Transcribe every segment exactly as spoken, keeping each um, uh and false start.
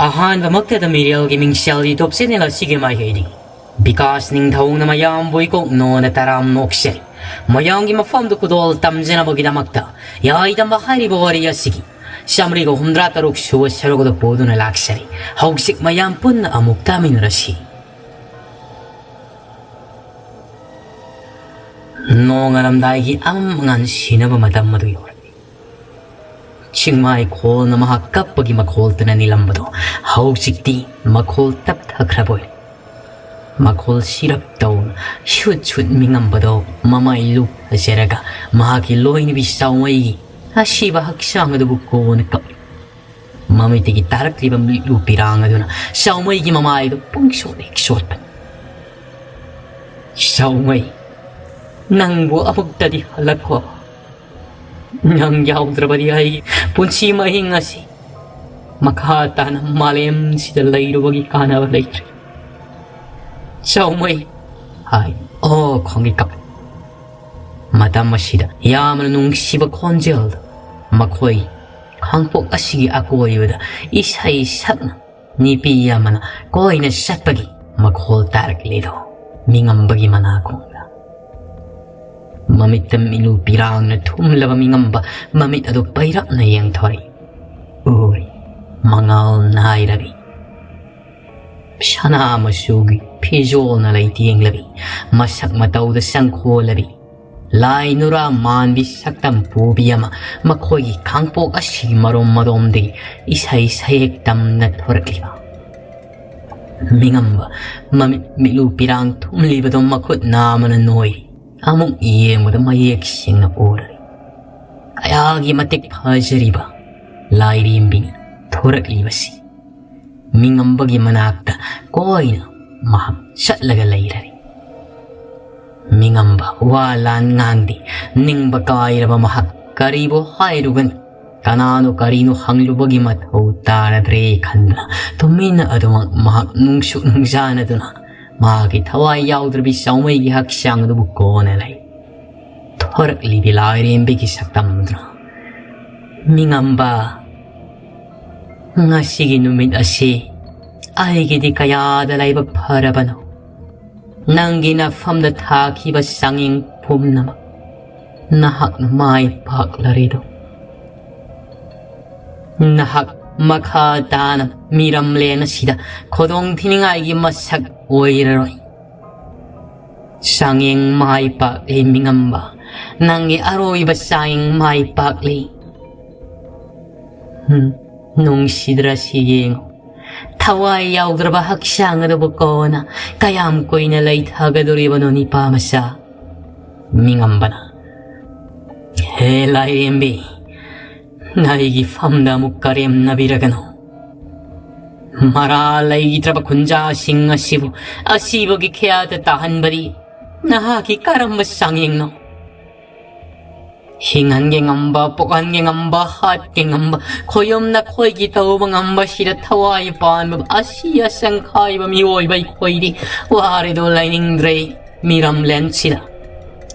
ꯑꯍꯥꯟꯕꯃꯛꯇꯗ ꯃꯤꯔꯦꯜꯒꯤ ꯃꯤꯡꯁꯦꯜ YouTube channel ꯑꯁꯤꯒꯤ ꯃꯥꯏꯀꯩꯗꯒꯤ ꯕꯤꯀꯥꯁ ꯅꯤꯡꯊꯧꯅ ꯃꯌꯥꯝꯕꯨ ꯏꯀꯣꯛ ꯅꯣꯟꯅ ꯇꯔꯥꯝ ꯅꯣꯛꯆꯔꯤ꯫ ꯃꯌꯥꯝꯒꯤ ꯃꯐꯝꯗ ꯈꯨꯗꯣꯜ ꯇꯝꯖꯅꯕꯒꯤꯗꯃꯛꯇ ꯌꯥꯏꯗꯝꯕ ꯍꯥꯏꯔꯤꯕ ꯋꯥꯔꯤ ꯑꯁꯤꯒꯤ ꯆꯥꯃꯔꯤꯒ ꯍꯨꯝꯗ꯭ꯔꯥ ꯇꯔꯨꯛ ꯁꯨꯕ ꯁꯔꯨꯛ ꯑꯗꯨ ꯄꯨꯗꯨꯅ ꯂꯥꯛꯆꯔꯤ꯫ ꯍꯧꯖꯤꯛ ꯃꯌꯥꯝ ꯄꯨꯟꯅ ꯑꯃꯨꯛ ꯇꯥꯃꯤꯟꯅꯔꯁꯤ꯫ ꯅꯣꯡꯉꯥꯜꯂꯝꯗꯥꯏꯒꯤ ꯑꯃꯝ ꯑꯉꯥꯟ ꯁꯤꯅꯕ ꯃꯇꯝ ꯑꯗꯨ ꯌꯧꯔꯛꯂꯤ꯫ ꯆꯤꯡꯃꯥꯏ ꯈꯣꯜꯅ ꯃꯍꯥꯛ ꯀꯞꯄꯒꯤ ꯃꯈꯣꯜꯇꯅ ꯅꯤꯜꯂꯝꯕꯗꯣ ꯍꯧꯖꯤꯛꯇꯤ ꯃꯈꯣꯜ ꯇꯞꯊꯈ꯭ꯔꯕꯣꯏ꯫ ꯃꯈꯣꯜ ꯁꯤꯔꯞ ꯇꯧꯅ ꯁꯨꯠ ꯁꯨꯠ ꯃꯤꯉꯝꯕꯗꯣ ꯃꯃꯥꯏ ꯂꯨꯞ ꯐꯖꯔꯒ ꯃꯍꯥꯛꯀꯤ ꯂꯣꯏꯅꯕꯤ ꯆꯥꯎꯃꯩꯒꯤ ꯑꯁꯤꯕ ꯍꯛꯆꯥꯡ ꯑꯗꯨꯕꯨ ꯀꯣꯟꯅ ꯀꯞꯂꯤ꯫ ꯃꯃꯤꯠꯇꯒꯤ ꯇꯥꯔꯛꯂꯤꯕ ꯃꯤꯠꯂꯨ ꯄꯤꯔꯥꯡ ꯑꯗꯨꯅ ꯆꯥꯎꯃꯩꯒꯤ ꯃꯃꯥꯏꯗꯨ ꯄꯨꯡꯁꯣꯠ ꯍꯦꯛ ꯁꯣꯠꯄꯅꯤ꯫ ꯆꯥꯎꯃꯩ, ꯅꯪꯕꯨ ꯑꯃꯨꯛꯇꯗꯤ ꯍꯜꯂꯛꯈꯣ꯫ ꯅꯪ ꯌꯥꯎꯗ꯭ꯔꯕꯗꯤ ꯑꯩꯒꯤ ꯄꯨꯟꯁꯤ ꯃꯍꯤꯡ ꯑꯁꯤ ꯃꯈꯥ ꯇꯥꯅ ꯃꯥꯂꯦꯝꯁꯤꯗ ꯂꯩꯔꯨꯕꯒꯤ ꯀꯥꯟꯅꯕ ꯂꯩꯇ꯭ꯔꯦ꯫ ꯆꯥꯎꯃꯩ ꯍꯥꯏ꯫ ꯑꯣ ꯈꯣꯡꯒꯤ ꯀꯞ꯫ ꯃꯇꯝ ꯑꯁꯤꯗ ꯌꯥꯝꯅ ꯅꯨꯡꯁꯤꯕ ꯈꯣꯟꯖꯦꯜꯗ ꯃꯈꯣꯏ ꯈꯥꯡꯄꯣꯛ ꯑꯁꯤꯒꯤ ꯑꯀꯣꯏꯕꯗ ꯏꯁꯩ ꯁꯛꯅ ꯅꯨꯄꯤ ꯑꯃꯅ ꯀꯣꯏꯅ ꯆꯠꯄꯒꯤ ꯃꯈꯣꯜ ꯇꯥꯔꯛꯂꯤꯗꯣ ꯃꯤꯉꯝꯕꯒꯤ ꯃꯅꯥꯀꯣꯡꯗ꯫ ꯃꯃꯤꯠꯇ ꯃꯤꯠꯂꯨ ꯄꯤꯔꯥꯡꯅ ꯊꯨꯝꯂꯕ ꯃꯤꯉꯝꯕ ꯃꯃꯤꯠ ꯑꯗꯨ ꯄꯩꯔꯞꯅ ꯌꯦꯡꯊꯣꯔꯛꯏ꯫ ꯎꯔꯤ ꯃꯉꯥꯜ ꯅꯥꯏꯔꯕꯤ ꯁꯅꯥ ꯃꯆꯨꯒꯤ ꯐꯤꯖꯣꯜꯅ ꯂꯩꯇꯦꯡꯂꯕꯤ, ꯃꯁꯛ ꯃꯇꯧꯗ ꯆꯪꯈꯣꯜꯂꯕꯤ, ꯂꯥꯏ ꯅꯨꯔꯥ ꯃꯥꯟꯕꯤ ꯁꯛꯇꯝ ꯄꯨꯕꯤ ꯑꯃ ꯃꯈꯣꯏꯒꯤ ꯈꯥꯡꯄꯣꯛ ꯑꯁꯤꯒꯤ ꯃꯔꯣꯝ ꯃꯔꯣꯝꯗꯒꯤ ꯏꯁꯩ ꯁꯩꯍꯦꯛ ꯇꯝꯅ ꯊꯣꯔꯛꯂꯤꯕ꯫ ꯃꯤꯉꯝꯕ ꯃꯃꯤꯠ ꯃꯤꯠꯂꯨ ꯄꯤꯔꯥꯡ ꯊꯨꯝꯂꯤꯕꯗꯣ ꯃꯈꯨꯠ ꯅꯥꯝꯃꯅ ꯅꯣꯏꯔꯤ꯫ ꯑꯃꯨꯛ ꯌꯦꯡꯕꯗ ꯃꯌꯦꯛ ꯁꯦꯡꯅ ꯎꯔꯦ꯫ ꯀꯌꯥꯒꯤ ꯃꯇꯤꯛ ꯐꯖꯔꯤꯕ ꯂꯥꯏꯔꯦꯝꯕꯤꯅꯤ ꯊꯣꯔꯛꯂꯤꯕꯁꯤ꯫ ꯃꯤꯉꯝꯕꯒꯤ ꯃꯅꯥꯛꯇ ꯀꯣꯏꯅ ꯃꯍꯥꯛ ꯆꯠꯂꯒ ꯂꯩꯔꯔꯤ꯫ ꯃꯤꯉꯝꯕ ꯋꯥ ꯂꯥꯟ ꯉꯥꯡꯗꯦ꯫ ꯅꯤꯡꯕ ꯀꯥꯏꯔꯕ ꯃꯍꯥꯛ ꯀꯔꯤꯕꯨ ꯍꯥꯏꯔꯨꯒꯅꯤ? ꯀꯅꯥꯅꯣ ꯀꯔꯤꯅꯣ ꯍꯪꯂꯨꯕꯒꯤ ꯃꯊꯧ ꯇꯥꯔꯗ꯭ꯔꯦ ꯈꯟꯗꯨꯅ ꯇꯨꯃꯤꯟꯅ ꯑꯗꯨꯃꯛ ꯃꯍꯥꯛ ꯅꯨꯡꯁꯨ ꯅꯨꯡꯖꯥꯅꯗꯨꯅ ꯃꯍꯥꯛꯀꯤ ꯊꯋꯥꯏ ꯌꯥꯎꯗ꯭ꯔꯕꯤ ꯆꯥꯎꯃꯩꯒꯤ ꯍꯛꯆꯥꯡ ꯑꯗꯨꯕꯨ ꯀꯣꯟꯅ ꯂꯩ꯫ ꯊꯣꯔꯛꯂꯤꯕꯤ ꯂꯥꯏꯔꯦꯝꯕꯤꯒꯤ ꯁꯛꯇꯝꯗꯨꯅ, "ꯃꯤꯉꯝꯕ, ꯉꯁꯤꯒꯤ ꯅꯨꯃꯤꯠ ꯑꯁꯤ ꯑꯩꯒꯤꯗꯤ ꯀꯌꯥꯗ ꯂꯥꯏꯕꯛ ꯐꯔꯕꯅꯣ꯫ ꯅꯪꯒꯤ ꯅꯐꯝꯗ ꯊꯥꯈꯤꯕ ꯆꯥꯡꯌꯦꯡ ꯄꯨꯝꯅꯃꯛ ꯅꯍꯥꯛꯅ ꯃꯥꯏ ꯄꯥꯛꯂꯔꯦꯗꯣ꯫ ꯅꯍꯥꯛ ꯃꯈꯥ ꯇꯥꯅ ꯃꯤꯔꯝꯂꯦꯟ ꯑꯁꯤꯗ ꯈꯨꯗꯣꯡ ꯊꯤꯅꯤꯡꯉꯥꯏꯒꯤ ꯃꯁꯛ ꯑꯣꯏꯔꯔꯣꯏ꯫ ꯆꯥꯡꯌꯦꯡ ꯃꯥꯏ ꯄꯥꯛꯂꯤ ꯃꯤꯉꯝꯕ, ꯅꯪꯒꯤ ꯑꯔꯣꯏꯕ ꯆꯥꯡꯌꯦꯡ ꯃꯥꯏ ꯄꯥꯛꯂꯤ꯫ ꯍꯝ, ꯅꯨꯡꯁꯤꯗ꯭ꯔꯥ ꯁꯤ ꯌꯦꯡꯉꯨ꯫ ꯊꯋꯥꯏ ꯌꯥꯎꯗ꯭ꯔꯕ ꯍꯛꯆꯥꯡ ꯑꯗꯨꯕꯨ ꯀꯣꯟꯅ ꯀꯌꯥꯝ ꯀꯨꯏꯅ ꯂꯩꯊꯒꯗꯣꯔꯤꯕꯅꯣ ꯅꯤꯄꯥ ꯃꯆꯥ? ꯃꯤꯉꯝꯕꯅ, ꯍꯦ ꯂꯥꯏꯔꯦꯝꯕꯤ, ꯑꯩꯒꯤ ꯐꯝꯗ ꯑꯃꯨꯛ ꯀꯔꯦꯝꯅꯕꯤꯔꯒꯅꯨ꯫ ꯃꯔꯥ ꯂꯩꯇ꯭ꯔꯕ ꯈꯨꯟꯖꯥꯁꯤꯡ ꯑꯁꯤꯕꯨ ꯑꯁꯤꯕꯒꯤ ꯈꯌꯥꯗ ꯇꯥꯍꯟꯕꯗꯤ ꯅꯍꯥꯛꯀꯤ ꯀꯔꯝꯕ ꯆꯥꯡꯌꯦꯡꯅꯣ? ꯍꯤꯡꯍꯟꯒꯦ ꯉꯝꯕ, ꯄꯣꯛꯍꯟꯒꯦ ꯉꯝꯕ, ꯍꯥꯠꯀꯦ ꯉꯝꯕ, ꯈꯣꯌꯨꯝꯅ ꯈꯣꯏꯒꯤ ꯇꯧꯕ ꯉꯝꯕ, ꯁꯤꯗ ꯊꯋꯥꯏ ꯄꯥꯟꯕ, ꯑꯁꯤ ꯑꯁꯪ ꯈꯥꯏꯕ ꯃꯤꯑꯣꯏꯕ ꯑꯩꯈꯣꯏꯗꯤ ꯋꯥꯔꯦꯗꯣ ꯂꯩꯅꯤꯡꯗ꯭ꯔꯦ꯫ ꯃꯤꯔꯝꯂꯦꯟꯁꯤꯗ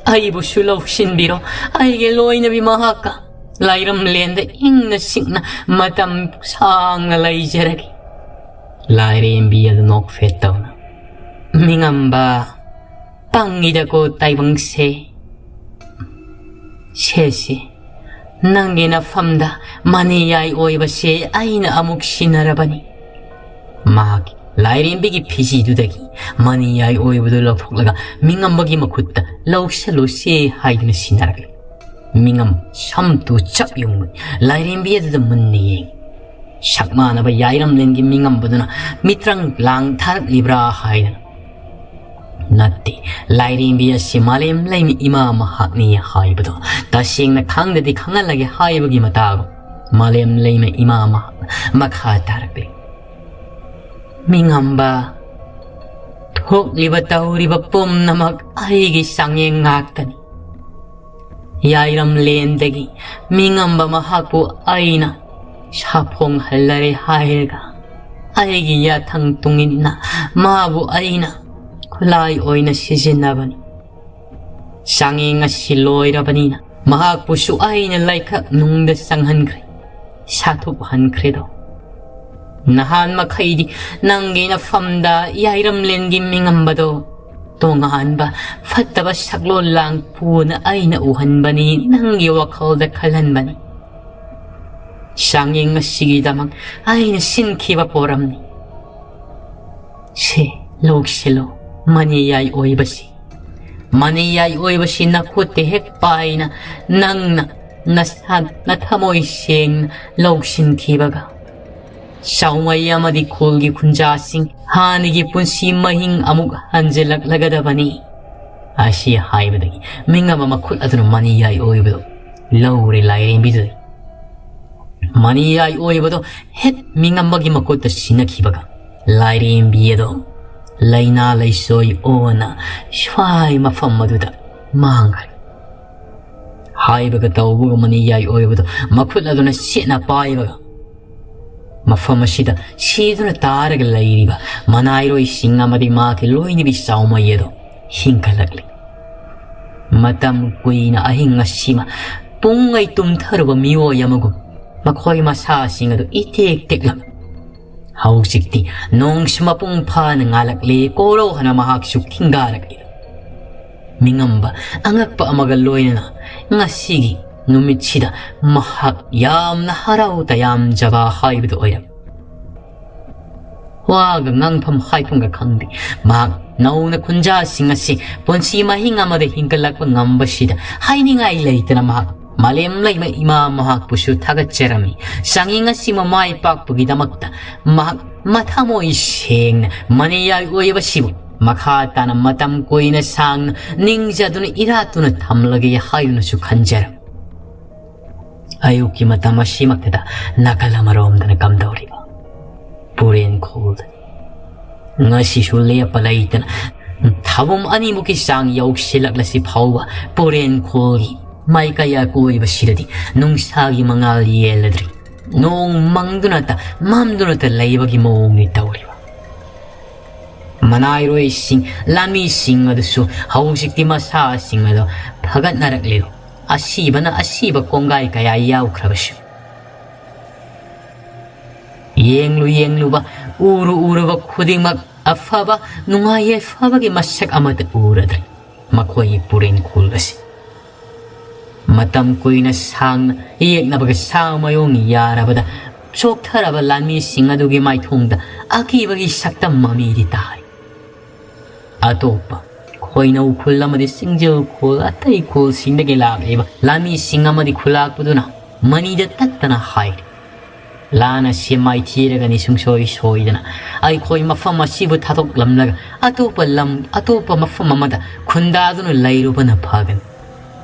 ꯑꯩꯕꯨꯁꯨ ꯂꯧꯁꯤꯟꯕꯤꯔꯣ꯫ ꯑꯩꯒꯤ ꯂꯣꯏꯅꯕꯤ ꯃꯍꯥꯛꯀ ꯂꯥꯏꯔꯝꯂꯦꯟꯗ ꯏꯪꯅ ꯆꯤꯛꯅ ꯃꯇꯝ ꯁꯥꯡꯅ ꯂꯩꯖꯔꯒꯦ꯫ ꯂꯥꯏꯔꯦꯝꯕꯤ ꯑꯗꯨ ꯅꯣꯛꯐꯦꯠ ꯇꯧꯅ, ꯃꯤꯉꯝꯕ, ꯄꯪꯉꯤꯗꯀꯣ ꯇꯥꯏꯕꯪꯁꯦ꯫ ꯁꯦꯁꯦ, ꯅꯪꯒꯤ ꯅꯐꯝꯗ ꯃꯅꯤꯌꯥꯏ ꯑꯣꯏꯕꯁꯦ ꯑꯩꯅ ꯑꯃꯨꯛ ꯁꯤꯟꯅꯔꯕꯅꯤ꯫ ꯃꯍꯥꯛꯀꯤ ꯂꯥꯏꯔꯦꯝꯕꯤꯒꯤ ꯐꯤꯖꯤꯗꯨꯗꯒꯤ ꯃꯅꯤꯌꯥꯏ ꯑꯣꯏꯕꯗꯨ ꯂꯧꯊꯣꯛꯂꯒ ꯃꯤꯉꯝꯕꯒꯤ ꯃꯈꯨꯠꯇ ꯂꯧꯁꯜꯂꯨꯁꯦ ꯍꯥꯏꯗꯨꯅ ꯁꯤꯟꯅꯔꯛꯂꯦ꯫ ꯃꯤꯉꯝ ꯁꯝꯇꯨ ꯆꯞ ꯌꯨꯡꯕ ꯂꯥꯏꯔꯦꯝꯕꯤ ꯑꯗꯨꯗ ꯃꯨꯟꯅ ꯌꯦꯡꯉꯤ꯫ ꯁꯛ ꯃꯥꯟꯅꯕ ꯌꯥꯏꯔꯝꯂꯦꯟꯒꯤ ꯃꯤꯉꯝꯕꯗꯨꯅ ꯃꯤꯇ꯭ꯔꯪ ꯂꯥꯡ ꯊꯥꯔꯛꯂꯤꯕ꯭ꯔꯥ ꯍꯥꯏꯗꯅ꯫ ꯅꯠꯇꯦ, ꯂꯥꯏꯔꯦꯝꯕꯤ ꯑꯁꯤ ꯃꯥꯂꯦꯝ ꯂꯩꯃ ꯏꯃꯥ ꯃꯍꯥꯛꯅꯤ ꯍꯥꯏꯕꯗꯣ ꯇꯁꯦꯡꯅ ꯈꯪꯗꯗꯤ ꯈꯪꯍꯜꯂꯒꯦ ꯍꯥꯏꯕꯒꯤ ꯃꯇꯥꯒꯨꯝ ꯃꯥꯂꯦꯝ ꯂꯩꯃ ꯏꯃꯥ ꯃꯍꯥꯛꯅ ꯃꯈꯥ ꯇꯥꯔꯛꯂꯤ꯫ ꯃꯤꯉꯝꯕ, ꯊꯣꯛꯂꯤꯕ ꯇꯧꯔꯤꯕ ꯄꯨꯝꯅꯃꯛ ꯑꯩꯒꯤ ꯆꯥꯡꯌꯦꯡ ꯉꯥꯛꯇꯅꯤ꯫ ꯌꯥꯏꯔꯝꯂꯦꯟꯗꯒꯤ ꯃꯤꯉꯝꯕ ꯃꯍꯥꯛꯄꯨ ꯑꯩꯅ ꯁꯥꯐꯣꯡꯍꯜꯂꯔꯦ ꯍꯥꯏꯔꯒ ꯑꯩꯒꯤ ꯌꯥꯊꯪ ꯇꯨꯡꯏꯟꯅ ꯃꯥꯕꯨ ꯑꯩꯅ ꯈꯨꯠꯂꯥꯏ ꯑꯣꯏꯅ ꯁꯤꯖꯤꯟꯅꯕꯅꯤ꯫ ꯆꯥꯡꯌꯦꯡ ꯑꯁꯤ ꯂꯣꯏꯔꯕꯅꯤꯅ ꯃꯍꯥꯛꯄꯨꯁꯨ ꯑꯩꯅ ꯂꯩꯈꯛ ꯅꯨꯡꯗ ꯆꯪꯍꯟꯈ꯭ꯔꯦ, ꯁꯥꯊꯨꯞꯍꯟꯈ꯭ꯔꯦꯗꯣ꯫ ꯅꯍꯥꯟ ꯃꯈꯩꯗꯤ ꯅꯪꯒꯤ ꯅꯐꯝꯗ ꯌꯥꯏꯔꯝꯂꯦꯟꯒꯤ ꯃꯤꯉꯝꯕꯗꯣ ꯇꯣꯉꯥꯟꯕ ꯐꯠꯇꯕ ꯁꯛꯂꯣꯟ ꯂꯥꯡ ꯄꯨꯅ ꯑꯩꯅ ꯎꯍꯟꯕꯅꯤ ꯅꯪꯒꯤ ꯋꯥꯈꯜꯗ ꯈꯜꯍꯟꯕꯅꯤ꯫ ꯆꯥꯡꯌꯦꯡ ꯑꯁꯤꯒꯤꯗꯃꯛ ꯑꯩꯅ ꯁꯤꯟꯈꯤꯕ ꯄꯣꯔꯝꯅꯤ꯫ ꯁꯦ, ꯂꯧꯁꯤꯜꯂꯣ, ꯃꯅꯤꯌꯥꯏ ꯑꯣꯏꯕꯁꯤ꯫ ꯃꯅꯤꯌꯥꯏ ꯑꯣꯏꯕꯁꯤ ꯅꯈꯨꯠꯇ ꯍꯦꯛ ꯄꯥꯏꯅ ꯅꯪꯅ ꯅꯁꯥ ꯅꯊꯃꯣꯏ ꯁꯦꯡꯅ ꯂꯧꯁꯤꯟꯈꯤꯕꯒ ꯆꯥꯎꯃꯩ ꯑꯃꯗꯤ ꯈꯨꯜꯒꯤ ꯈꯨꯟꯖꯥꯁꯤꯡ ꯍꯥꯟꯅꯒꯤ ꯄꯨꯟꯁꯤ ꯃꯍꯤꯡ ꯑꯃꯨꯛ ꯍꯟꯖꯤꯜꯂꯛꯂꯒꯗꯕꯅꯤ꯫ ꯑꯁꯤ ꯍꯥꯏꯕꯗꯒꯤ ꯃꯤꯉꯝꯕ ꯃꯈꯨꯠ ꯑꯗꯨꯅ ꯃꯅꯤꯌꯥꯏ ꯑꯣꯏꯕꯗꯨ ꯂꯧꯔꯦ ꯂꯥꯏꯔꯦꯝꯕꯤꯗꯨꯗꯤ꯫ ꯃꯅꯤꯌꯥꯏ ꯑꯣꯏꯕꯗꯣ ꯍꯦꯛ ꯃꯤꯉꯝꯕꯒꯤ ꯃꯈꯨꯠꯇ ꯁꯤꯟꯅꯈꯤꯕꯒ ꯂꯥꯏꯔꯦꯝꯕꯤ ꯑꯗꯣ ꯂꯩꯅꯥ ꯂꯩꯁꯣꯏ ꯑꯣꯟꯅ ꯁ꯭ꯋꯥꯏ ꯃꯐꯝ ꯑꯗꯨꯗ ꯃꯥꯡꯈ꯭ꯔꯦ꯫ ꯍꯥꯏꯕꯒ ꯇꯧꯕꯒ ꯃꯅꯤꯌꯥꯏ ꯑꯣꯏꯕꯗꯣ ꯃꯈꯨꯠ ꯑꯗꯨꯅ ꯁꯦꯠꯅ ꯄꯥꯏꯕꯒ ꯃꯐꯝ ꯑꯁꯤꯗ ꯁꯤꯗꯨꯅ ꯇꯥꯔꯒ ꯂꯩꯔꯤꯕ ꯃꯅꯥꯏꯔꯣꯏꯁꯤꯡ ꯑꯃꯗꯤ ꯃꯍꯥꯛꯀꯤ ꯂꯣꯏꯅꯕꯤ ꯆꯥꯎꯃꯩ ꯑꯗꯣ ꯍꯤꯡꯒꯠꯂꯛꯂꯤ꯫ ꯃꯇꯝ ꯀꯨꯏꯅ ꯑꯍꯤꯡ ꯑꯁꯤꯃ ꯄꯨꯡꯉꯩ ꯇꯨꯝꯊꯔꯨꯕ ꯃꯤꯑꯣꯏ ꯑꯃꯒꯨꯝ ꯃꯈꯣꯏ ꯃꯁꯥꯁꯤꯡ ꯑꯗꯨ ꯏꯇꯦꯛ ꯇꯦꯛꯂꯝꯃꯤ꯫ ꯍꯧꯖꯤꯛꯇꯤ ꯅꯣꯡꯁꯨ ꯃꯄꯨꯡ ꯐꯥꯅ ꯉꯥꯜꯂꯛꯂꯦ, ꯀꯣꯔꯧ ꯍꯥꯏꯅ ꯃꯍꯥꯛꯁꯨ ꯈꯤꯡꯒꯥꯔꯛꯂꯤ꯫ ꯃꯤꯉꯝꯕ ꯑꯉꯛꯄ ꯑꯃꯒ ꯂꯣꯏꯅꯅ ꯉꯁꯤꯒꯤ ꯅꯨꯃꯤꯠꯁꯤꯗ ꯃꯍꯥꯛ ꯌꯥꯝꯅ ꯍꯔꯥꯎ ꯇꯌꯥꯝꯖꯕ ꯍꯥꯏꯕꯗꯨ ꯑꯣꯏꯔꯝꯃꯤ꯫ ꯋꯥꯒ ꯉꯥꯡꯐꯝ ꯍꯥꯏꯐꯝꯒ ꯈꯪꯗꯦ꯫ ꯃꯍꯥꯛ ꯅꯧꯅ ꯈꯨꯟꯖꯥꯁꯤꯡ ꯑꯁꯤ ꯄꯨꯟꯁꯤ ꯃꯍꯤꯡ ꯑꯃꯗ ꯍꯤꯡꯒꯠꯂꯛꯄ ꯉꯝꯕꯁꯤꯗ ꯍꯥꯏꯅꯤꯡꯉꯥꯏ ꯂꯩꯇꯅ ꯃꯍꯥꯛ ꯃꯥꯂꯦꯝ ꯂꯩꯃ ꯏꯃꯥ ꯃꯍꯥꯛꯄꯨꯁꯨ ꯊꯥꯒꯠꯆꯔꯝꯃꯤ꯫ ꯆꯥꯡꯌꯦꯡ ꯑꯁꯤꯕꯨ ꯃꯥꯏ ꯄꯥꯛꯄꯒꯤꯗꯃꯛꯇ ꯃꯍꯥꯛ ꯃꯊꯃꯣꯏ ꯁꯦꯡꯅ ꯃꯅꯤꯌꯥꯏ ꯑꯣꯏꯕꯁꯤꯕꯨ ꯃꯈꯥ ꯇꯥꯅ ꯃꯇꯝ ꯀꯨꯏꯅ ꯁꯥꯡꯅ ꯅꯤꯡꯖꯗꯨꯅ ꯏꯔꯥꯠꯇꯨꯅ ꯊꯝꯂꯒꯦ ꯍꯥꯏꯗꯨꯅꯁꯨ ꯈꯟꯖꯔꯝꯃꯤ꯫ ꯑꯌꯨꯛꯀꯤ ꯃꯇꯝ ꯑꯁꯤꯃꯛꯇꯗ ꯅꯥꯀꯜ ꯑꯃꯔꯣꯝꯗꯅ ꯀꯝꯗꯧꯔꯤꯕ ꯄꯨꯔꯦꯟ ꯈꯣꯜꯗꯅꯤ꯫ ꯉꯁꯤꯁꯨ ꯂꯦꯞꯄ ꯂꯩꯇꯅ ꯊꯥꯕꯨꯝ ꯑꯅꯤꯃꯨꯛꯀꯤ ꯆꯥꯡ ꯌꯧꯁꯤꯜꯂꯛꯂꯁꯤ ꯐꯥꯎꯕ ꯄꯨꯔꯦꯟ ꯈꯣꯜꯒꯤ ꯃꯥꯏꯀꯩ ꯑꯀꯣꯏꯕꯁꯤꯗꯗꯤ ꯅꯨꯡꯁꯥꯒꯤ ꯃꯉꯥꯜ ꯌꯦꯜꯂꯗ꯭ꯔꯤ꯫ ꯅꯣꯡ ꯃꯪꯗꯨꯅꯇ ꯃꯝꯗꯨꯅꯇ ꯂꯩꯕꯒꯤ ꯃꯑꯣꯡꯅꯤ ꯇꯧꯔꯤꯕ꯫ ꯃꯅꯥꯏꯔꯣꯏꯁꯤꯡ, ꯂꯥꯟꯃꯤꯁꯤꯡ ꯑꯗꯨꯁꯨ ꯍꯧꯖꯤꯛꯇꯤ ꯃꯁꯥꯁꯤꯡ ꯑꯗꯨ ꯐꯒꯠꯅꯔꯛꯂꯤꯕ ꯑꯁꯤꯕꯅ ꯑꯁꯤꯕ ꯀꯣꯡꯒꯥꯏ ꯀꯌꯥ ꯌꯥꯎꯈ꯭ꯔꯕꯁꯨ, ꯌꯦꯡꯂꯨ ꯌꯦꯡꯂꯨꯕ, ꯎꯔꯨ ꯎꯔꯨꯕ ꯈꯨꯗꯤꯡꯃꯛ ꯑꯐꯕ, ꯅꯨꯡꯉꯥꯏ ꯌꯥꯏꯐꯕꯒꯤ ꯃꯁꯛ ꯑꯃꯠꯇ ꯎꯔꯗ꯭ꯔꯦ ꯃꯈꯣꯏꯒꯤ ꯄꯨꯔꯦꯟ ꯈꯨꯜ ꯑꯁꯤ꯫ ꯃꯇꯝ ꯀꯨꯏꯅ ꯁꯥꯡꯅ ꯌꯦꯛꯅꯕꯒ ꯁꯥ ꯃꯌꯣꯡ ꯌꯥꯔꯕꯗ ꯆꯣꯛꯊꯔꯕ ꯂꯥꯟꯃꯤꯁꯤꯡ ꯑꯗꯨꯒꯤ ꯃꯥꯏꯊꯣꯡꯗ ꯑꯀꯤꯕꯒꯤ ꯁꯛꯇꯝ ꯃꯃꯤꯗꯤ ꯇꯥꯔꯤ꯫ ꯑꯇꯣꯞꯄ ꯈꯣꯏꯅꯧ ꯈꯨꯜ ꯑꯃꯗꯤ ꯆꯤꯡꯖꯤꯜ ꯈꯨꯜ ꯑꯇꯩ ꯈꯨꯜꯁꯤꯡꯗꯒꯤ ꯂꯥꯛꯂꯤꯕ ꯂꯥꯟꯃꯤꯁꯤꯡ ꯑꯃꯗꯤ ꯈꯨꯂꯥꯛꯄꯗꯨꯅ ꯃꯅꯤꯗ ꯇꯠꯇꯅ ꯍꯥꯏꯔꯤ, "ꯂꯥꯟ ꯑꯁꯤ ꯃꯥꯏꯊꯤꯔꯒꯅꯤ ꯁꯨꯡꯁꯣꯏ ꯁꯣꯏꯗꯅ꯫ ꯑꯩꯈꯣꯏ ꯃꯐꯝ ꯑꯁꯤꯕꯨ ꯊꯥꯗꯣꯛꯂꯝꯂꯒ ꯑꯇꯣꯞꯄ ꯂꯝ, ꯑꯇꯣꯞꯄ ꯃꯐꯝ ꯑꯃꯗ ꯈꯨꯟꯗꯥꯗꯨꯅ ꯂꯩꯔꯨꯕꯅ ꯐꯒꯅꯤ꯫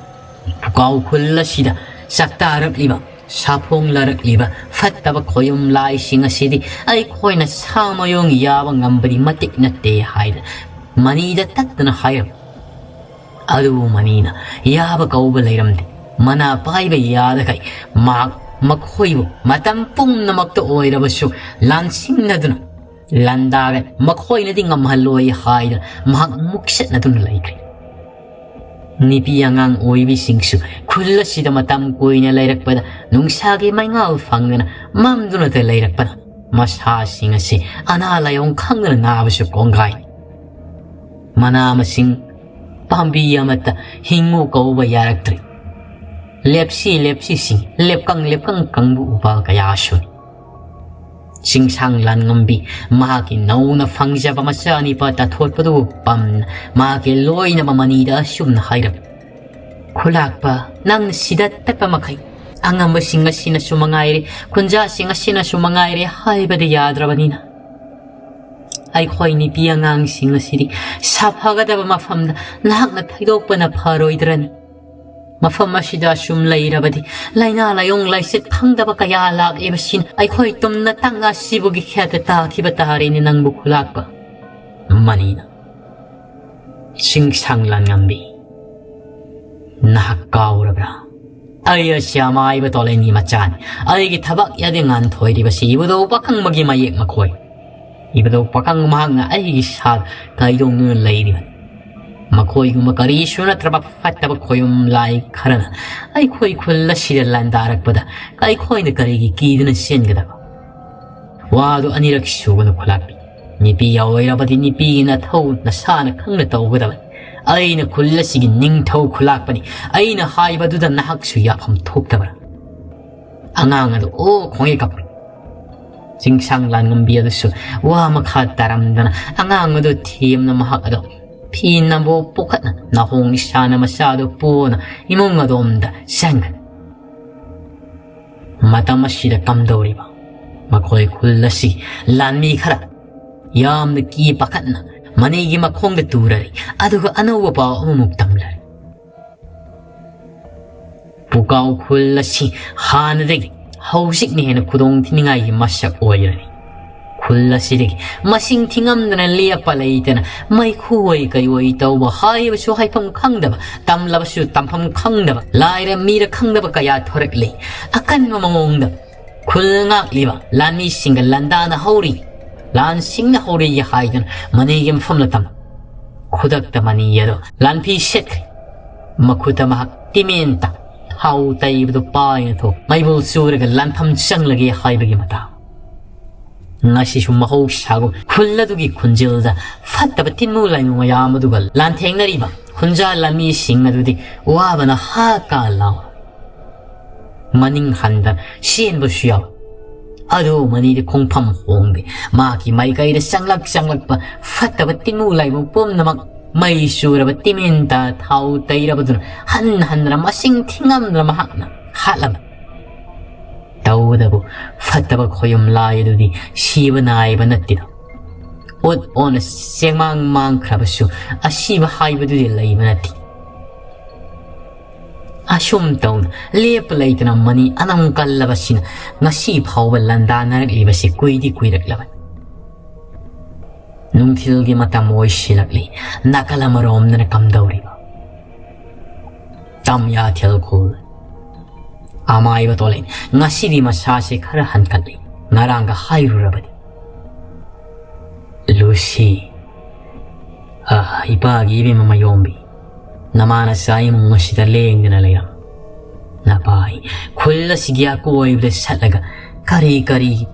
ꯄꯨꯀꯥꯎ ꯈꯨꯜ ꯑꯁꯤꯗ ꯆꯥꯛꯇꯥꯔꯛꯂꯤꯕ, ꯁꯥꯐꯣꯡꯂꯔꯛꯂꯤꯕ ꯐꯠꯇꯕ ꯈꯣꯌꯨꯝ ꯂꯥꯏꯁꯤꯡ ꯑꯁꯤꯗꯤ ꯑꯩꯈꯣꯏꯅ ꯁꯥ ꯃꯌꯣꯡ ꯌꯥꯕ ꯉꯝꯕꯗꯤ ꯃꯇꯤꯛ ꯅꯠꯇꯦ" ꯍꯥꯏꯗꯅ ꯃꯅꯤꯗ ꯇꯠꯇꯅ ꯍꯥꯏꯔꯝꯃꯤ꯫ ꯑꯗꯨꯕꯨ ꯃꯅꯤꯅ ꯌꯥꯕ ꯀꯧꯕ ꯂꯩꯔꯝꯗꯦ꯫ ꯃꯅꯥ ꯄꯥꯏꯕ ꯌꯥꯗꯈꯩ ꯃꯍꯥꯛ ꯃꯈꯣꯏꯕꯨ ꯃꯇꯝ ꯄꯨꯝꯅꯃꯛꯇ ꯑꯣꯏꯔꯕꯁꯨ ꯂꯥꯟꯁꯤꯡꯅꯗꯨꯅ ꯂꯥꯟꯗꯥꯔꯦ, ꯃꯈꯣꯏꯅꯗꯤ ꯉꯝꯍꯜꯂꯣꯏ ꯍꯥꯏꯗꯅ ꯃꯍꯥꯛ ꯃꯨꯛꯁꯠꯅꯗꯨꯅ ꯂꯩꯈ꯭ꯔꯦ꯫ ꯅꯨꯄꯤ ꯑꯉꯥꯡ ꯑꯣꯏꯕꯤꯁꯤꯡꯁꯨ ꯈꯨꯜ ꯑꯁꯤꯗ ꯃꯇꯝ ꯀꯨꯏꯅ ꯂꯩꯔꯛꯄꯗ ꯅꯨꯡꯁꯥꯒꯤ ꯃꯩꯉꯥꯜ ꯐꯪꯗꯅ ꯃꯝꯗꯨꯅꯇ ꯂꯩꯔꯛꯄꯅ ꯃꯁꯥꯁꯤꯡ ꯑꯁꯤ ꯑꯅꯥ ꯂꯥꯏꯑꯣꯡ ꯈꯪꯗꯅ ꯅꯥꯕꯁꯨ ꯀꯣꯡꯒꯥꯏ꯫ ꯃꯅꯥ ꯃꯁꯤꯡ ꯄꯥꯝꯕꯤ ꯑꯃꯠꯇ ꯍꯤꯡꯉꯨ ꯀꯧꯕ ꯌꯥꯔꯛꯇ꯭ꯔꯦ꯫ ꯂꯦꯞꯁꯤ ꯂꯦꯞꯁꯤꯁꯤꯡ, ꯂꯦꯞꯀꯪ ꯂꯦꯞꯀꯪ ꯀꯪꯕ ꯎꯄꯥꯜ ꯀꯌꯥꯁꯨ꯫ ꯆꯤꯡꯁꯥꯡ ꯂꯥꯟꯉꯝꯕꯤ ꯃꯍꯥꯛꯀꯤ ꯅꯧꯅ ꯐꯪꯖꯕ ꯃꯆꯥ ꯅꯤꯄꯥ ꯇꯥꯊꯣꯠꯄꯗꯨꯕꯨ ꯄꯥꯝꯅ ꯃꯍꯥꯛꯀꯤ ꯂꯣꯏꯅꯕ ꯃꯅꯤꯗ ꯑꯁꯨꯝꯅ ꯍꯥꯏꯔꯝꯃꯤ, "ꯈꯨꯂꯥꯛꯄ, ꯅꯪꯅ ꯁꯤꯗ ꯇꯠꯄ ꯃꯈꯩ ꯑꯉꯝꯕꯁꯤꯡ ꯑꯁꯤꯅꯁꯨ ꯃꯉꯥꯏꯔꯦ, ꯈꯨꯟꯖꯥꯁꯤꯡ ꯑꯁꯤꯅꯁꯨ ꯃꯉꯥꯏꯔꯦ ꯍꯥꯏꯕꯗꯤ ꯌꯥꯗ꯭ꯔꯕꯅꯤꯅ, ꯑꯩꯈꯣꯏ ꯅꯨꯄꯤ ꯑꯉꯥꯡꯁꯤꯡ ꯑꯁꯤꯗꯤ ꯁꯥꯐꯒꯗꯕ ꯃꯐꯝꯗ ꯅꯍꯥꯛꯅ ꯊꯩꯗꯣꯛꯄꯅ ꯐꯔꯣꯏꯗ꯭ꯔꯅꯤ? ꯃꯐꯝ ꯑꯁꯤꯗ ꯑꯁꯨꯝ ꯂꯩꯔꯕꯗꯤ ꯂꯥꯏꯅꯥ ꯂꯥꯏꯌꯣꯡ ꯂꯥꯏꯆꯠ ꯈꯪꯗꯕ ꯀꯌꯥ ꯂꯥꯛꯂꯤꯕꯁꯤꯅ ꯑꯩꯈꯣꯏ ꯇꯨꯝꯅ ꯇꯛꯅ ꯁꯤꯕꯒꯤ ꯈꯦꯠꯇ ꯇꯥꯈꯤꯕ ꯇꯥꯔꯦꯅꯦ ꯅꯪꯕꯨ ꯈꯨꯂꯥꯛꯄ꯫" ꯃꯅꯤꯅ, "ꯆꯤꯡꯁꯥꯡ ꯂꯥꯟꯉꯝꯕꯤ, ꯅꯍꯥꯛ ꯀꯥꯎꯔꯕ꯭ꯔꯥ? ꯑꯩ ꯑꯁꯤ ꯑꯃꯥꯏꯕ ꯇꯣꯂꯦꯟꯒꯤ ꯃꯆꯥꯅꯤ꯫ ꯑꯩꯒꯤ ꯊꯕꯛ ꯌꯥꯗꯦ ꯉꯥꯟꯊꯣꯏꯔꯤꯕꯁꯤ ꯏꯕꯨꯙꯧ ꯄꯥꯈꯪꯕꯒꯤ ꯃꯌꯦꯛ ꯃꯈꯣꯏ꯫ ꯏꯕꯨꯙꯧ ꯄꯥꯈꯪ ꯃꯍꯥꯛꯅ ꯑꯩꯒꯤ ꯁꯥ ꯀꯥꯏꯗꯣꯛꯗꯨꯅ ꯂꯩꯔꯤꯕꯅꯤ꯫ ꯃꯈꯣꯏꯒꯨꯝꯕ ꯀꯔꯤꯁꯨ ꯅꯠꯇ꯭ꯔꯕ ꯐꯠꯇꯕ ꯈꯣꯌꯨꯝ ꯂꯥꯏ ꯈꯔꯅ ꯑꯩꯈꯣꯏ ꯈꯨꯜ ꯑꯁꯤꯗ ꯂꯥꯟꯗꯥꯔꯛꯄꯗ ꯑꯩꯈꯣꯏꯅ ꯀꯔꯤꯒꯤ ꯀꯤꯗꯨꯅ ꯆꯦꯟꯒꯗꯕ? ꯋꯥꯗꯨ ꯑꯅꯤꯔꯛ ꯁꯨꯒꯅꯨ ꯈꯨꯂꯥꯛꯄꯤ꯫ ꯅꯨꯄꯤ ꯑꯣꯏꯔꯕꯗꯤ ꯅꯨꯄꯤꯒꯤ ꯅꯊꯧ ꯅꯁꯥꯅ ꯈꯪꯅ ꯇꯧꯒꯗꯕꯅꯤ꯫ ꯑꯩꯅ ꯈꯨꯜ ꯑꯁꯤꯒꯤ ꯅꯤꯡꯊꯧ ꯈꯨꯂꯥꯛꯄꯅꯤ꯫ ꯑꯩꯅ ꯍꯥꯏꯕꯗꯨꯗ ꯅꯍꯥꯛꯁꯨ ꯌꯥꯐꯝ ꯊꯣꯛꯇꯕ꯭ꯔꯥ? ꯑꯉꯥꯡ ꯑꯗꯨ ꯑꯣ ꯈꯣꯡꯉꯦ ꯀꯞꯄꯤ꯫ ꯆꯤꯡꯁꯥꯡ ꯂꯥꯟꯉꯝꯕꯤ ꯑꯗꯨꯁꯨ ꯋꯥ ꯃꯈꯥ ꯇꯥꯔꯝꯗꯅ ꯑꯉꯥꯡ ꯑꯗꯨ ꯊꯦꯝꯅ ꯃꯍꯥꯛ ꯑꯗꯨ ꯐꯤ ꯅꯝꯕꯣ ꯄꯨꯈꯠꯅ ꯅꯥꯍꯣꯡ ꯏꯁꯥꯅ ꯃꯆꯥꯗꯨ ꯄꯣꯅ ꯏꯃꯨꯡ ꯑꯗꯣꯝꯗ ꯆꯪꯈ꯭ꯔꯦ꯫ ꯃꯇꯝ ꯑꯁꯤꯗ ꯀꯝꯗꯧꯔꯤꯕ? ꯃꯈꯣꯏ ꯈꯨꯜ ꯑꯁꯤ ꯂꯥꯟꯃꯤ ꯈꯔ ꯌꯥꯝꯅ ꯀꯤ ꯄꯥꯈꯠꯅ ꯃꯅꯤꯒꯤ ꯃꯈꯣꯡꯗ ꯇꯨꯔꯔꯤ, ꯑꯗꯨꯒ ꯑꯅꯧꯕ ꯄꯥꯎ ꯑꯃꯃꯨꯛ ꯇꯝꯂꯔꯤ꯫ ꯄꯨꯀꯥꯎ ꯈꯨꯜ ꯑꯁꯤ ꯍꯥꯟꯅꯗꯒꯤ ꯍꯧꯖꯤꯛꯅ ꯍꯦꯟꯅ ꯈꯨꯗꯣꯡ ꯊꯤꯅꯤꯡꯉꯥꯏꯒꯤ ꯃꯁꯛ ꯑꯣꯏꯔꯅꯤ꯫ ꯈꯨꯜ ꯑꯁꯤꯗꯒꯤ ꯃꯁꯤꯡ ꯊꯤꯉꯝꯗꯅ ꯂꯦꯞꯄ ꯂꯩꯇꯅ ꯃꯩꯈꯨ ꯑꯣꯏ ꯀꯩ ꯑꯣꯏ ꯇꯧꯕ, ꯍꯥꯏꯕꯁꯨ ꯍꯥꯏꯐꯝ ꯈꯪꯗꯕ, ꯇꯝꯂꯕꯁꯨ ꯇꯝꯐꯝ ꯈꯪꯗꯕ, ꯂꯥꯏꯔ ꯃꯤꯔ ꯈꯪꯗꯕ ꯀꯌꯥ ꯊꯣꯔꯛꯂꯤ꯫ ꯑꯀꯟꯕ ꯃꯑꯣꯡꯗ ꯈꯨꯜ ꯉꯥꯛꯂꯤꯕ ꯂꯥꯟꯃꯤꯁꯤꯡꯒ ꯂꯥꯟꯗꯥꯅ ꯍꯧꯔꯤ, ꯂꯥꯟꯁꯤꯡꯅ ꯍꯧꯔꯤ ꯍꯥꯏꯗꯨꯅ ꯃꯅꯤꯒꯤ ꯃꯐꯝꯗ ꯇꯝ꯫ ꯈꯨꯗꯛꯇ ꯃꯅꯤ ꯑꯗꯨ ꯂꯥꯟꯐꯤ ꯁꯦꯠꯈ꯭ꯔꯦ꯫ ꯃꯈꯨꯠꯇ ꯃꯍꯥꯛ ꯇꯤꯃꯦꯟꯇ ꯊꯥꯎ ꯇꯩꯕꯗꯨ ꯄꯥꯏꯅ ꯊꯣꯛ ꯃꯩꯕꯨꯜ ꯆꯨꯔꯒ ꯂꯥꯟꯐꯝ ꯆꯪꯂꯒꯦ ꯍꯥꯏꯕꯒꯤ ꯃꯇꯥꯡ꯫ ꯉꯁꯤꯁꯨ ꯃꯍꯧꯁꯥꯒꯨꯝ ꯈꯨꯜ ꯑꯗꯨꯒꯤ ꯈꯨꯟꯖꯦꯜꯗ ꯐꯠꯇꯕ ꯇꯤꯟꯃꯨ ꯂꯥꯏꯃꯨ ꯃꯌꯥꯝ ꯑꯗꯨꯒ ꯂꯥꯟꯊꯦꯡꯅꯔꯤꯕ ꯈꯨꯟꯖꯥ ꯂꯥꯟꯃꯤꯁꯤꯡ ꯑꯗꯨꯗꯤ ꯋꯥꯕꯅ ꯍꯥ ꯀꯥ ꯂꯥꯎ ꯃꯅꯤꯡ ꯍꯟꯗ ꯆꯦꯟꯕꯁꯨ ꯌꯥꯎ꯫ ꯑꯗꯨ ꯃꯅꯤꯗꯤ ꯈꯣꯡꯐꯝ ꯍꯣꯡꯗꯦ꯫ ꯃꯍꯥꯛꯀꯤ ꯃꯥꯏꯀꯩꯗ ꯆꯪꯂꯛ ꯆꯪꯂꯛꯄ ꯐꯠꯇꯕ ꯇꯤꯟꯃꯨ ꯂꯥꯏꯃꯨ ꯄꯨꯝꯅꯃꯛ ꯃꯩ ꯆꯨꯔꯕ ꯇꯤꯃꯦꯟꯇ ꯊꯥꯎ ꯇꯩꯔꯕꯗꯨꯅ ꯍꯟ ꯍꯟꯗꯅ ꯃꯁꯤꯡ ꯊꯤꯉꯝꯗꯅ ꯃꯍꯥꯛꯅ ꯍꯥꯠꯂꯝꯃꯤ꯫ ꯇꯧꯕꯇꯕꯨ ꯐꯠꯇꯕ ꯈꯣꯌꯨꯝ ꯂꯥꯏ ꯑꯗꯨꯗꯤ ꯁꯤꯕ ꯅꯥꯏꯕ ꯅꯠꯇꯦꯗꯣ꯫ ꯑꯣꯠ ꯑꯣꯟꯅ ꯆꯦꯡꯃꯥꯡ ꯃꯥꯡꯈ꯭ꯔꯕꯁꯨ ꯑꯁꯤꯕ ꯍꯥꯏꯕꯗꯨꯗꯤ ꯂꯩꯕ ꯅꯠꯇꯦ꯫ ꯑꯁꯨꯝ ꯇꯧꯅ ꯂꯦꯞꯄ ꯂꯩꯇꯅ ꯃꯅꯤ ꯑꯅꯝ ꯀꯜꯂꯕꯁꯤꯅ ꯉꯁꯤ ꯐꯥꯎꯕ ꯂꯥꯟꯗꯥꯅꯔꯛꯂꯤꯕꯁꯤ ꯀꯨꯏꯗꯤ ꯀꯨꯏꯔꯛꯂꯕꯅꯤ꯫ ꯅꯨꯡꯊꯤꯜꯒꯤ ꯃꯇꯝ ꯑꯣꯏꯁꯤꯜꯂꯛꯂꯤ꯫ ꯅꯥꯀꯜ ꯑꯃꯔꯣꯝꯗꯅ ꯀꯝꯗꯧꯔꯤꯕ? ꯇꯝ ꯌꯥꯊꯦꯜ ꯈꯨꯜ꯫ ꯑꯃꯥꯏꯕ ꯇꯣꯂꯦꯟ꯫ ꯉꯁꯤꯗꯤ ꯃꯁꯥꯁꯦ ꯈꯔ ꯍꯟꯀꯠꯂꯤ꯫ ꯉꯔꯥꯡꯒ ꯍꯥꯏꯔꯨꯔꯕꯗꯤ꯫ ꯂꯨꯁꯤ꯫ ꯑ, ꯏꯄꯥꯒꯤ ꯏꯕꯦꯝꯃ ꯃꯌꯣꯝꯕꯤ꯫ ꯅꯃꯥ ꯅꯆꯥ ꯏꯃꯨꯡ ꯑꯁꯤꯗ ꯂꯦꯡꯗꯅ ꯂꯩꯔꯝ꯫ ꯅꯄꯥꯏ ꯈꯨꯜ ꯑꯁꯤꯒꯤ ꯑꯀꯣꯏꯕꯗ ꯆꯠꯂꯒ ꯀꯔꯤ ꯀꯔꯤ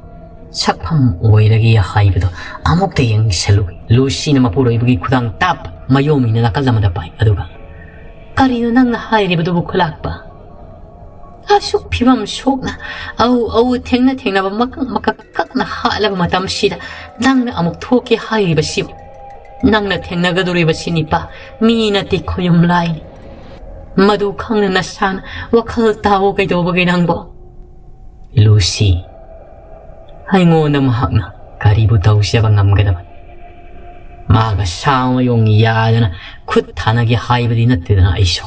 ꯁꯛꯐꯝ ꯑꯣꯏꯔꯒꯦ ꯍꯥꯏꯕꯗꯣ ꯑꯃꯨꯛꯇ ꯌꯦꯡꯁꯜꯂꯨ꯫ ꯂꯨꯁꯤꯅ ꯃꯄꯨꯔꯣꯏꯕꯒꯤ ꯈꯨꯗꯥꯡ ꯇꯥꯞ ꯃꯌꯣꯝ ꯑꯣꯏꯅ ꯅꯥꯀꯜ ꯑꯃꯗ ꯄꯥꯏ, ꯑꯗꯨꯒ, "ꯀꯔꯤꯅꯣ ꯅꯪꯅ ꯍꯥꯏꯔꯤꯕꯗꯨꯕꯨ, ꯈꯨꯂꯥꯛꯄ? ꯑꯁꯨꯛ ꯐꯤꯕꯝ ꯁꯣꯛꯅ, ꯑꯎ ꯑꯎ ꯊꯦꯡꯅ ꯊꯦꯡꯅꯕ ꯃꯀꯛ ꯃꯀꯛ ꯀꯛꯅ ꯍꯥꯠꯂꯕ ꯃꯇꯝꯁꯤꯗ ꯅꯪꯅ ꯑꯃꯨꯛ ꯊꯣꯛꯀꯦ ꯍꯥꯏꯔꯤꯕꯁꯤꯕꯨ? ꯅꯪꯅ ꯊꯦꯡꯅꯒꯗꯧꯔꯤꯕꯁꯤ, ꯅꯤꯄꯥ, ꯃꯤ ꯅꯠꯇꯦ, ꯈꯣꯌꯨꯝ ꯂꯥꯏꯅꯤ꯫ ꯃꯗꯨ ꯈꯪꯅ ꯅꯁꯥꯅ ꯋꯥꯈꯜ ꯇꯥꯎ ꯀꯩꯗꯧꯕꯒꯦ ꯅꯪꯕꯣ?" "ꯂꯨꯁꯤ, ꯑꯩꯉꯣꯟꯗ ꯃꯍꯥꯛꯅ ꯀꯔꯤꯕꯨ ꯇꯧꯖꯕ ꯉꯝꯒꯗꯕ? ꯃꯥꯒ ꯁꯥ ꯃꯌꯣꯡ ꯌꯥꯗꯅ ꯈꯨꯠ ꯊꯥꯅꯒꯦ ꯍꯥꯏꯕꯗꯤ ꯅꯠꯇꯦꯗꯅ ꯑꯩꯁꯨ꯫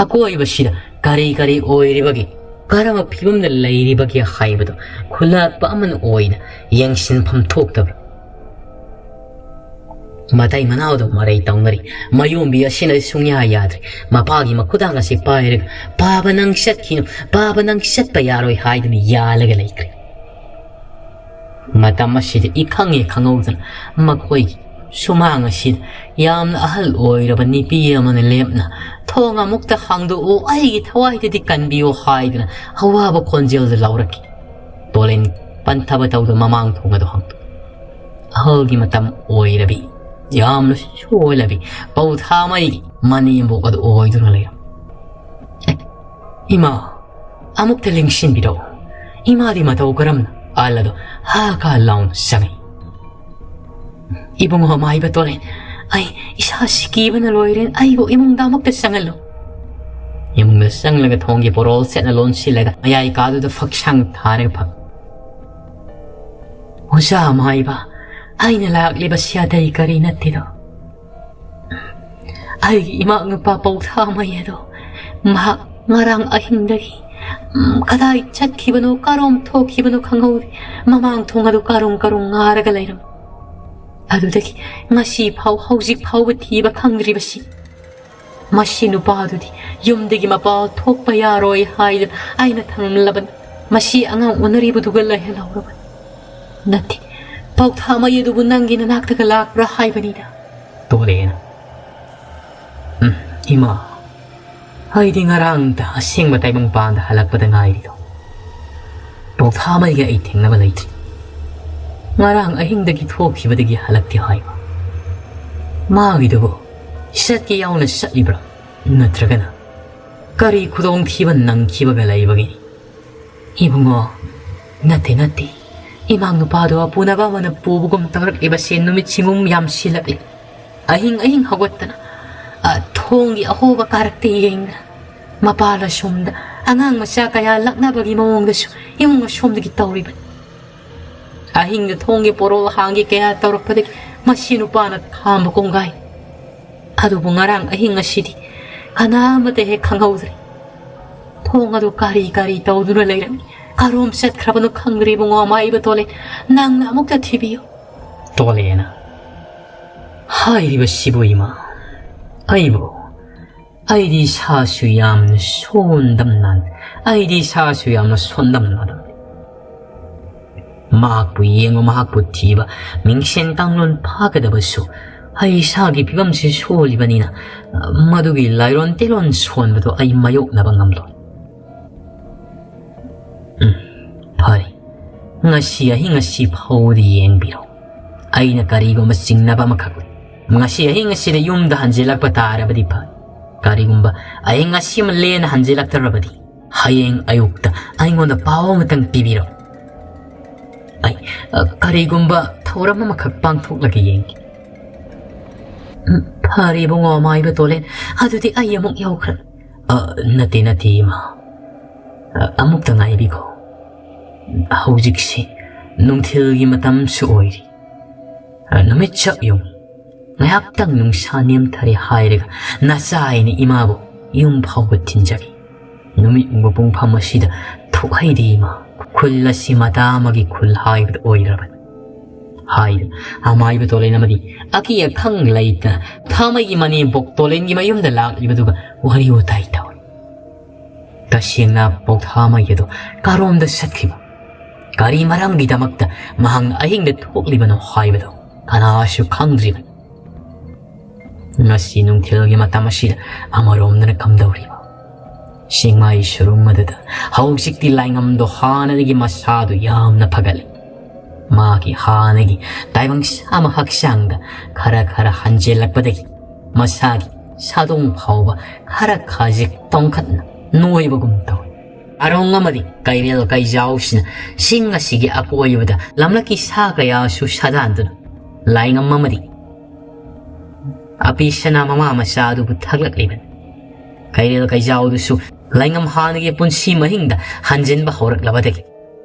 ꯑꯀꯣꯏꯕꯁꯤꯗ ꯀꯔꯤ ꯀꯔꯤ ꯑꯣꯏꯔꯤꯕꯒꯦ, ꯀꯔꯝꯕ ꯐꯤꯕꯝꯗ ꯂꯩꯔꯤꯕꯒꯦ ꯍꯥꯏꯕꯗꯨ ꯈꯨꯂꯥꯛꯄ ꯑꯃꯅ ꯑꯣꯏꯅ ꯌꯦꯡꯁꯤꯟꯐꯝ ꯊꯣꯛꯇꯕ꯭ꯔꯥ? ꯃꯇꯩ ꯃꯅꯥꯎꯗ ꯃꯔꯩ ꯇꯧꯅꯔꯤ꯫ ꯃꯌꯣꯝꯕꯤ ꯑꯁꯤꯅꯗꯤ ꯁꯨꯡꯌꯥ ꯌꯥꯗ꯭ꯔꯦ꯫ ꯃꯄꯥꯒꯤ ꯃꯈꯨꯗꯥꯡ ꯑꯁꯤ ꯄꯥꯏꯔꯒ, 'ꯄꯥꯕ ꯅꯪ ꯆꯠꯈꯤꯅꯨ, ꯄꯥꯕ ꯅꯪ ꯆꯠꯄ ꯌꯥꯔꯣꯏ' ꯍꯥꯏꯗꯨꯅ ꯌꯥꯜꯂꯒ ꯂꯩꯈ꯭ꯔꯦ꯫ ꯃꯇꯝ ꯑꯁꯤꯗ ꯏꯈꯪ ꯍꯦꯛ ꯈꯪꯍꯧꯗꯅ ꯃꯈꯣꯏꯒꯤ ꯁꯨꯃꯥꯡ ꯑꯁꯤꯗ ꯌꯥꯝꯅ ꯑꯍꯜ ꯑꯣꯏꯔꯕ ꯅꯨꯄꯤ ꯑꯃꯅ ꯂꯦꯞꯅ, "ꯊꯣꯡ ꯑꯃꯨꯛꯇ ꯍꯥꯡꯗꯣꯛꯎ, ꯑꯩꯒꯤ ꯊꯋꯥꯏꯗꯗꯤ ꯀꯟꯕꯤꯌꯨ" ꯍꯥꯏꯗꯨꯅ ꯑꯋꯥꯕ ꯈꯣꯟꯖꯦꯜꯗ ꯂꯥꯎꯔꯛꯈꯤ꯫ ꯇꯣꯂꯦꯟ ꯄꯟꯊꯕ ꯇꯧꯗ ꯃꯃꯥꯡ ꯊꯣꯡ ꯑꯗꯨ ꯍꯥꯡꯗꯣꯛꯏ꯫ ꯑꯍꯜꯒꯤ ꯃꯇꯝ ꯑꯣꯏꯔꯕꯤ, ꯌꯥꯝꯅ ꯁꯣꯜꯂꯕꯤ ꯄꯧꯊꯥꯃꯩꯒꯤ ꯃꯅꯦꯝꯕꯣꯛ ꯑꯗꯨ ꯑꯣꯏꯗꯨꯅ ꯂꯩꯔꯝꯃꯤ꯫ "ꯑꯦ, ꯏꯃꯥ, ꯑꯃꯨꯛꯇ ꯂꯦꯡꯁꯤꯟꯕꯤꯔꯛꯎ꯫ ꯏꯃꯥꯗꯤ ꯃꯇꯧ ꯀꯔꯝꯅ?" ꯑꯍꯜ ꯑꯗꯨ ꯍꯥ ꯀꯥ ꯂꯥꯎꯅ ꯆꯪꯉꯤ꯫ "ꯏꯕꯨꯡꯉꯣ ꯃꯥꯏꯕ ꯇꯣꯂꯦꯟ, ꯑꯩ ꯏꯁꯥꯁꯤ ꯀꯤꯕꯅ ꯂꯣꯏꯔꯦ꯫ ꯑꯩꯕꯨ ꯏꯃꯨꯡꯗ ꯑꯃꯨꯛꯇ ꯆꯪꯍꯜꯂꯨ꯫" ꯏꯃꯨꯡꯗ ꯆꯪꯂꯒ ꯊꯣꯡꯒꯤ ꯄꯣꯔꯣꯜ ꯁꯦꯠꯅ ꯂꯣꯟꯁꯤꯜꯂꯒ ꯃꯌꯥꯏ ꯀꯥꯗꯨꯗ ꯐꯛꯁꯥꯡ ꯊꯥꯔꯒ ꯐꯝ꯫ "ꯑꯣꯖꯥ ꯃꯥꯏꯕ, ꯑꯩꯅ ꯂꯥꯛꯂꯤꯕꯁꯤ ꯑꯇꯩ ꯀꯔꯤ ꯅꯠꯇꯦꯗꯣ, ꯑꯩꯒꯤ ꯏꯃꯥ ꯅꯨꯄꯥ ꯄꯧꯊꯥꯃꯩ ꯑꯗꯣ, ꯃꯍꯥꯛ ꯉꯔꯥꯡ ꯑꯍꯤꯡꯗꯒꯤ, ꯎꯝ, ꯀꯗꯥꯏ ꯆꯠꯈꯤꯕꯅꯣ, ꯀꯔꯣꯝ ꯊꯣꯛꯈꯤꯕꯅꯣ ꯈꯪꯍꯧꯗꯦ꯫ ꯃꯃꯥꯡ ꯊꯣꯡ ꯑꯗꯨ ꯀꯥꯔꯨꯝ ꯀꯥꯔꯨꯝ ꯉꯥꯔꯒ ꯂꯩꯔꯝꯃꯤ꯫ ꯑꯗꯨꯗꯒꯤ ꯉꯁꯤ ꯐꯥꯎ, ꯍꯧꯖꯤꯛ ꯐꯥꯎꯕ ꯊꯤꯕ ꯈꯪꯗ꯭ꯔꯤꯕꯁꯤ꯫ ꯃꯁꯤ ꯅꯨꯄꯥꯗꯨꯗꯤ ꯌꯨꯝꯗꯒꯤ ꯃꯄꯥ ꯊꯣꯛꯄ ꯌꯥꯔꯣꯏ ꯍꯥꯏꯗꯅ ꯑꯩꯅ ꯊꯝꯂꯝꯂꯕꯅꯤ꯫ ꯃꯁꯤ ꯑꯉꯥꯡ ꯎꯅꯔꯤꯕꯗꯨꯒ ꯂꯩꯍꯜꯍꯧꯔꯕꯅꯤ꯫ ꯅꯠꯇꯦ, ꯄꯧꯊꯥꯃꯩ ꯑꯗꯨꯕꯨ ꯅꯪꯒꯤ ꯅꯅꯥꯛꯇꯒ ꯂꯥꯛꯄ꯭ꯔꯥ ꯍꯥꯏꯕꯅꯤꯗ꯫" ꯇꯣꯂꯦꯟ, "ꯎꯝ, ꯏꯃꯥ, ꯑꯩꯗꯤ ꯉꯔꯥꯡꯇ ꯑꯁꯦꯡꯕ ꯇꯥꯏꯕꯪꯄꯥꯟꯗ ꯍꯜꯂꯛꯄꯗ ꯉꯥꯏꯔꯤꯗꯣ꯫ ꯄꯥꯎꯊꯥꯃꯩꯒ ꯑꯩ ꯊꯦꯡꯅꯕ ꯂꯩꯇ꯭ꯔꯤ꯫ ꯉꯔꯥꯡ ꯑꯍꯤꯡꯗꯒꯤ ꯊꯣꯛꯈꯤꯕꯗꯒꯤ ꯍꯜꯂꯛꯇꯦ ꯍꯥꯏꯕ꯫ ꯃꯥꯒꯤꯗꯨꯕꯨ ꯁꯠꯀꯦ ꯌꯥꯎꯅ ꯆꯠꯂꯤꯕ꯭ꯔꯥ, ꯅꯠꯇ꯭ꯔꯒꯅ ꯀꯔꯤ ꯈꯨꯗꯣꯡꯊꯤꯕ ꯅꯪꯈꯤꯕꯒ ꯂꯩꯕꯒꯤꯅꯤ? ꯏꯕꯨꯡꯉꯣ, ꯅꯠꯇꯦ, ꯅꯠꯇꯦ꯫ ꯏꯃꯥ ꯅꯨꯄꯥꯗꯣ ꯑꯄꯨꯅꯕ ꯑꯃꯅ ꯄꯨꯕꯒꯨꯝ ꯇꯧꯔꯛꯂꯤꯕꯁꯦ ꯅꯨꯃꯤꯠ ꯁꯤꯡꯒꯨꯝ ꯌꯥꯝꯁꯤꯜꯂꯛꯂꯤ꯫ ꯑꯍꯤꯡ ꯑꯍꯤꯡ ꯍꯧꯒꯠꯇꯅ, ꯑ, ꯊꯣꯡꯒꯤ ꯑꯍꯣꯕ ꯀꯥꯔꯛꯇ ꯌꯦꯡꯗꯅ, ꯃꯄꯥꯜ ꯑꯁꯣꯝꯗ ꯑꯉꯥꯡ ꯃꯆꯥ ꯀꯌꯥ ꯂꯛꯅꯕꯒꯤ ꯃꯑꯣꯡꯗꯁꯨ ꯏꯃꯨꯡ ꯑꯁꯣꯝꯗꯒꯤ ꯇꯧꯔꯤꯕꯅꯤ꯫ ꯑꯍꯤꯡꯗ ꯊꯣꯡꯒꯤ ꯄꯣꯔꯣꯜ ꯍꯥꯡꯒꯦ ꯀꯌꯥ ꯇꯧꯔꯛꯄꯗꯒꯤ ꯃꯁꯤ ꯅꯨꯄꯥꯅ ꯈꯥꯝꯕ ꯀꯣꯡꯒꯥꯏ꯫ ꯑꯗꯨꯕꯨ ꯉꯔꯥꯡ ꯑꯍꯤꯡ ꯑꯁꯤꯗꯤ ꯀꯅꯥ ꯑꯃꯠꯇ ꯍꯦꯛ ꯈꯪꯍꯧꯗ꯭ꯔꯦ꯫ ꯊꯣꯡ ꯑꯗꯨ ꯀꯔꯤ ꯀꯔꯤ ꯇꯧꯗꯨꯅ ꯂꯩꯔꯝꯃꯤ꯫ ꯀꯔꯣꯝ ꯆꯠꯈ꯭ꯔꯕꯅꯣ ꯈꯪꯗ꯭ꯔꯦ ꯏꯕꯨꯡꯉꯣ ꯑꯃꯥꯏꯕ ꯇꯣꯂꯦ꯫ ꯅꯪꯅ ꯑꯃꯨꯛꯇ ꯊꯤꯕꯤꯌꯨ꯫ ꯇꯣꯂꯦꯅ ꯍꯥꯏꯔꯤꯕꯁꯤꯕꯨ ꯏꯃꯥ, ꯑꯩꯕꯨ, ꯑꯩꯗꯤ ꯏꯁꯥꯁꯨ ꯌꯥꯝꯅ ꯁꯣꯟꯗꯝ ꯅꯥꯟ-, ꯑꯩꯗꯤ ꯏꯁꯥꯁꯨ ꯌꯥꯝꯅ ꯁꯣꯟꯗꯝ ꯅꯥꯗꯝ꯫ ꯃꯍꯥꯛꯄꯨ ꯌꯦꯡꯕ, ꯃꯍꯥꯛꯄꯨ ꯊꯤꯕ, ꯃꯤꯡꯁꯦꯟ ꯀꯥꯡꯂꯣꯟ ꯐꯥꯒꯗꯕꯁꯨ ꯑꯩ ꯏꯁꯥꯒꯤ ꯐꯤꯕꯝꯁꯤ ꯁꯣꯜꯂꯤꯕꯅꯤꯅ, ꯃꯗꯨꯒꯤ ꯂꯥꯏꯔꯣꯟ ꯇꯦꯂꯣꯟ ꯁꯣꯟꯕꯗꯨ ꯑꯩ ꯃꯥꯌꯣꯛꯅꯕ ꯉꯝꯂꯣꯏ꯫ ꯎꯝ, ꯐꯔꯦ꯫ ꯉꯁꯤ ꯑꯍꯤꯡ ꯑꯁꯤ ꯐꯥꯎꯗꯤ ꯌꯦꯡꯕꯤꯔꯣ꯫ ꯑꯩꯅ ꯀꯔꯤꯒꯨꯝꯕ ꯆꯤꯡꯅꯕ ꯑꯃꯈꯛ ꯂꯩ꯫ ꯉꯁꯤ ꯑꯍꯤꯡ ꯑꯁꯤꯗ ꯌꯨꯝꯗ ꯍꯟꯖꯤꯜꯂꯛꯄ ꯇꯥꯔꯕꯗꯤ ꯐꯩ꯫ ꯀꯔꯤꯒꯨꯝꯕ ꯑꯍꯤꯡ ꯑꯁꯤꯃ ꯂꯦꯟꯅ ꯍꯟꯖꯤꯜꯂꯛꯇ꯭ꯔꯕꯗꯤ, ꯍꯌꯦꯡ ꯑꯌꯨꯛꯇ ꯑꯩꯉꯣꯟꯗ ꯄꯥꯎ ꯑꯃꯇꯪ ꯄꯤꯕꯤꯔꯣ꯫ ꯑꯩ, ꯑ, ꯀꯔꯤꯒꯨꯝꯕ ꯊꯧꯔꯝ ꯑꯃꯈꯛ ꯄꯥꯡꯊꯣꯛꯂꯒ ꯌꯦꯡꯒꯦ꯫ ꯎꯝ, ꯐꯔꯦ ꯏꯕꯨꯡꯉꯣ ꯑꯃꯥꯏꯕ ꯇꯣꯂꯦꯟ, ꯑꯗꯨꯗꯤ ꯑꯩ ꯑꯃꯨꯛ ꯌꯧꯈ꯭ꯔꯦ꯫ ꯑ, ꯅꯠꯇꯦ, ꯅꯠꯇꯦ, ꯏꯃꯥ꯫ ꯑ, ꯑꯃꯨꯛꯇ ꯉꯥꯏꯕꯤꯈꯣ꯫ ꯍꯧꯖꯤꯛꯁꯤ ꯅꯨꯡꯊꯤꯜꯒꯤ ꯃꯇꯝꯁꯨ ꯑꯣꯏꯔꯤ꯫ ꯑ, ꯅꯨꯃꯤꯠ ꯆꯞ ꯌꯨꯡ꯫ ꯉꯥꯏꯍꯥꯛꯇꯪ ꯅꯨꯡꯁꯥ ꯅꯦꯝꯊꯔꯦ ꯍꯥꯏꯔꯒ ꯅꯆꯥ ꯑꯩꯅ ꯏꯃꯥꯕꯨ ꯌꯨꯝ ꯐꯥꯎꯕ ꯊꯤꯟꯖꯒꯦ꯫ ꯅꯨꯃꯤꯠ ꯌꯨꯡꯕ ꯄꯨꯡꯐꯝ ꯑꯁꯤꯗ ꯊꯣꯛꯍꯩꯗꯦ ꯏꯃꯥ꯫ ꯈꯨꯜ ꯑꯁꯤ ꯃꯇꯥ ꯑꯃꯒꯤ ꯈꯨꯜ ꯍꯥꯏꯕꯗꯨ ꯑꯣꯏꯔꯕꯅꯤ꯫ ꯍꯥꯏꯗꯨꯅ ꯑꯃꯥꯏꯕ ꯇꯣꯂꯦꯟ ꯑꯃꯗꯤ ꯑꯀꯤ ꯑꯈꯪ ꯂꯩꯇꯅ ꯊꯥꯃꯩꯒꯤ ꯃꯅꯦꯝꯄꯣꯛ ꯇꯣꯂꯦꯟꯒꯤ ꯃꯌꯨꯝꯗ ꯂꯥꯛꯂꯤꯕꯗꯨꯒ ꯋꯥꯔꯤ ꯋꯥꯇꯥꯏ ꯇꯧꯔꯤ꯫ ꯇꯁꯦꯡꯅ ꯄꯥꯎꯊꯥꯃꯩ ꯑꯗꯨ ꯀꯔꯣꯝꯗ ꯆꯠꯈꯤꯕ, ꯀꯔꯤ ꯃꯔꯝꯒꯤꯗꯃꯛꯇ ꯃꯍꯥꯛꯅ ꯑꯍꯤꯡꯗ ꯊꯣꯛꯂꯤꯕꯅꯣ ꯍꯥꯏꯕꯗꯨ ꯀꯅꯥꯁꯨ ꯈꯪꯗ꯭ꯔꯤꯕꯅꯤ꯫ ꯉꯁꯤ ꯅꯨꯡꯊꯤꯜꯒꯤ ꯃꯇꯝ ꯑꯁꯤꯗ ꯑꯃꯔꯣꯝꯗꯅ ꯀꯝꯗꯧꯔꯤꯕ? ꯆꯤꯡꯃꯥꯏ ꯁꯨꯔꯨꯡ ꯑꯗꯨꯗ ꯍꯧꯖꯤꯛꯇꯤ ꯂꯥꯏꯉꯝꯗꯣ ꯍꯥꯟꯅꯗꯒꯤ ꯃꯁꯥꯗꯨ ꯌꯥꯝꯅ ꯐꯒꯠꯂꯦ꯫ ꯃꯥꯒꯤ ꯍꯥꯟꯅꯒꯤ ꯇꯥꯏꯕꯪ ꯁꯥꯃ ꯍꯛꯆꯥꯡꯗ ꯈꯔ ꯈꯔ ꯍꯟꯖꯤꯜꯂꯛꯄꯗꯒꯤ ꯃꯁꯥꯒꯤ ꯁꯥꯗꯣꯡ ꯐꯥꯎꯕ ꯈꯔ ꯈꯖꯤꯛ ꯇꯣꯡꯈꯠꯅ ꯅꯣꯏꯕꯒꯨꯝ ꯇꯧꯏ꯫ ꯑꯔꯣꯡ ꯑꯃꯗꯤ ꯀꯩꯔꯦꯜ ꯀꯩꯖꯥꯎꯁꯤꯅ ꯆꯤꯡ ꯑꯁꯤꯒꯤ ꯑꯀꯣꯏꯕꯗ ꯂꯝꯂꯛꯀꯤ ꯁꯥ ꯀꯌꯥꯁꯨ ꯁꯥꯗꯥꯟꯗꯨꯅ ꯂꯥꯏꯉꯝ ꯑꯃꯗꯤ ꯑꯄꯤꯁꯅꯥ ꯃꯃꯥ ꯃꯆꯥ ꯑꯗꯨꯕꯨ ꯊꯛꯂꯛꯂꯤꯕꯅꯤ꯫ ꯀꯩꯔꯦꯜ ꯀꯩꯖꯥꯎꯗꯨꯁꯨ ꯂꯥꯏꯉꯝ ꯍꯥꯟꯅꯒꯤ ꯄꯨꯟꯁꯤ ꯃꯍꯤꯡꯗ ꯍꯟꯖꯤꯟꯕ ꯍꯧꯔꯛꯂꯕꯗꯒꯤ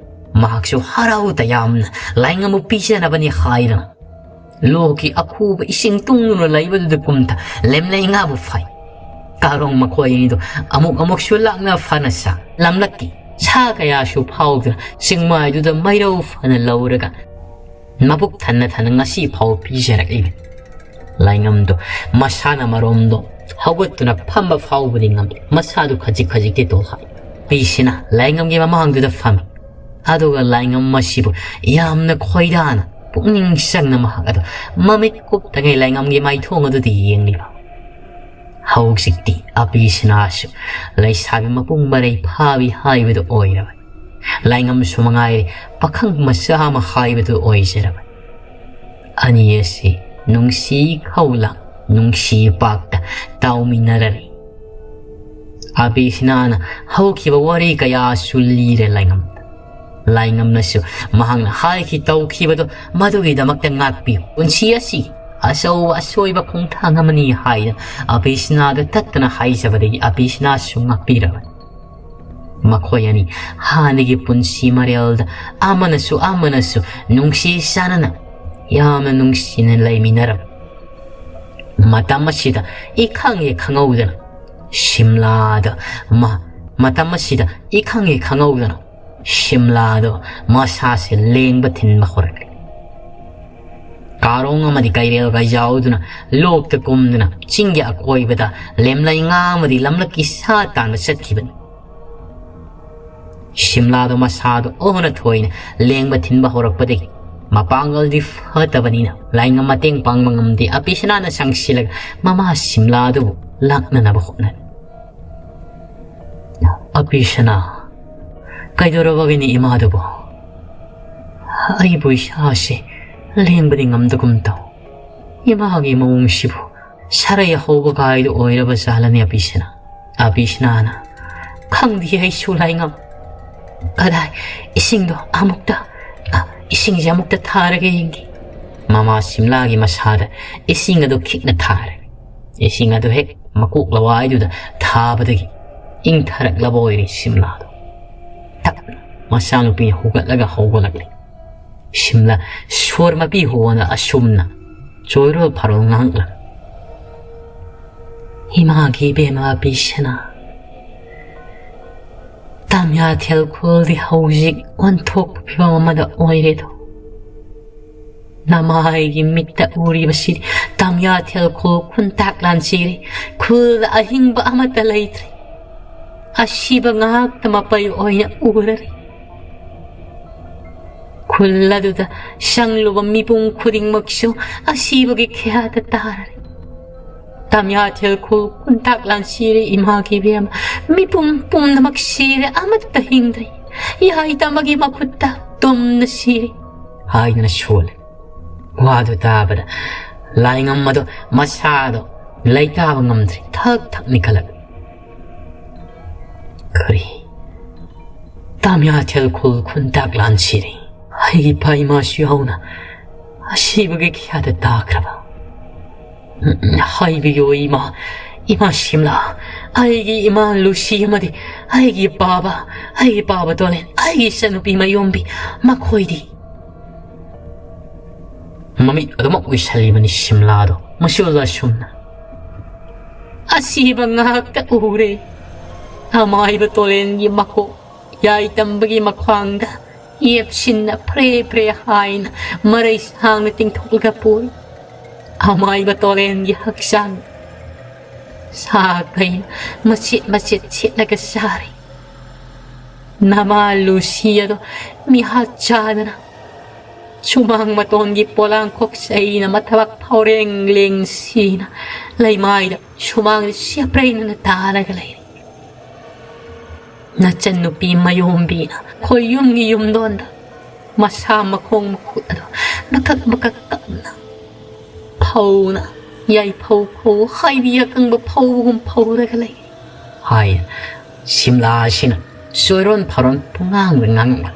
ꯃꯍꯥꯛꯁꯨ ꯍꯔꯥꯎ ꯇꯌꯥꯝꯅ ꯂꯥꯏꯉꯝꯕꯨ ꯄꯤꯖꯅꯕꯅꯤ ꯍꯥꯏꯗꯨꯅ ꯂꯣꯛꯀꯤ ꯑꯈꯨꯕ ꯏꯁꯤꯡ ꯇꯨꯡꯗꯨꯅ ꯂꯩꯕꯗꯨꯗ ꯀꯨꯝꯊ ꯂꯦꯝꯂꯩ ꯉꯥꯕꯨ ꯐꯥꯏ꯫ ꯀꯥꯔꯣꯡ ꯃꯈꯣꯏ ꯑꯅꯤꯗꯨ ꯑꯃꯨꯛ ꯑꯃꯨꯛꯁꯨ ꯂꯥꯛꯅ ꯐꯅ ꯁꯥ ꯂꯝꯂꯛꯀꯤ ꯁꯥ ꯀꯌꯥꯁꯨ ꯐꯥꯎꯗꯨꯅ ꯆꯤꯡꯃꯥꯏꯗꯨꯗ ꯃꯩꯔꯧ ꯐꯅ ꯂꯧꯔꯒ ꯃꯕꯨꯛ ꯊꯟꯅ ꯊꯟꯅ ꯉꯁꯤ ꯐꯥꯎꯕ ꯄꯤꯖꯔꯛꯂꯤꯕꯅꯤ꯫ ꯂꯥꯏꯉꯝꯗꯣ ꯃꯁꯥꯅ ꯃꯔꯣꯝꯗꯣ ꯍꯧꯒꯠꯇꯨꯅ ꯐꯝꯕ ꯐꯥꯎꯕꯗꯤ ꯉꯝꯗꯦ꯫ ꯃꯁꯥꯗꯨ ꯈꯖꯤꯛ ꯈꯖꯤꯛꯇꯤ ꯇꯣꯜꯍꯥꯏ꯫ ꯄꯤꯁꯤꯅ ꯂꯥꯏꯉꯝꯒꯤ ꯃꯃꯥꯡꯗꯨꯗ ꯐꯝꯃꯤ꯫ ꯑꯗꯨꯒ ꯂꯥꯏꯉꯝ ꯑꯁꯤꯕꯨ ꯌꯥꯝꯅ ꯈꯣꯏꯗꯥꯅ ꯄꯨꯛꯅꯤꯡ ꯆꯪꯅ ꯃꯍꯥꯛ ꯑꯗꯣ ꯃꯃꯤꯠ ꯀꯨꯞꯇꯉꯩ ꯂꯥꯏꯉꯝꯒꯤ ꯃꯥꯏꯊꯣꯡ ꯑꯗꯨꯗ ꯌꯦꯡꯂꯤꯕ꯫ ꯍꯧꯖꯤꯛꯇꯤ ꯑꯄꯤꯁꯤꯅꯥꯁꯨ ꯂꯩꯁꯥꯕꯤ ꯃꯄꯨꯡ ꯃꯔꯩ ꯐꯥꯕꯤ ꯍꯥꯏꯕꯗꯨ ꯑꯣꯏꯔꯕꯅꯤ꯫ ꯂꯥꯏꯉꯝꯁꯨ ꯃꯉꯥꯏꯔꯦ ꯄꯥꯈꯪ ꯃꯆꯥ ꯑꯃ ꯍꯥꯏꯕꯗꯨ ꯑꯣꯏꯖꯔꯕꯅꯤ꯫ ꯑꯅꯤ ꯑꯁꯤ ꯅꯨꯡꯁꯤ ꯈꯧꯂꯥꯡ ꯅꯨꯡꯁꯤ ꯄꯥꯛꯇ ꯇꯥꯎꯃꯤꯟꯅꯔꯔꯤ꯫ ꯑꯕꯤꯁꯅꯥꯅ ꯍꯧꯈꯤꯕ ꯋꯥꯔꯤ ꯀꯌꯥꯁꯨ ꯂꯤꯔꯦ ꯂꯥꯏꯉꯝꯗ꯫ ꯂꯥꯏꯉꯝꯅꯁꯨ ꯃꯍꯥꯛꯅ ꯍꯥꯏꯈꯤ ꯇꯧꯈꯤꯕꯗꯨ ꯃꯗꯨꯒꯤꯗꯃꯛꯇ ꯉꯥꯛꯄꯤꯌꯨ꯫ ꯄꯨꯟꯁꯤ ꯑꯁꯤ ꯑꯆꯧꯕ ꯑꯁꯣꯏꯕ ꯈꯣꯡꯊꯥꯡ ꯑꯃꯅꯤ ꯍꯥꯏꯅ ꯑꯕꯤꯁꯅꯥꯗ ꯇꯠꯇꯅ ꯍꯥꯏꯖꯕꯗꯒꯤ ꯑꯕꯤꯁꯅꯥꯁꯨ ꯉꯥꯛꯄꯤꯔꯕꯅꯤ꯫ ꯃꯈꯣꯏ ꯑꯅꯤ ꯍꯥꯟꯅꯒꯤ ꯄꯨꯟꯁꯤ ꯃꯔꯦꯜꯗ ꯑꯃꯅꯁꯨ ꯑꯃꯅꯁꯨ ꯅꯨꯡꯁꯤ ꯆꯥꯟꯅꯅ ꯌꯥꯝꯅ ꯅꯨꯡꯁꯤꯅ ꯂꯩꯃꯤꯟꯅꯔꯝꯃꯤ꯫ ꯃꯇꯝ ꯑꯁꯤꯗ ꯏꯈꯪ ꯍꯦꯛ ꯈꯪꯍꯧꯗꯅ ꯁꯤꯝꯂꯥꯗ ꯃ-, ꯃꯇꯝ ꯑꯁꯤꯗ ꯏꯈꯪ ꯍꯦꯛ ꯈꯪꯍꯧꯗꯅ ꯁꯤꯝꯂꯥꯗꯣ ꯃꯁꯥꯁꯦ ꯂꯦꯡꯕ ꯊꯤꯟꯕ ꯍꯧꯔꯛꯂꯤ꯫ ꯀꯥꯔꯣꯡ ꯑꯃꯗꯤ ꯀꯩꯔꯦꯜꯒ ꯌꯥꯎꯗꯨꯅ ꯂꯣꯛꯇ ꯀꯨꯝꯗꯨꯅ ꯆꯤꯡꯒꯤ ꯑꯀꯣꯏꯕꯗ ꯂꯦꯝꯂꯩ ꯉꯥ ꯑꯃꯗꯤ ꯂꯝꯂꯛꯀꯤ ꯁꯥ ꯇꯥꯟꯕ ꯆꯠꯈꯤꯕꯅꯤ꯫ ꯁꯤꯝꯂꯥꯗꯣ ꯃꯁꯥꯗꯣ ꯑꯣꯟꯅ ꯊꯣꯏꯅ ꯂꯦꯡꯕ ꯊꯤꯟꯕ ꯍꯧꯔꯛꯄꯗꯒꯤ ꯃꯄꯥꯡꯒꯜꯗꯤ ꯐꯠꯇꯕꯅꯤꯅ ꯂꯥꯏꯉꯝ ꯃꯇꯦꯡ ꯄꯥꯡꯕ ꯉꯝꯗꯦ꯫ ꯑꯄꯤꯁꯅꯥꯅ ꯆꯪꯁꯤꯜꯂꯒ ꯃꯃꯥ ꯁꯤꯝꯂꯥꯗꯨꯕꯨ ꯂꯥꯛꯅꯅꯕ ꯍꯣꯠꯅꯔꯤ꯫ "ꯑꯕꯤꯁꯅꯥ, ꯀꯩꯗꯧꯔꯕꯒꯤꯅꯤ ꯏꯃꯥꯗꯨꯕꯨ? ꯑꯩꯕꯨ ꯏꯁꯥꯁꯦ ꯂꯦꯡꯕꯗꯤ ꯉꯝꯗꯒꯨꯝ ꯇꯧ꯫ ꯏꯃꯥꯒꯤ ꯃꯑꯣꯡꯁꯤꯕꯨ ꯁꯔꯩ ꯍꯧꯕ ꯀꯥꯏꯗꯨ ꯑꯣꯏꯔꯕ ꯖꯥꯠꯂꯅꯦ ꯑꯕꯤꯁꯅꯥ?" ꯑꯕꯤꯁꯅꯥꯅ, "ꯈꯪꯗꯦ ꯑꯩꯁꯨ ꯂꯥꯏꯉꯝ꯫ ꯀꯗꯥꯏ, ꯏꯁꯤꯡꯗꯣ ꯑꯃꯨꯛꯇ, ꯑ, ꯏꯁꯤꯡꯁꯦ ꯑꯃꯨꯛꯇ ꯊꯥꯔꯒ ꯌꯦꯡꯒꯦ꯫" ꯃꯃꯥ ꯁꯤꯝꯂꯥꯒꯤ ꯃꯁꯥꯗ ꯏꯁꯤꯡ ꯑꯗꯨ ꯈꯤꯛꯅ ꯊꯥꯔꯦ꯫ ꯏꯁꯤꯡ ꯑꯗꯨ ꯍꯦꯛ ꯃꯀꯣꯛ ꯂꯋꯥꯏꯗꯨꯗ ꯊꯥꯕꯗꯒꯤ ꯏꯪꯊꯔꯛꯂꯕ ꯑꯣꯏꯔꯦ ꯁꯤꯝꯂꯥꯗꯣ꯫ ꯇꯞꯅ ꯃꯆꯥꯅꯨꯄꯤ ꯍꯧꯒꯠꯂꯒ ꯍꯧꯒꯠꯂꯛꯂꯦ꯫ ꯁꯤꯝꯂꯥ ꯁꯣꯔ ꯃꯄꯤ ꯍꯣꯅ ꯑꯁꯨꯝꯅ ꯆꯣꯏꯔꯣꯜ ꯐꯥꯔꯣꯜ ꯉꯥꯡꯂꯝꯃꯤ꯫ "ꯏꯃꯥꯒꯤ ꯏꯕꯦꯝꯃ ꯑꯕꯤꯁꯅꯥ, ꯇꯥꯃꯤꯌꯥꯊꯦꯜ ꯈꯨꯜꯗꯤ ꯍꯧꯖꯤꯛ ꯑꯣꯟꯊꯣꯛꯄ ꯐꯤꯕꯝ ꯑꯃꯗ ꯑꯣꯏꯔꯦꯗꯣ꯫ ꯅꯃꯥꯏꯒꯤ ꯃꯤꯠꯇ ꯎꯔꯤꯕꯁꯤꯗꯤ ꯇꯥꯃꯤꯌꯥꯊꯦꯜ ꯈꯨꯜ ꯈꯨꯟꯇꯥꯛ ꯂꯥꯟꯁꯤꯔꯦ꯫ ꯈꯨꯜꯗ ꯑꯍꯤꯡꯕ ꯑꯃꯠꯇ ꯂꯩꯇ꯭ꯔꯦ꯫ ꯑꯁꯤꯕ ꯉꯥꯛꯇ ꯃꯄꯩ ꯑꯣꯏꯅ ꯎꯔꯔꯦ꯫ ꯈꯨꯜ ꯑꯗꯨꯗ ꯆꯪꯂꯨꯕ ꯃꯤꯄꯨꯝ ꯈꯨꯗꯤꯡꯃꯛꯁꯨ ꯑꯁꯤꯕꯒꯤ ꯈꯌꯥꯗ ꯇꯥꯔꯔꯦ꯫ ꯇꯥꯃꯤꯌꯥꯊꯦꯜ ꯈꯨꯜ ꯈꯨꯟꯇꯥꯛ ꯂꯥꯟꯁꯤꯔꯦ ꯏꯃꯥꯒꯤ ꯏꯕꯦꯝꯃ꯫ ꯃꯤꯄꯨꯝ ꯄꯨꯝꯅꯃꯛ ꯁꯤꯔꯦ, ꯑꯃꯠꯇ ꯍꯤꯡꯗ꯭ꯔꯦ꯫ ꯌꯥꯏꯇꯝꯕꯒꯤ ꯃꯈꯨꯠꯇ ꯇꯨꯝꯅ ꯁꯤꯔꯦ" ꯍꯥꯏꯗꯨꯅ ꯁꯣꯜꯂꯦ꯫ ꯋꯥꯗꯨ ꯇꯥꯕꯗ ꯂꯥꯏꯉꯝ ꯑꯗꯣ ꯃꯁꯥꯗꯣ ꯂꯩꯇꯥꯕ ꯉꯝꯗ꯭ꯔꯦ꯫ ꯊꯛ ꯊꯛ ꯅꯤꯛꯈꯠꯂꯛꯂꯦ꯫ "ꯀꯔꯤ? ꯇꯥꯃꯤꯌꯥꯊꯦꯜ ꯈꯨꯜ ꯈꯨꯟꯇꯥꯛ ꯂꯥꯟꯁꯤꯔꯦ꯫ ꯑꯩꯒꯤ ꯏꯄꯥ ꯏꯃꯥꯁꯨ ꯌꯥꯎꯅ ꯑꯁꯤꯕꯒꯤ ꯈꯌꯥꯗ ꯇꯥꯈ꯭ꯔꯕ? ꯎꯝ, ꯍꯥꯏꯕꯤꯌꯨ ꯏꯃꯥ, ꯏꯃꯥ ꯁꯤꯝꯂꯥ, ꯑꯩꯒꯤ ꯏꯃꯥ ꯂꯨꯁꯤ ꯑꯃꯗꯤ ꯑꯩꯒꯤ ꯄꯥꯕ, ꯑꯩꯒꯤ ꯄꯥꯕ ꯇꯣꯂꯦꯟ, ꯑꯩꯒꯤ ꯏꯆꯟꯅꯨꯄꯤ ꯃꯌꯣꯝꯕꯤ, ꯃꯈꯣꯏꯗꯤ?" ꯃꯃꯤꯠ ꯑꯗꯨꯃꯛ ꯎꯏꯁꯜꯂꯤꯕꯅꯤ ꯁꯤꯝꯂꯥꯗꯣ꯫ ꯃꯁꯤꯕꯨ ꯑꯁꯨꯝꯅ ꯑꯁꯤꯕ ꯉꯥꯛꯇ ꯎꯔꯦ꯫ ꯑꯃꯥꯏꯕ ꯇꯣꯂꯦꯟꯒꯤ ꯃꯀꯣꯛ ꯌꯥꯏꯇꯝꯕꯒꯤ ꯃꯈ꯭ꯋꯥꯡꯗ ꯌꯦꯞꯁꯤꯟꯅ ꯐ꯭ꯔꯦ ꯐ꯭ꯔꯦ ꯍꯥꯏꯅ ꯃꯔꯩ ꯁꯥꯡꯅ ꯇꯤꯡꯊꯣꯛꯂꯒ ꯄꯨꯔꯤ꯫ ꯑꯃꯥꯏꯕ ꯇꯣꯂꯦꯟꯒꯤ ꯍꯛꯆꯥꯡ ꯁꯥ ꯀꯩꯅ ꯃꯆꯦꯠ ꯃꯆꯦꯠ ꯁꯦꯠꯂꯒ ꯆꯥꯔꯤ꯫ ꯅꯃꯥ ꯂꯨꯁꯤ ꯑꯗꯣ ꯃꯤꯍꯥꯠ ꯆꯥꯗꯅ ꯁꯨꯃꯥꯡ ꯃꯇꯣꯟꯒꯤ ꯄꯣꯂꯥꯡꯈꯣꯛ ꯆꯩꯅ ꯃꯊꯕꯥꯛ ꯐꯥꯎꯔꯦꯡ ꯂꯦꯡ ꯁꯤꯅ ꯂꯩꯃꯥꯏꯗ ꯁꯨꯃꯥꯡꯗ ꯆꯦꯞꯔꯩꯅꯅ ꯇꯥꯔꯒ ꯂꯩꯔꯤ꯫ ꯅꯆꯟꯅꯨꯄꯤ ꯃꯌꯣꯝꯕꯤꯅ ꯑꯩꯈꯣꯏ ꯌꯨꯝꯒꯤ ꯌꯨꯝꯗꯣꯟꯗ ꯃꯁꯥ ꯃꯈꯣꯡ ꯃꯈꯨꯠ ꯑꯗꯣ ꯃꯀꯛ ꯃꯀꯛ ꯀꯛꯅ ꯐꯧꯅ, ꯌꯥꯏꯐꯧ ꯐꯧ, ꯍꯥꯏꯕꯤ ꯑꯀꯪꯕ ꯐꯧꯕꯒꯨꯝ ꯐꯧꯔꯒ ꯂꯩ ꯍꯥꯏ꯫ ꯁꯤꯝꯂꯥ ꯑꯁꯤꯅ ꯆꯣꯏꯔꯣꯟ ꯐꯥꯔꯣꯟ ꯄꯨꯡꯉꯥꯡꯗ ꯉꯥꯡꯂꯛꯄ꯫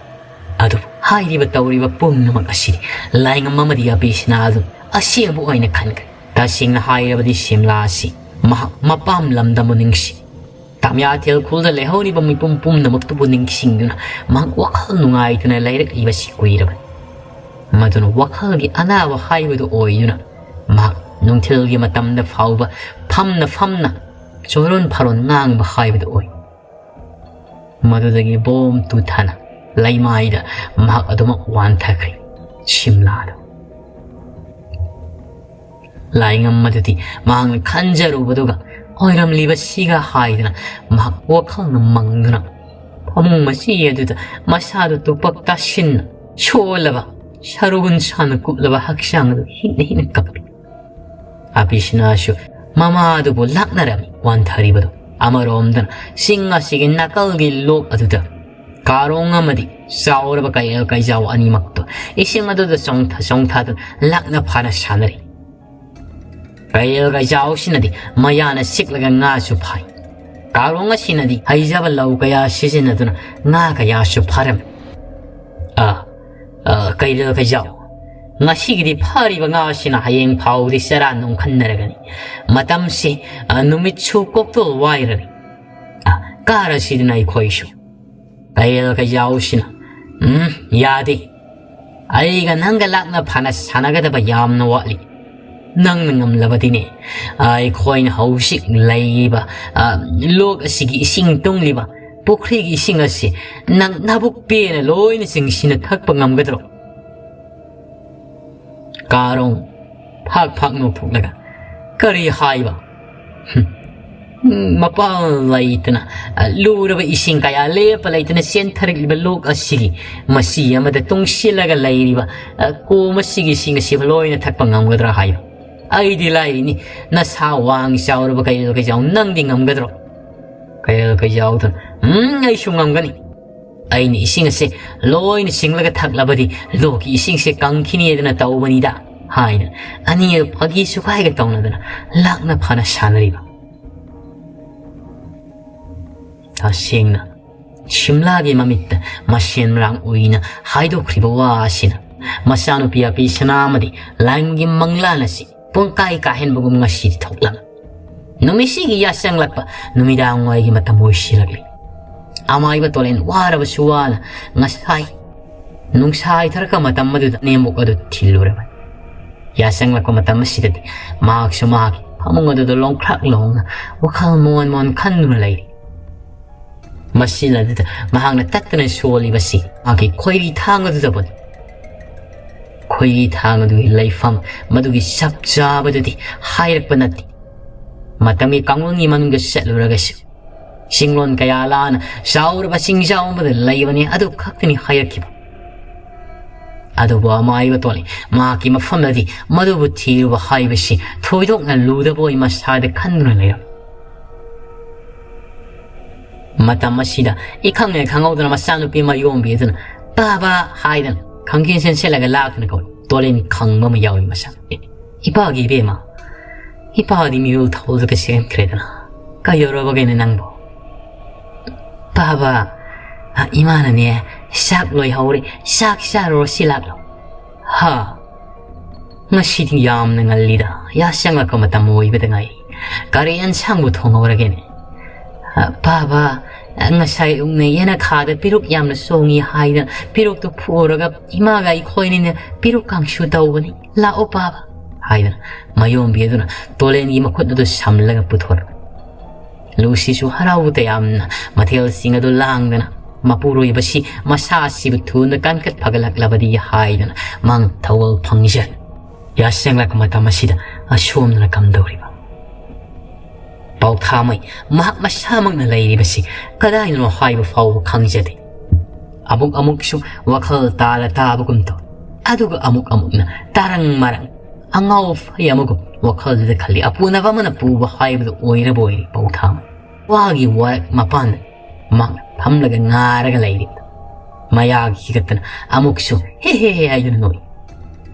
ꯑꯗꯨꯕꯨ ꯍꯥꯏꯔꯤꯕ ꯇꯧꯔꯤꯕ ꯄꯨꯝꯅꯃꯛ ꯑꯁꯤꯗꯤ ꯂꯥꯏꯉꯝ ꯑꯃꯗꯤ ꯑꯕꯤꯁꯤꯅꯥ ꯑꯗꯨ ꯑꯁꯦꯡꯕ ꯑꯣꯏꯅ ꯈꯟꯈ꯭ꯔꯦ꯫ ꯇꯁꯦꯡꯅ ꯍꯥꯏꯔꯕꯗꯤ ꯁꯤꯝꯂꯥ ꯑꯁꯤ ꯃꯍꯥꯛ ꯃꯄꯥꯝ ꯂꯝꯗꯝꯕꯨ ꯅꯤꯡꯁꯤ꯫ ꯇꯥꯃꯤꯌꯥꯊꯦꯜ ꯈꯨꯜꯗ ꯂꯩꯍꯧꯔꯤꯕ ꯃꯤꯄꯨꯝ ꯄꯨꯝꯅꯃꯛꯇꯨꯕꯨ ꯅꯤꯡꯁꯤꯡꯗꯨꯅ ꯃꯍꯥꯛ ꯋꯥꯈꯜ ꯅꯨꯡꯉꯥꯏꯇꯅ ꯂꯩꯔꯛꯂꯤꯕꯁꯤ ꯀꯨꯏꯔꯕꯅꯤ꯫ ꯃꯗꯨꯅ ꯋꯥꯈꯜꯒꯤ ꯑꯅꯥꯕ ꯍꯥꯏꯕꯗꯨ ꯑꯣꯏꯗꯨꯅ ꯃꯍꯥꯛ ꯅꯨꯡꯊꯤꯜꯒꯤ ꯃꯇꯝꯗ ꯐꯥꯎꯕ ꯐꯝꯅ ꯐꯝꯅ ꯆꯣꯏꯔꯣꯟ ꯐꯥꯔꯣꯟ ꯉꯥꯡꯕ ꯍꯥꯏꯕꯗꯨ ꯑꯣꯏ꯫ ꯃꯗꯨꯗꯒꯤ ꯕꯣꯝ ꯇꯨꯊꯅ ꯂꯩꯃꯥꯏꯗ ꯃꯍꯥꯛ ꯑꯗꯨꯃꯛ ꯋꯥꯟꯊꯈ꯭ꯔꯦ꯫ ꯁꯤꯝꯂꯥꯗ ꯂꯥꯏꯉꯝ ꯑꯗꯨꯗꯤ ꯃꯍꯥꯛꯅ ꯈꯟꯖꯔꯨꯕꯗꯨꯒ ꯑꯣꯏꯔꯝꯂꯤꯕꯁꯤꯒ ꯍꯥꯏꯗꯨꯅ ꯃꯍꯥꯛ ꯋꯥꯈꯜꯅ ꯃꯪꯗꯨꯅ ꯐꯃꯨꯡ ꯃꯆꯤ ꯑꯗꯨꯗ ꯃꯁꯥꯗꯨ ꯇꯨꯄꯛ ꯇꯥꯁꯤꯟꯅ ꯁꯣꯜꯂꯕ ꯁꯔꯨ ꯍꯨꯟꯁꯥꯅ ꯀꯨꯞꯂꯕ ꯍꯛꯆꯥꯡ ꯑꯗꯨ ꯍꯤꯛꯅ ꯍꯤꯛꯅ ꯀꯞꯄꯤ꯫ ꯑꯕꯤꯁꯤꯅꯥꯁꯨ ꯃꯃꯥꯗꯨꯕꯨ ꯂꯥꯛꯅꯔꯝꯃꯤ ꯋꯥꯟꯊꯔꯤꯕꯗꯨ꯫ ꯑꯃꯔꯣꯝꯗꯅ ꯆꯤꯡ ꯑꯁꯤꯒꯤ ꯅꯥꯀꯜꯒꯤ ꯂꯣꯛ ꯑꯗꯨꯗ ꯀꯥꯔꯣꯡ ꯑꯃꯗꯤ ꯆꯥꯎꯔꯕ ꯀꯩꯔꯦꯜ ꯀꯩꯖꯥꯎ ꯑꯅꯤꯃꯛꯇꯨ ꯏꯁꯤꯡ ꯑꯗꯨꯗ ꯆꯣꯡꯊ ꯆꯣꯡꯊꯗꯨꯅ ꯂꯥꯛꯅ ꯐꯥꯅ ꯁꯥꯟꯅꯔꯤ꯫ ꯀꯩꯔꯦꯜ ꯀꯩꯖꯥꯎꯁꯤꯅꯗꯤ ꯃꯌꯥꯅ ꯆꯤꯛꯂꯒ ꯉꯥꯁꯨ ꯐꯥꯏ꯫ ꯀꯥꯔꯣꯡ ꯑꯁꯤꯅꯗꯤ ꯍꯩꯖꯕ ꯂꯧ ꯀꯌꯥ ꯁꯤꯖꯤꯟꯅꯗꯨꯅ ꯉꯥ ꯀꯌꯥꯁꯨ ꯐꯥꯔꯝꯃꯤ꯫ ꯑ, ꯑ, ꯀꯩꯔꯦꯜ ꯀꯩꯖꯥꯎ, ꯉꯁꯤꯒꯤꯗꯤ ꯐꯥꯔꯤꯕ ꯉꯥ ꯑꯁꯤꯅ ꯍꯌꯦꯡ ꯐꯥꯎꯕꯗꯤ ꯆꯔꯥ ꯅꯣꯡꯈꯟꯅꯔꯒꯅꯤ꯫ ꯃꯇꯝꯁꯤ, ꯑ, ꯅꯨꯃꯤꯠꯁꯨ ꯀꯣꯛꯇꯣꯜ ꯋꯥꯏꯔꯔꯤ꯫ ꯑ, ꯀꯥꯔꯁꯤꯗꯅ ꯑꯩꯈꯣꯏꯁꯨ꯫ ꯀꯩꯔꯦꯜ ꯀꯩꯖꯥꯎꯁꯤꯅ, "ꯎꯝ, ꯌꯥꯗꯦ꯫ ꯑꯩꯒ ꯅꯪꯒ ꯂꯥꯛꯅ ꯐꯅ ꯁꯥꯟꯅꯒꯗꯕ ꯌꯥꯝꯅ ꯋꯥꯠꯂꯤ꯫ ꯅꯪꯅ ꯉꯝꯂꯕꯗꯤꯅꯦ, ꯑꯩꯈꯣꯏꯅ ꯍꯧꯖꯤꯛ ꯂꯩꯔꯤꯕ, ꯑ, ꯂꯣꯛ ꯑꯁꯤꯒꯤ ꯏꯁꯤꯡ ꯇꯨꯡꯂꯤꯕ ꯄꯨꯈ꯭ꯔꯤꯒꯤ ꯏꯁꯤꯡ ꯑꯁꯤ ꯅꯪ ꯅꯕꯨꯛ ꯄꯦꯟꯅ ꯂꯣꯏꯅ ꯆꯤꯡꯁꯤꯟꯅ ꯊꯛꯄ ꯉꯝꯒꯗ꯭ꯔꯣ?" ꯀꯥꯔꯣꯡ ꯐꯥꯛ ꯐꯥꯛ ꯅꯣꯛꯊꯣꯛꯂꯒ, "ꯀꯔꯤ ꯍꯥꯏꯕ? ꯍꯨꯝ, ꯃꯄꯥꯜ ꯂꯩꯇꯅ, ꯑ, ꯂꯨꯔꯕ ꯏꯁꯤꯡ ꯀꯌꯥ ꯂꯦꯞꯄ ꯂꯩꯇꯅ ꯆꯦꯟꯊꯔꯛꯂꯤꯕ ꯂꯣꯛ ꯑꯁꯤꯒꯤ ꯃꯆꯤ ꯑꯃꯗ ꯇꯨꯡꯁꯤꯜꯂꯒ ꯂꯩꯔꯤꯕ, ꯑ, ꯀꯣꯝ ꯑꯁꯤꯒꯤ ꯏꯁꯤꯡ ꯑꯁꯤꯕꯨ ꯂꯣꯏꯅ ꯊꯛꯄ ꯉꯝꯒꯗ꯭ꯔꯥ ꯍꯥꯏꯕ? ꯑꯩꯗꯤ ꯂꯥꯏꯔꯤꯅꯤ, ꯅꯁꯥ ꯋꯥꯡ ꯆꯥꯎꯔꯕ ꯀꯩꯔꯦꯜ ꯀꯩꯖꯥꯎ, ꯅꯪꯗꯤ ꯉꯝꯒꯗ꯭ꯔꯣ?" ꯀꯩꯔꯦꯜ ꯀꯩꯖꯥꯎꯗꯨꯅ, "ꯎꯝ, ꯑꯩꯁꯨ ꯉꯝꯒꯅꯤ꯫ ꯑꯩꯅ ꯏꯁꯤꯡ ꯑꯁꯦ ꯂꯣꯏꯅ ꯁꯤꯡꯂꯒ ꯊꯛꯂꯕꯗꯤ ꯂꯣꯛꯀꯤ ꯏꯁꯤꯡꯁꯦ ꯀꯪꯈꯤꯅꯤꯗꯅ ꯇꯧꯕꯅꯤꯗ" ꯍꯥꯏꯅ ꯑꯅꯤꯗꯨ ꯐꯥꯒꯤ ꯁꯨꯒꯥꯏꯒ ꯇꯧꯅꯗꯅ ꯂꯥꯛꯅ ꯐꯅ ꯁꯥꯟꯅꯔꯤꯕ꯫ ꯇꯁꯦꯡꯅ ꯁꯤꯝꯂꯥꯒꯤ ꯃꯃꯤꯠꯇ ꯃꯁꯦꯟ ꯃꯔꯥꯡ ꯑꯣꯏꯅ ꯍꯥꯏꯗꯣꯛꯈ꯭ꯔꯤꯕ ꯋꯥ ꯑꯁꯤꯅ ꯃꯆꯥꯅꯨꯄꯤ ꯑꯄꯤ ꯁꯅꯥ ꯑꯃꯗꯤ ꯂꯥꯏꯔꯪꯒꯤ ꯃꯪꯂꯥꯟ ꯑꯁꯤ ꯄꯨꯡꯀꯥꯏ ꯀꯥꯏꯍꯟꯕꯒꯨꯝ ꯉꯁꯤꯗꯤ ꯊꯣꯛꯂꯝꯃꯤ꯫ ꯅꯨꯃꯤꯠꯁꯤꯒꯤ ꯌꯥꯆꯪꯂꯛꯄ ꯅꯨꯃꯤꯗꯥꯡ ꯋꯥꯏꯒꯤ ꯃꯇꯝ ꯑꯣꯏꯁꯤꯜꯂꯛꯂꯤ꯫ ꯑꯃꯥꯏꯕ ꯇꯣꯂꯦꯟ ꯋꯥꯔꯕꯁꯨ ꯋꯥꯅ ꯉꯁꯥꯏ ꯅꯨꯡꯁꯥ ꯍꯩꯊꯔꯛꯄ ꯃꯇꯝ ꯑꯗꯨꯗ ꯅꯦꯝꯕꯣꯛ ꯑꯗꯨ ꯊꯤꯜꯂꯨꯔꯕꯅꯤ꯫ ꯌꯥꯆꯪꯂꯛꯄ ꯃꯇꯝ ꯑꯁꯤꯗꯗꯤ ꯃꯍꯥꯛꯁꯨ ꯃꯍꯥꯛꯀꯤ ꯐꯃꯨꯡ ꯑꯗꯨꯗ ꯂꯣꯡꯈ꯭ꯔꯥꯛ ꯂꯣꯡꯅ ꯋꯥꯈꯜ ꯃꯣꯟ ꯃꯣꯟ ꯈꯟꯗꯨꯅ ꯂꯩꯔꯤ꯫ ꯃꯁꯤꯅ ꯑꯗꯨꯗ ꯃꯍꯥꯛꯅ ꯇꯠꯇꯅ ꯁꯣꯜꯂꯤꯕꯁꯤ ꯃꯍꯥꯛꯀꯤ ꯈꯣꯏꯔꯤ ꯊꯥꯡ ꯑꯗꯨꯗꯕꯨꯅꯤ꯫ ꯈꯣꯏꯔꯤ ꯊꯥꯡ ꯑꯗꯨꯒꯤ ꯂꯩꯐꯝ, ꯃꯗꯨꯒꯤ ꯆꯞ ꯆꯥꯕꯗꯨꯗꯤ ꯍꯥꯏꯔꯛꯄ ꯅꯠꯇꯦ꯫ ꯃꯇꯝꯒꯤ ꯀꯥꯡꯂꯣꯟꯒꯤ ꯃꯅꯨꯡꯗ ꯆꯠꯂꯨꯔꯒꯁꯨ ꯆꯤꯡꯂꯣꯟ ꯀꯌꯥ ꯂꯥꯟꯅ ꯆꯥꯎꯔꯕ ꯆꯤꯡꯖꯥꯎ ꯑꯃꯗ ꯂꯩꯕꯅꯤ, ꯑꯗꯨ ꯈꯛꯇꯅꯤ ꯍꯥꯏꯔꯛꯈꯤꯕ꯫ ꯑꯗꯨꯕꯨ ꯑꯃꯥꯏꯕ ꯇꯣꯜꯂꯤ ꯃꯍꯥꯛꯀꯤ ꯃꯐꯝꯗꯗꯤ ꯃꯗꯨꯕꯨ ꯊꯤꯔꯨꯕ ꯍꯥꯏꯕꯁꯤ ꯊꯣꯏꯗꯣꯛꯅ ꯂꯨꯗꯕ ꯑꯣꯏ ꯃꯁꯥꯗ ꯈꯟꯗꯨꯅ ꯂꯩꯔꯝꯃꯤ꯫ ꯃꯇꯝ ꯑꯁꯤꯗ ꯏꯈꯪ ꯍꯦꯛ ꯈꯪꯍꯧꯗꯅ ꯃꯆꯥꯅꯨꯄꯤ ꯃꯌꯣꯝꯕꯤ ꯑꯗꯨꯅ "ꯄꯥꯕ" ꯍꯥꯏꯗꯅ ꯈꯪꯆꯦꯟ ꯆꯦꯟꯁꯤꯜꯂꯒ ꯂꯥꯛꯇꯨꯅ ꯀꯧꯏ꯫ ꯇꯣꯂꯦꯟ ꯈꯪꯕ ꯑꯃ ꯌꯥꯎꯏ ꯃꯁꯥ꯫ "ꯑꯦ, ꯏꯄꯥꯒꯤ ꯏꯕꯦꯝꯃ, ꯏꯄꯥꯗꯤ ꯃꯤꯔꯣꯜ ꯊꯧꯗ꯭ꯔꯒ ꯆꯦꯟꯈ꯭ꯔꯦꯗꯅ꯫ ꯀꯩꯗꯧꯔꯕꯒꯦꯅꯦ ꯅꯪꯕꯨ?" "ꯄꯥꯕ, ꯑ, ꯏꯃꯥꯅꯅꯦ ꯆꯥꯛ ꯂꯣꯏꯍꯧꯔꯦ, ꯆꯥꯛ ꯆꯥꯔꯨꯔꯁꯤ ꯂꯥꯛꯂꯣ"꯫ "ꯍꯥ? ꯉꯁꯤꯗꯤ ꯌꯥꯝꯅ ꯉꯜꯂꯤꯗ, ꯌꯥꯆꯪꯂꯛꯄ ꯃꯇꯝ ꯑꯣꯏꯕꯗ ꯉꯥꯏꯔꯤ꯫ ꯀꯔꯤ ꯑꯦꯟꯁꯥꯡꯕꯨ ꯊꯣꯡꯍꯧꯔꯒꯦꯅꯦ?" "ꯑ, ꯄꯥꯕ, ꯑ, ꯉꯁꯥꯏ ꯑꯌꯨꯛꯅꯦ ꯌꯦꯅꯈꯥꯗ ꯄꯤꯔꯨꯛ ꯌꯥꯝꯅ ꯆꯣꯡꯉꯤ ꯍꯥꯏꯗꯅ ꯄꯤꯔꯨꯛꯇꯨ ꯐꯨꯔꯒ ꯏꯃꯥꯒ ꯑꯩꯈꯣꯏꯅꯤꯅ ꯄꯤꯔꯨꯛ ꯀꯥꯡꯁꯨ ꯇꯧꯕꯅꯤ꯫ ꯂꯥꯛꯑꯣ ꯄꯥꯕ" ꯍꯥꯏꯗꯅ ꯃꯌꯣꯝꯕꯤ ꯑꯗꯨꯅ ꯇꯣꯂꯦꯟꯒꯤ ꯃꯈꯨꯠ ꯑꯗꯨ ꯁꯝꯂꯒ ꯄꯨꯊꯣꯔꯛꯏ꯫ ꯂꯨꯁꯤꯁꯨ ꯍꯔꯥꯎꯕ ꯇꯌꯥꯝꯅ ꯃꯊꯦꯜꯁꯤꯡ ꯑꯗꯨ ꯂꯥꯡꯗꯅ ꯃꯄꯨꯔꯣꯏꯕꯁꯤ ꯃꯁꯥ ꯑꯁꯤꯕꯨ ꯊꯨꯅ ꯀꯟꯈꯠ ꯐꯒꯠꯂꯛꯂꯕꯗꯤ ꯍꯥꯏꯗꯅ ꯃꯥꯡ ꯊꯧꯒꯜ ꯐꯪꯖ ꯌꯥꯆꯪꯂꯛꯄ ꯃꯇꯝ ꯑꯁꯤꯗ ꯑꯁꯣꯝꯗꯅ ꯀꯝꯗꯧꯔꯤꯕ? ꯄꯥꯎꯊꯥꯃꯩ ꯃꯍꯥꯛ ꯃꯁꯥꯃꯛꯅ ꯂꯩꯔꯤꯕꯁꯤ ꯀꯗꯥꯏꯗꯅꯣ ꯍꯥꯏꯕ ꯐꯥꯎꯕ ꯈꯪꯖꯗꯦ꯫ ꯑꯃꯨꯛ ꯑꯃꯨꯛꯁꯨ ꯋꯥꯈꯜ ꯇꯥꯔ ꯇꯥꯕꯒꯨꯝ ꯇꯧ, ꯑꯗꯨꯒ ꯑꯃꯨꯛ ꯑꯃꯨꯛꯅ ꯇꯥꯔꯪ ꯃꯔꯪ ꯑꯉꯥꯎ ꯑꯐꯩ ꯑꯃꯒꯨꯝ ꯋꯥꯈꯜꯗꯨꯗ ꯈꯜꯂꯤ꯫ ꯑꯄꯨꯅꯕ ꯑꯃꯅ ꯄꯨꯕ ꯍꯥꯏꯕꯗꯨ ꯑꯣꯏꯔꯕ ꯑꯣꯏꯔꯦ ꯄꯥꯎꯊꯥꯃꯩ꯫ ꯋꯥꯒꯤ ꯋꯥꯔꯛ ꯃꯄꯥꯟꯗ ꯃꯍꯥꯛꯅ ꯐꯝꯂꯒ ꯉꯥꯔꯒ ꯂꯩꯔꯤꯕꯗꯨ ꯃꯌꯥꯒꯤ ꯍꯤꯒꯠꯇꯅ ꯑꯃꯨꯛꯁꯨ "ꯍꯦ ꯍꯦ ꯍꯦ" ꯍꯥꯏꯗꯨꯅ ꯅꯣꯛꯏ꯫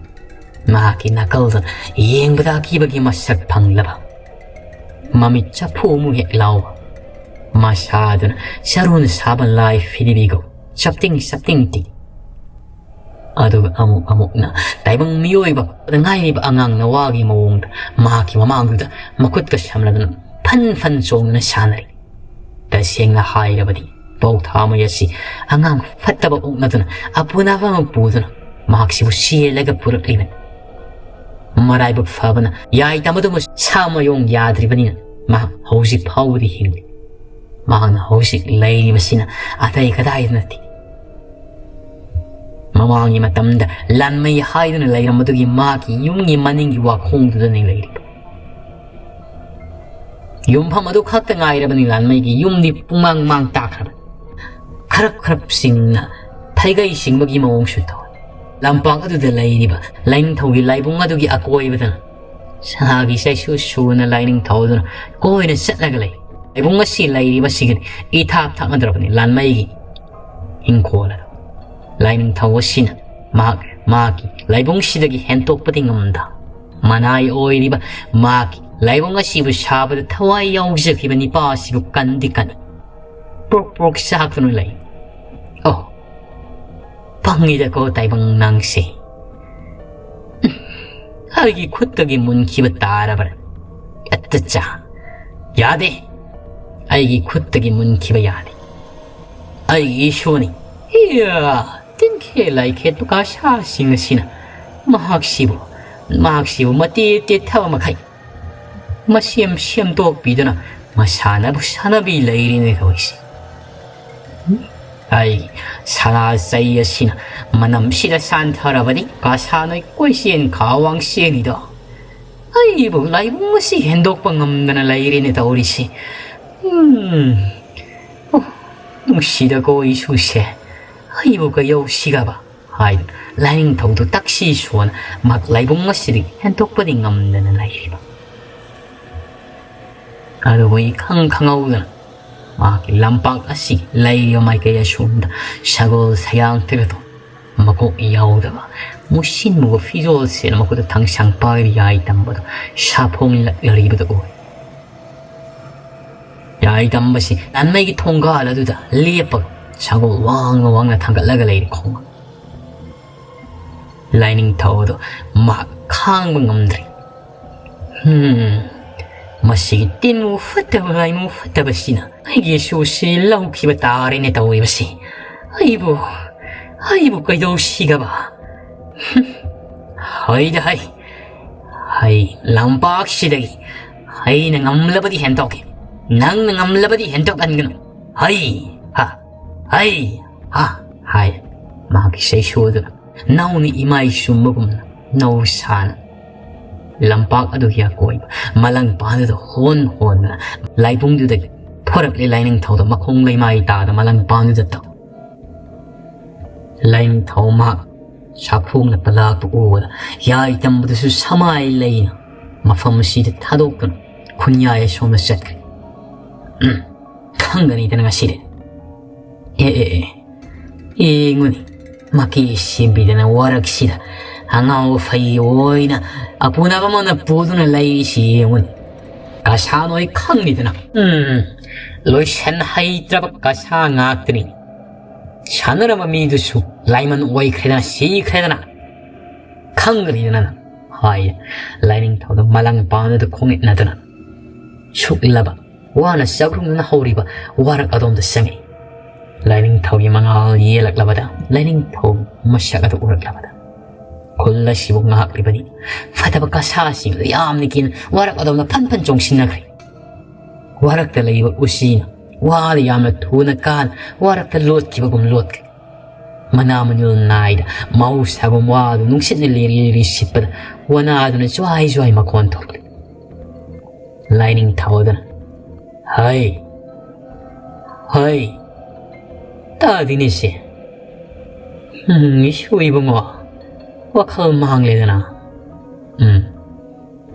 ꯃꯍꯥꯛꯀꯤ ꯅꯥꯀꯜꯗꯨꯅ ꯌꯦꯡꯕꯗ ꯑꯀꯤꯕꯒꯤ ꯃꯁꯛ ꯐꯪꯂꯕ ꯃꯃꯤꯠ ꯆꯐꯨ ꯑꯃꯨꯛ ꯍꯦꯛ ꯂꯥꯎꯕ, ꯃꯁꯥꯗꯨꯅ ꯆꯔꯨꯅ ꯁꯥꯕ ꯂꯥꯏ ꯐꯤꯔꯤꯕꯤꯒꯨꯝ ꯆꯞꯇꯤꯡ ꯆꯞꯇꯤꯡ ꯇꯤꯡ꯫ ꯑꯗꯨꯒ ꯑꯃꯨꯛ ꯑꯃꯨꯛꯅ ꯇꯥꯏꯕꯪ ꯃꯤꯑꯣꯏꯕ ꯉꯥꯏꯔꯤꯕ ꯑꯉꯥꯡ ꯅꯋꯥꯒꯤ ꯃꯑꯣꯡꯗ ꯃꯍꯥꯛꯀꯤ ꯃꯃꯥꯡꯗꯨꯗ ꯃꯈꯨꯠꯀ ꯁꯝꯂꯗꯨꯅ ꯐꯟ ꯐꯟ ꯆꯣꯡꯗꯨꯅ ꯁꯥꯟꯅꯔꯤ꯫ ꯇꯁꯦꯡꯅ ꯍꯥꯏꯔꯕꯗꯤ ꯄꯧꯊꯥꯃꯩ ꯑꯁꯤ ꯑꯉꯥꯡ ꯐꯠꯇꯕ ꯑꯣꯛꯅꯗꯨꯅ ꯑꯄꯨꯅꯕ ꯑꯃ ꯄꯨꯗꯨꯅ ꯃꯍꯥꯛꯁꯤꯕꯨ ꯆꯦꯜꯂꯒ ꯄꯨꯔꯛꯂꯤꯕꯅꯤ꯫ ꯃꯔꯥꯏꯕꯛ ꯐꯕꯅ ꯌꯥꯏ ꯇꯝꯕꯗꯨꯃ ꯁꯥ ꯃꯌꯣꯡ ꯌꯥꯗ꯭ꯔꯤꯕꯅꯤꯅ ꯃꯍꯥꯛ ꯍꯧꯖꯤꯛ ꯐꯥꯎꯕꯗꯤ ꯍꯤꯡꯂꯤ꯫ ꯃꯍꯥꯛꯅ ꯍꯧꯖꯤꯛ ꯂꯩꯔꯤꯕꯁꯤꯅ ꯑꯇꯩ ꯀꯗꯥꯏꯗ ꯅꯠꯇꯦ꯫ ꯃꯃꯥꯡꯒꯤ ꯃꯇꯝꯗ ꯂꯥꯟꯃꯩ ꯍꯥꯏꯗꯨꯅ ꯂꯩꯔꯝꯕꯗꯨꯒꯤ ꯃꯍꯥꯛꯀꯤ ꯌꯨꯝꯒꯤ ꯃꯅꯤꯡꯒꯤ ꯋꯥꯈꯣꯡꯗꯨꯗꯅꯤ ꯂꯩꯔꯤꯕ꯫ ꯌꯨꯝꯐꯝ ꯑꯗꯨ ꯈꯛꯇ ꯉꯥꯏꯔꯕꯅꯤ ꯂꯥꯟꯃꯩꯒꯤ ꯌꯨꯝꯗꯤ ꯄꯨꯡꯃꯥꯡ ꯃꯥꯡ ꯇꯥꯈ꯭ꯔꯕꯅꯤ꯫ ꯈꯔꯞ ꯈꯔꯞꯁꯤꯡꯅ ꯐꯩꯒꯩ ꯁꯤꯡꯕꯒꯤ ꯃꯑꯣꯡꯁꯨ ꯇꯧꯏ꯫ ꯂꯝꯄꯥꯛ ꯑꯗꯨꯗ ꯂꯩꯔꯤꯕ ꯂꯥꯏꯅꯤꯡꯊꯧꯒꯤ ꯂꯥꯏꯕꯨꯡ ꯑꯗꯨꯒꯤ ꯑꯀꯣꯏꯕꯗꯅ ꯁꯅꯥꯒꯤ ꯆꯩꯁꯨ ꯁꯨꯅ ꯂꯥꯏꯅꯤꯡꯊꯧꯗꯨꯅ ꯀꯣꯏꯅ ꯆꯠꯂꯒ ꯂꯩ꯫ ꯂꯥꯏꯕꯨꯡ ꯑꯁꯤ ꯂꯩꯔꯤꯕꯁꯤꯒꯗꯤ ꯏꯊꯥꯞ ꯊꯥꯞꯅꯗ꯭ꯔꯕꯅꯤ ꯂꯥꯟꯃꯩꯒꯤ ꯏꯪꯈꯣꯜ ꯑꯗꯨ꯫ ꯂꯥꯏꯅꯤꯡꯊꯧ ꯑꯁꯤꯅ ꯃꯍꯥꯛ ꯃꯥꯒꯤ ꯂꯥꯏꯕꯨꯡꯁꯤꯗꯒꯤ ꯍꯦꯟꯇꯣꯛꯄꯗꯤ ꯉꯝꯗ ꯃꯅꯥꯏ ꯑꯣꯏꯔꯤꯕ ꯃꯥꯒꯤ ꯂꯥꯏꯕꯨꯡ ꯑꯁꯤꯕꯨ ꯁꯥꯕꯗ ꯊꯋꯥꯏ ꯌꯥꯎꯖꯈꯤꯕ ꯅꯤꯄꯥ ꯑꯁꯤꯕꯨ ꯀꯟꯗꯤ ꯀꯟꯅ ꯄ꯭ꯔꯣꯛ ꯄ꯭ꯔꯣꯛ ꯆꯥꯛꯇꯨꯅ ꯂꯩ꯫ ꯑꯣ, ꯄꯪꯉꯤꯗꯀꯣ ꯇꯥꯏꯕꯪ ꯅꯪꯁꯦ꯫ ꯑꯩꯒꯤ ꯈꯨꯠꯇꯒꯤ ꯃꯨꯟꯈꯤꯕ ꯇꯥꯔꯕ꯭ꯔꯥ? ꯑꯠꯇꯆꯥ, ꯌꯥꯗꯦ꯫ ꯑꯩꯒꯤ ꯈꯨꯠꯇꯒꯤ ꯃꯨꯟꯈꯤꯕ ꯌꯥꯗꯦ꯫ ꯑꯩꯒꯤ ꯏꯁꯨꯅꯤ꯫ ꯏꯌꯥ, ꯇꯤꯟꯈꯦ ꯂꯥꯏꯈꯦ ꯇꯨꯀꯥ ꯁꯥꯁꯤꯡ ꯑꯁꯤꯅ ꯃꯍꯥꯛꯁꯤꯕꯨ, ꯃꯍꯥꯛꯁꯤꯕꯨ ꯃꯇꯦ ꯇꯦꯊꯕ ꯃꯈꯩ ꯃꯁꯦꯝ ꯁꯦꯝꯗꯣꯛꯄꯤꯗꯨꯅ ꯃꯁꯥꯟꯅꯕꯨ ꯁꯥꯟꯅꯕꯤ ꯂꯩꯔꯤꯅꯦ ꯇꯧꯔꯤꯁꯦ꯫ ꯑꯩꯒꯤ ꯁꯅꯥ ꯆꯩ ꯑꯁꯤꯅ ꯃꯅꯝꯁꯤꯗ ꯁꯥꯟꯊꯔꯕꯗꯤ ꯀꯥꯁꯥ ꯅꯣꯏ ꯀꯣꯏꯆꯦꯟ ꯈꯥꯋꯥꯡ ꯆꯦꯜꯂꯤꯗꯣ꯫ ꯑꯩꯕꯨ ꯂꯥꯏꯕꯨꯡ ꯑꯁꯤ ꯍꯦꯟꯗꯣꯛꯄ ꯉꯝꯗꯅ ꯂꯩꯔꯤꯅꯦ ꯇꯧꯔꯤꯁꯦ꯫ ꯎꯝ꯫ ꯑꯣ, ꯅꯨꯡꯁꯤꯗꯀꯣ ꯏꯁꯨꯁꯦ꯫ ꯑꯩꯕꯨ ꯀꯩꯗꯧꯁꯤꯒꯕ? ꯍꯥꯏꯗꯨꯅ ꯂꯥꯏꯅꯤꯡꯊꯧꯗꯨ ꯇꯛꯁꯤ ꯁꯣꯟꯅ ꯃꯍꯥꯛ ꯂꯥꯏꯕꯨꯡ ꯑꯁꯤꯗꯒꯤ ꯍꯦꯟꯗꯣꯛꯄꯗꯤ ꯉꯝꯗꯅ ꯂꯩꯔꯤꯕ꯫ ꯑꯗꯨꯕꯨ ꯏꯈꯪ ꯈꯪꯍꯧꯗꯅ ꯃꯍꯥꯛꯀꯤ ꯂꯝꯄꯥꯛ ꯑꯁꯤ ꯂꯩꯔꯤꯕ ꯃꯥꯏꯀꯩ ꯑꯁꯣꯝꯗ ꯁꯒꯣꯜ ꯁꯌꯥꯡ ꯇꯒꯗꯣ ꯃꯀꯣꯛ ꯌꯥꯎꯗꯕ, ꯃꯨꯁꯤꯟ ꯃꯨꯕ ꯐꯤꯖꯣꯜ ꯁꯦꯠꯅ ꯃꯈꯨꯠꯇ ꯊꯥꯡꯁꯥꯡ ꯄꯥꯏꯔꯤ ꯌꯥꯏ ꯇꯝꯕꯗꯣ ꯁꯥꯐꯣꯡꯂꯛꯂꯔꯤꯕꯗꯨ ꯎꯏ꯫ ꯌꯥꯏ ꯇꯝꯕꯁꯤ ꯅꯟꯃꯩꯒꯤ ꯊꯣꯡꯒꯥꯜ ꯑꯗꯨꯗ ꯂꯦꯞꯄꯒ ꯁꯒꯣꯜ ꯋꯥꯡꯅ ꯋꯥꯡꯅ ꯊꯥꯡꯒꯠꯂꯒ ꯂꯩꯔꯤ ꯈꯣꯡ ꯂꯥꯏꯅꯤꯡꯊꯧ ꯑꯗꯨ ꯃꯍꯥꯛ ꯈꯥꯡꯕ ꯉꯝꯗ꯭ꯔꯦ꯫ "ꯍꯝ, ꯃꯁꯤꯒꯤ ꯇꯤꯟꯃꯨ ꯐꯠꯇꯕ ꯂꯥꯏꯃꯨ ꯐꯠꯇꯕꯁꯤꯅ ꯑꯩꯒꯤ ꯁꯨꯁꯤ ꯂꯧꯈꯤꯕ ꯇꯥꯔꯦꯅꯦ ꯇꯧꯔꯤꯕꯁꯤ꯫ ꯑꯩꯕꯨ, ꯑꯩꯕꯨ ꯀꯩꯗꯧꯁꯤꯒꯕ? ꯍꯝ, ꯍꯩꯗ ꯍꯩ, ꯍꯩ ꯂꯝꯄꯥꯛꯁꯤꯗꯒꯤ ꯑꯩꯅ ꯉꯝꯂꯕꯗꯤ ꯍꯦꯟꯗꯣꯛꯀꯦ, ꯅꯪꯅ ꯉꯝꯂꯕꯗꯤ ꯍꯦꯟꯗꯣꯛꯍꯟꯒꯅꯨ꯫ ꯍꯩ ꯍꯥ, ꯍꯩ ꯍꯥ" ꯍꯥꯏ꯫ ꯃꯍꯥꯛꯀꯤ ꯁꯩꯁꯨ ꯑꯗꯨꯅ ꯅꯧꯅ ꯏꯃꯥꯏ ꯆꯨꯝꯕꯒꯨꯝꯅ ꯅꯧ ꯁꯥꯅ ꯂꯝꯄꯥꯛ ꯑꯗꯨꯒꯤ ꯑꯀꯣꯏꯕ ꯃꯂꯪ ꯄꯥꯟꯗꯨꯗ ꯍꯣꯟ ꯍꯣꯟꯗꯅ ꯂꯥꯏꯕꯨꯡꯗꯨꯗꯒꯤ ꯊꯣꯔꯛꯂꯦ ꯂꯥꯏꯅꯤꯡꯊꯧꯗ ꯃꯈꯣꯡ ꯂꯩꯃꯥꯏ ꯇꯥꯗ ꯃꯂꯪ ꯄꯥꯟꯗꯨꯗ ꯇꯧ꯫ ꯂꯥꯏꯅꯤꯡꯊꯧ ꯃꯍꯥꯛ ꯁꯥꯐꯣꯡꯅ ꯄꯂꯥꯛꯄ ꯎꯕꯗ ꯌꯥꯏ ꯇꯝꯕꯗꯁꯨ ꯁꯃꯥꯏ ꯂꯩꯅ ꯃꯐꯝ ꯑꯁꯤꯗ ꯊꯥꯗꯣꯛꯇꯨꯅ ꯈꯨꯟꯌꯥꯏ ꯑꯁꯣꯝꯗ ꯆꯠꯈ꯭ꯔꯦ꯫ "ꯎꯝ, ꯈꯪꯒꯅꯤꯗꯅ ꯉꯁꯤꯗꯤ꯫ ꯑꯦ, ꯑꯦ, ꯑꯦ, ꯌꯦꯡꯉꯨꯅꯤ, ꯃꯀꯤ ꯁꯦꯝꯕꯤꯗꯅ ꯋꯥꯔꯛꯁꯤꯗ ꯑꯉꯥꯎ ꯑꯐꯩ ꯑꯣꯏꯅ ꯑꯄꯨꯅꯕ ꯑꯃꯅ ꯄꯨꯗꯨꯅ ꯂꯩꯔꯤꯁꯤ ꯌꯦꯡꯉꯨꯅꯤ꯫ ꯀꯁꯥ ꯅꯣꯏ ꯈꯪꯅꯤꯗꯅ꯫ ꯎꯝ, ꯂꯣꯏꯁꯟ ꯍꯩꯇ꯭ꯔꯕ ꯀꯁꯥ ꯉꯥꯛꯇꯅꯤ꯫ ꯁꯥꯟꯅꯔꯝꯕ ꯃꯤꯗꯨꯁꯨ ꯂꯥꯏꯃꯟ ꯑꯣꯏꯈ꯭ꯔꯦꯗꯅ, ꯁꯤꯈ꯭ꯔꯦꯗꯅ꯫ ꯈꯪꯒꯅꯤꯗꯅ" ꯍꯥꯏ꯫ ꯂꯥꯏꯅꯤꯡꯊꯧꯗ ꯃꯂꯪ ꯄꯥꯟꯗꯨꯗ ꯈꯣꯡ ꯏꯠꯅꯗꯨꯅ ꯁꯨꯛꯂꯕ ꯋꯥꯅ ꯆꯥꯛꯈꯨꯝꯗꯨꯅ ꯍꯧꯔꯤꯕ ꯋꯥꯔꯛ ꯑꯗꯣꯝꯗ ꯆꯪꯉꯤ꯫ ꯂꯥꯏꯅꯤꯡꯊꯧꯒꯤ ꯃꯉꯥꯜ ꯌꯦꯜꯂꯛꯂꯕꯗ ꯂꯥꯏꯅꯤꯡꯊꯧ ꯃꯁꯛ ꯑꯗꯨ ꯎꯔꯛꯂꯕꯗ ꯈꯨꯜ ꯑꯁꯤꯕꯨ ꯉꯥꯛꯂꯤꯕꯅꯤ꯫ ꯐꯠꯇꯕ ꯀꯁꯥꯁꯤꯡ ꯌꯥꯝꯅ ꯀꯤꯅ ꯋꯥꯔꯛ ꯑꯗꯣꯝꯗ ꯐꯟ ꯐꯟ ꯆꯣꯡꯁꯤꯟꯅꯈ꯭ꯔꯦ꯫ ꯋꯥꯔꯛꯇ ꯂꯩꯕ ꯎꯆꯤꯅ ꯋꯥꯗ ꯌꯥꯝꯅ ꯊꯨꯅ ꯀꯥꯅ ꯋꯥꯔꯛꯇ ꯂꯣꯠꯈꯤꯕꯒꯨꯝ ꯂꯣꯠꯈ꯭ꯔꯦ꯫ ꯃꯅꯥ ꯃꯅꯤꯜ ꯅꯥꯏꯗ ꯃꯍꯧꯁꯥꯒꯨꯝ ꯋꯥꯗꯨ ꯅꯨꯡꯁꯤꯠꯅ ꯂꯤꯔꯤ ꯂꯤꯔꯤ ꯁꯤꯠꯄꯗ ꯋꯥꯅꯥꯗꯨꯅ ꯖ꯭ꯋꯥꯏ ꯖ꯭ꯋꯥꯏ ꯃꯈꯣꯟ ꯊꯣꯛꯂꯤ꯫ ꯂꯥꯏꯅꯤꯡꯊꯧꯗꯨꯅ, "ꯍꯩ, ꯍꯩ, ꯇꯥꯗꯤꯅꯦꯁꯦ꯫ ꯎꯝ, ꯏꯁꯨ ꯏꯕꯨꯡꯉꯣ, ꯋꯥꯈꯜ ꯃꯥꯡꯂꯦꯗꯅ꯫" ꯎꯝ,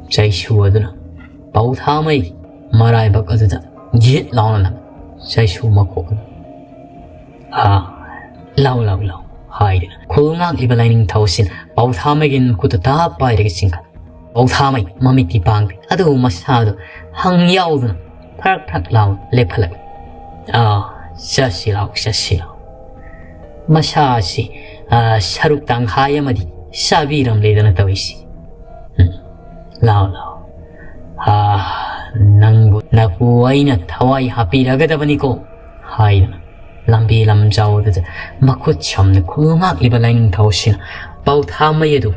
ꯆꯩꯁꯨ ꯑꯗꯨꯅ ꯄꯧꯊꯥꯃꯩ ꯃꯔꯥꯏꯕꯛ ꯑꯗꯨꯗ ꯌꯦꯠ ꯂꯥꯎꯅ ꯅꯝꯃꯤ꯫ ꯆꯩꯁꯨ ꯃꯀꯣꯛꯅ, "ꯑꯥ, ꯂꯥꯎ, ꯂꯥꯎ, ꯂꯥꯎ," ꯍꯥꯏꯗꯨꯅ ꯈꯨꯜ ꯉꯥꯛꯂꯤꯕ ꯂꯥꯏꯅꯤꯡꯊꯧꯁꯤꯅ ꯄꯥꯎꯊꯥꯃꯩꯒꯤ ꯃꯈꯨꯠꯇꯨ ꯇꯥꯞ ꯄꯥꯏꯔꯒ ꯆꯤꯡꯈꯠ꯫ ꯄꯥꯎꯊꯥꯃꯩ ꯃꯃꯤꯠꯇꯤ ꯄꯥꯡꯗꯦ, ꯑꯗꯨꯕꯨ ꯃꯁꯥꯗꯨ ꯍꯪ ꯌꯥꯎꯗꯨꯅ ꯐꯔꯛ ꯐꯔꯛ ꯂꯥꯎ ꯂꯦꯞꯈꯠꯂꯛꯏ꯫ "ꯑꯥ, ꯆꯠꯁꯤ ꯂꯥꯎ, ꯆꯠꯁꯤ ꯂꯥꯎ꯫ ꯃꯁꯥꯁꯤ, ꯑꯥ, ꯁꯔꯨꯛ ꯇꯪꯈꯥꯏ ꯑꯃꯗꯤ ꯆꯥꯕꯤꯔꯝꯂꯦꯗꯅ ꯇꯧꯔꯤꯁꯤ꯫ ꯎꯝ, ꯂꯥꯎ, ꯂꯥꯎ꯫ ꯑꯥ, ꯅꯪꯕꯨ ꯅꯄꯨ ꯑꯩꯅ ꯊꯋꯥꯏ ꯍꯥꯞꯄꯤꯔꯒꯗꯕꯅꯤꯀꯣ," ꯍꯥꯏꯗꯨꯅ ꯂꯝꯕꯤ ꯂꯝꯖꯥꯎꯗꯨꯗ ꯃꯈꯨꯠ ꯁꯝꯅ ꯈꯨꯜ ꯉꯥꯛꯂꯤꯕ ꯂꯥꯏꯅꯤꯡꯊꯧꯁꯤꯅ ꯄꯥꯎꯊꯥꯃꯩ ꯑꯗꯨ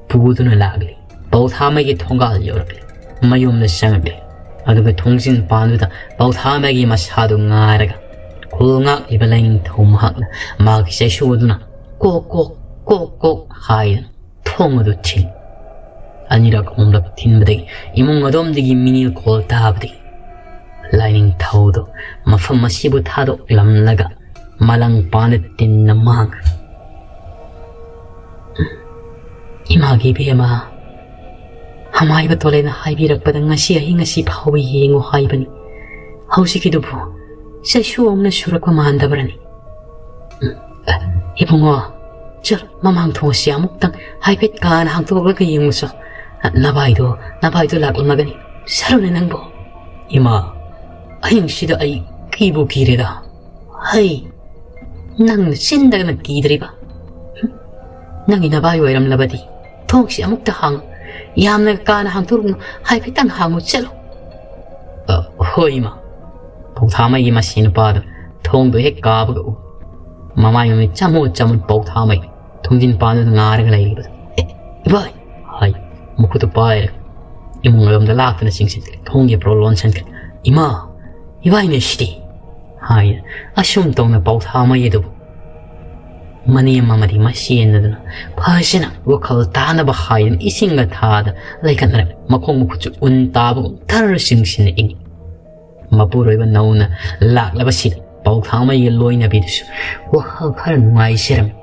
ꯄꯨꯗꯨꯅ ꯂꯥꯛꯂꯤ꯫ ꯄꯥꯎꯊꯥꯃꯩꯒꯤ ꯊꯣꯡꯒꯥꯜ ꯌꯧꯔꯛꯂꯤ꯫ ꯃꯌꯨꯝꯗ ꯆꯪꯂꯛꯂꯤ꯫ ꯑꯗꯨꯒ ꯊꯣꯡꯖꯤꯟ ꯄꯥꯟꯗꯨꯗ ꯄꯥꯎꯊꯥꯃꯩꯒꯤ ꯃꯁꯥꯗꯨ ꯉꯥꯔꯒ ꯈꯨꯜ ꯉꯥꯛꯂꯤꯕ ꯂꯥꯏꯅꯤꯡꯊꯧ ꯃꯍꯥꯛꯅ ꯃꯥꯒꯤ ꯆꯩꯁꯨ ꯑꯗꯨꯅ ꯀꯣꯛ ꯀꯣꯛ, ꯀꯣꯛ ꯀꯣꯛ ꯍꯥꯏꯗꯨꯅ ꯊꯣꯡ ꯑꯗꯨ ꯊꯤꯜ꯫ ꯑꯅꯤꯔꯛ ꯑꯍꯨꯝꯂꯛ ꯊꯤꯟꯕꯗꯒꯤ ꯏꯃꯨꯡ ꯑꯗꯣꯝꯗꯒꯤ ꯃꯤꯅꯤꯜ ꯈꯣꯜ ꯇꯥꯕꯗꯒꯤ ꯂꯥꯏꯅꯤꯡꯊꯧꯗꯨ ꯃꯐꯝ ꯑꯁꯤꯕꯨ ꯊꯥꯗꯣꯛꯂꯝꯂꯒ ꯃꯂꯪ ꯄꯥꯟꯗ ꯇꯤꯟꯅ ꯃꯥꯡꯈ꯭ꯔꯦ꯫ ꯏꯃꯥꯒꯤ ꯏꯕꯦꯝꯃ, ꯑꯃꯥꯏꯕ ꯇꯣꯂꯦꯅ ꯍꯥꯏꯕꯤꯔꯛꯄꯗ ꯉꯁꯤ ꯑꯍꯤꯡ ꯑꯁꯤ ꯐꯥꯎꯕ ꯌꯦꯡꯉꯨ ꯍꯥꯏꯕꯅꯤ꯫ ꯍꯧꯖꯤꯛꯀꯤꯗꯨꯕꯨ ꯆꯩꯁꯨ ꯑꯃꯅ ꯁꯨꯔꯛꯄ ꯃꯥꯟꯗꯕ꯭ꯔꯅꯤ? ꯎꯝ, ꯏꯕꯨꯡꯉꯣ, ꯆꯠ, ꯃꯃꯥꯡ ꯊꯣꯡ ꯑꯁꯤ ꯑꯃꯨꯛꯇꯪ ꯍꯥꯏꯐꯦꯠ ꯀꯥꯅ ꯍꯥꯡꯇꯣꯛꯂꯒ ꯌꯦꯡꯉꯨꯁꯣ꯫ ꯅꯚꯥꯏꯗꯣ, ꯅꯚꯥꯏꯗꯣ ꯂꯥꯛꯂꯝꯃꯒꯅꯤ꯫ ꯁꯔꯨꯅꯦ ꯅꯪꯕꯣ꯫ ꯏꯃꯥ, ꯑꯍꯤꯡꯁꯤꯗ ꯑꯩ ꯀꯤꯕꯨ ꯀꯤꯔꯦꯗ꯫ ꯍꯩ, ꯅꯪꯅ ꯆꯤꯟꯗꯒꯅ ꯀꯤꯗ꯭ꯔꯤꯕ? ꯍꯨꯝ, ꯅꯪꯒꯤ ꯅꯚꯥꯏ ꯑꯣꯏꯔꯝꯂꯕꯗꯤ ꯊꯣꯡꯁꯤ ꯑꯃꯨꯛꯇ ꯍꯥꯡꯉꯨ꯫ ꯌꯥꯝꯅ ꯀꯥꯅ ꯍꯥꯡꯇꯣꯛꯂꯨꯅꯨ, ꯍꯥꯏꯐꯦꯠꯇꯪ ꯍꯥꯡꯉꯨ ꯆꯠꯂꯨ꯫ ꯑ, ꯍꯣꯏ ꯏꯃꯥ꯫ ꯄꯧꯊꯥꯃꯩꯒꯤ ꯃꯁꯤ ꯅꯨꯄꯥꯗꯨ ꯊꯣꯡꯗꯨ ꯍꯦꯛ ꯀꯥꯕꯒ ꯎ꯫ ꯃꯃꯥꯏ ꯃꯃꯤꯠ ꯆꯃꯣꯠ ꯆꯃꯣꯠ ꯄꯧꯊꯥꯃꯩ ꯊꯣꯡꯖꯤꯟ ꯄꯥꯟꯗꯨꯗ ꯉꯥꯔꯒ ꯂꯩꯔꯤꯕꯗꯨ꯫ "ꯑꯦ, ꯏꯕꯥꯏ!" ꯍꯥꯏ, ꯃꯈꯨꯠꯇꯨ ꯄꯥꯏꯔꯒ ꯏꯃꯨꯡ ꯑꯗꯣꯝꯗ ꯂꯥꯛꯇꯨꯅ ꯆꯤꯡꯁꯤꯟꯈ꯭ꯔꯦ꯫ ꯊꯣꯡꯒꯤ ꯄ꯭ꯔꯣ ꯂꯣꯟꯁꯤꯟꯈ꯭ꯔꯦ꯫ "ꯏꯃꯥ! ꯏꯕꯥꯏꯅꯦ ꯁꯤꯗꯤ!" ꯍꯥꯏꯅ ꯑꯁꯨꯝ ꯇꯧꯅ ꯄꯥꯎꯊꯥꯃꯩ ꯑꯗꯨꯕꯨ ꯃꯅꯦꯝ ꯑꯃꯗꯤ ꯃꯁꯦꯟꯅꯗꯨꯅ ꯐꯖꯅ ꯋꯥꯈꯜ ꯇꯥꯅꯕ ꯍꯥꯏꯗꯨꯅ ꯏꯁꯤꯡꯒ ꯊꯥꯗ ꯂꯩꯈꯠꯅꯔꯦ꯫ ꯃꯈꯣꯡ ꯃꯈꯨꯠꯁꯨ ꯎꯟ ꯇꯥꯕꯒꯨꯝ ꯊꯔ ꯆꯤꯡꯁꯤꯟꯅ ꯏꯪꯉꯤ꯫ ꯃꯄꯨꯔꯣꯏꯕ ꯅꯧꯅ ꯂꯥꯛꯂꯕꯁꯤꯗ ꯄꯥꯎꯊꯥꯃꯩꯒꯤ ꯂꯣꯏꯅꯕꯤꯗꯨꯁꯨ ꯋꯥꯈꯜ ꯈꯔ ꯅꯨꯡꯉꯥꯏꯖꯔꯝꯃꯤ꯫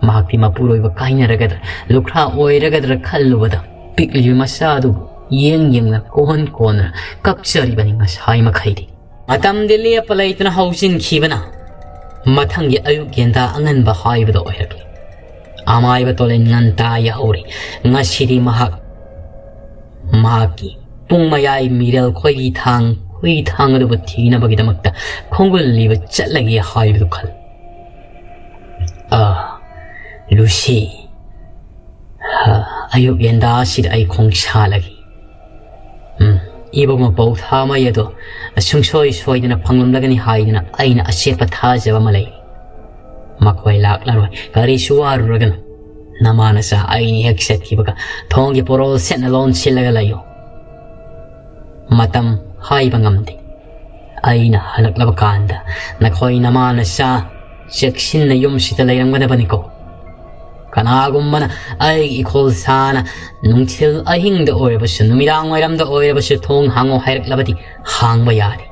ꯃꯍꯥꯛꯇꯤ ꯃꯄꯨꯔꯣꯏꯕ ꯀꯥꯏꯅꯔꯒꯗ꯭ꯔꯥ, ꯂꯨꯈ꯭ꯔꯥ ꯑꯣꯏꯔꯒꯗ꯭ꯔꯥ ꯈꯜꯂꯨꯕꯗ ꯄꯤꯛꯂꯤꯕ ꯃꯆꯥꯗꯨꯕꯨ ꯌꯦꯡ ꯌꯦꯡꯅ ꯀꯣꯟ ꯀꯣꯟꯅ ꯀꯞꯆꯔꯤꯕꯅꯤ ꯉꯁꯥꯏ ꯃꯈꯩꯗꯤ꯫ ꯃꯇꯝꯗꯤ ꯂꯦꯞꯄ ꯂꯩꯇꯅ ꯍꯧꯖꯤꯟꯈꯤꯕꯅ ꯃꯊꯪꯒꯤ ꯑꯌꯨꯛ ꯌꯦꯟꯗꯥ ꯑꯉꯟꯕ ꯍꯥꯏꯕꯗꯣ ꯑꯣꯏꯔꯛꯂꯦ꯫ ꯑꯃꯥꯏꯕ ꯇꯣꯂꯦꯟ ꯉꯟꯇꯥ ꯌꯥꯍꯧꯔꯦ꯫ ꯉꯁꯤꯗꯤ ꯃꯍꯥꯛ, ꯃꯍꯥꯛꯀꯤ ꯄꯨꯡ ꯃꯌꯥꯏ ꯃꯤꯔꯦꯜ ꯈꯣꯏꯔꯤ ꯊꯥꯡ, ꯈꯣꯏꯔꯤ ꯊꯥꯡ ꯑꯗꯨꯕꯨ ꯊꯤꯅꯕꯒꯤꯗꯃꯛꯇ ꯈꯣꯡꯒꯨꯜ ꯂꯤꯕ ꯆꯠꯂꯒꯦ ꯍꯥꯏꯕꯗꯨ ꯈꯜꯂꯤ꯫ ꯑꯥ, ꯂꯨꯁꯤ, ꯍꯥ, ꯑꯌꯨꯛ ꯌꯦꯟꯗꯥ ꯑꯁꯤꯗ ꯑꯩ ꯈꯣꯡ ꯁꯥꯜꯂꯒꯦ꯫ ꯎꯝ, ꯏꯕꯨꯡꯉꯣ ꯄꯧꯊꯥꯃꯩ ꯑꯗꯣ ꯁꯨꯡꯁꯣꯏ ꯁꯣꯏꯗꯅ ꯐꯪꯂꯝꯂꯒꯅꯤ ꯍꯥꯏꯗꯅ ꯑꯩꯅ ꯑꯆꯦꯠꯄ ꯊꯥꯖꯕ ꯑꯃ ꯂꯩ꯫ ꯃꯈꯣꯏ ꯂꯥꯛꯂꯔꯣꯏ, ꯀꯔꯤꯁꯨ ꯋꯥꯔꯨꯔꯒꯅꯨ꯫ ꯅꯃꯥ ꯅꯆꯥ ꯑꯩꯅ ꯍꯦꯛ ꯆꯠꯈꯤꯕꯒ ꯊꯣꯡꯒꯤ ꯄꯣꯔꯣꯜ ꯁꯦꯠꯅ ꯂꯣꯟꯁꯤꯜꯂꯒ ꯂꯩꯌꯨ꯫ ꯃꯇꯝ ꯍꯥꯏꯕ ꯉꯝꯗꯦ꯫ ꯑꯩꯅ ꯍꯜꯂꯛꯂꯕ ꯀꯥꯟꯗ ꯅꯈꯣꯏ ꯅꯃꯥ ꯅꯆꯥ ꯆꯦꯛꯁꯤꯟꯅ ꯌꯨꯝꯁꯤꯗ ꯂꯩꯔꯝꯒꯗꯕꯅꯤꯀꯣ꯫ ꯀꯅꯥꯒꯨꯝꯕꯅ ꯑꯩꯒꯤ ꯏꯈꯣꯜ ꯁꯥꯅ ꯅꯨꯡꯊꯤꯜ ꯑꯍꯤꯡꯗ ꯑꯣꯏꯔꯕꯁꯨ, ꯅꯨꯃꯤꯗꯥꯡ ꯋꯥꯏꯔꯝꯗ ꯑꯣꯏꯔꯕꯁꯨ ꯊꯣꯡ ꯍꯥꯡꯉꯣ ꯍꯥꯏꯔꯛꯂꯕꯗꯤ ꯍꯥꯡꯕ ꯌꯥꯗꯦ꯫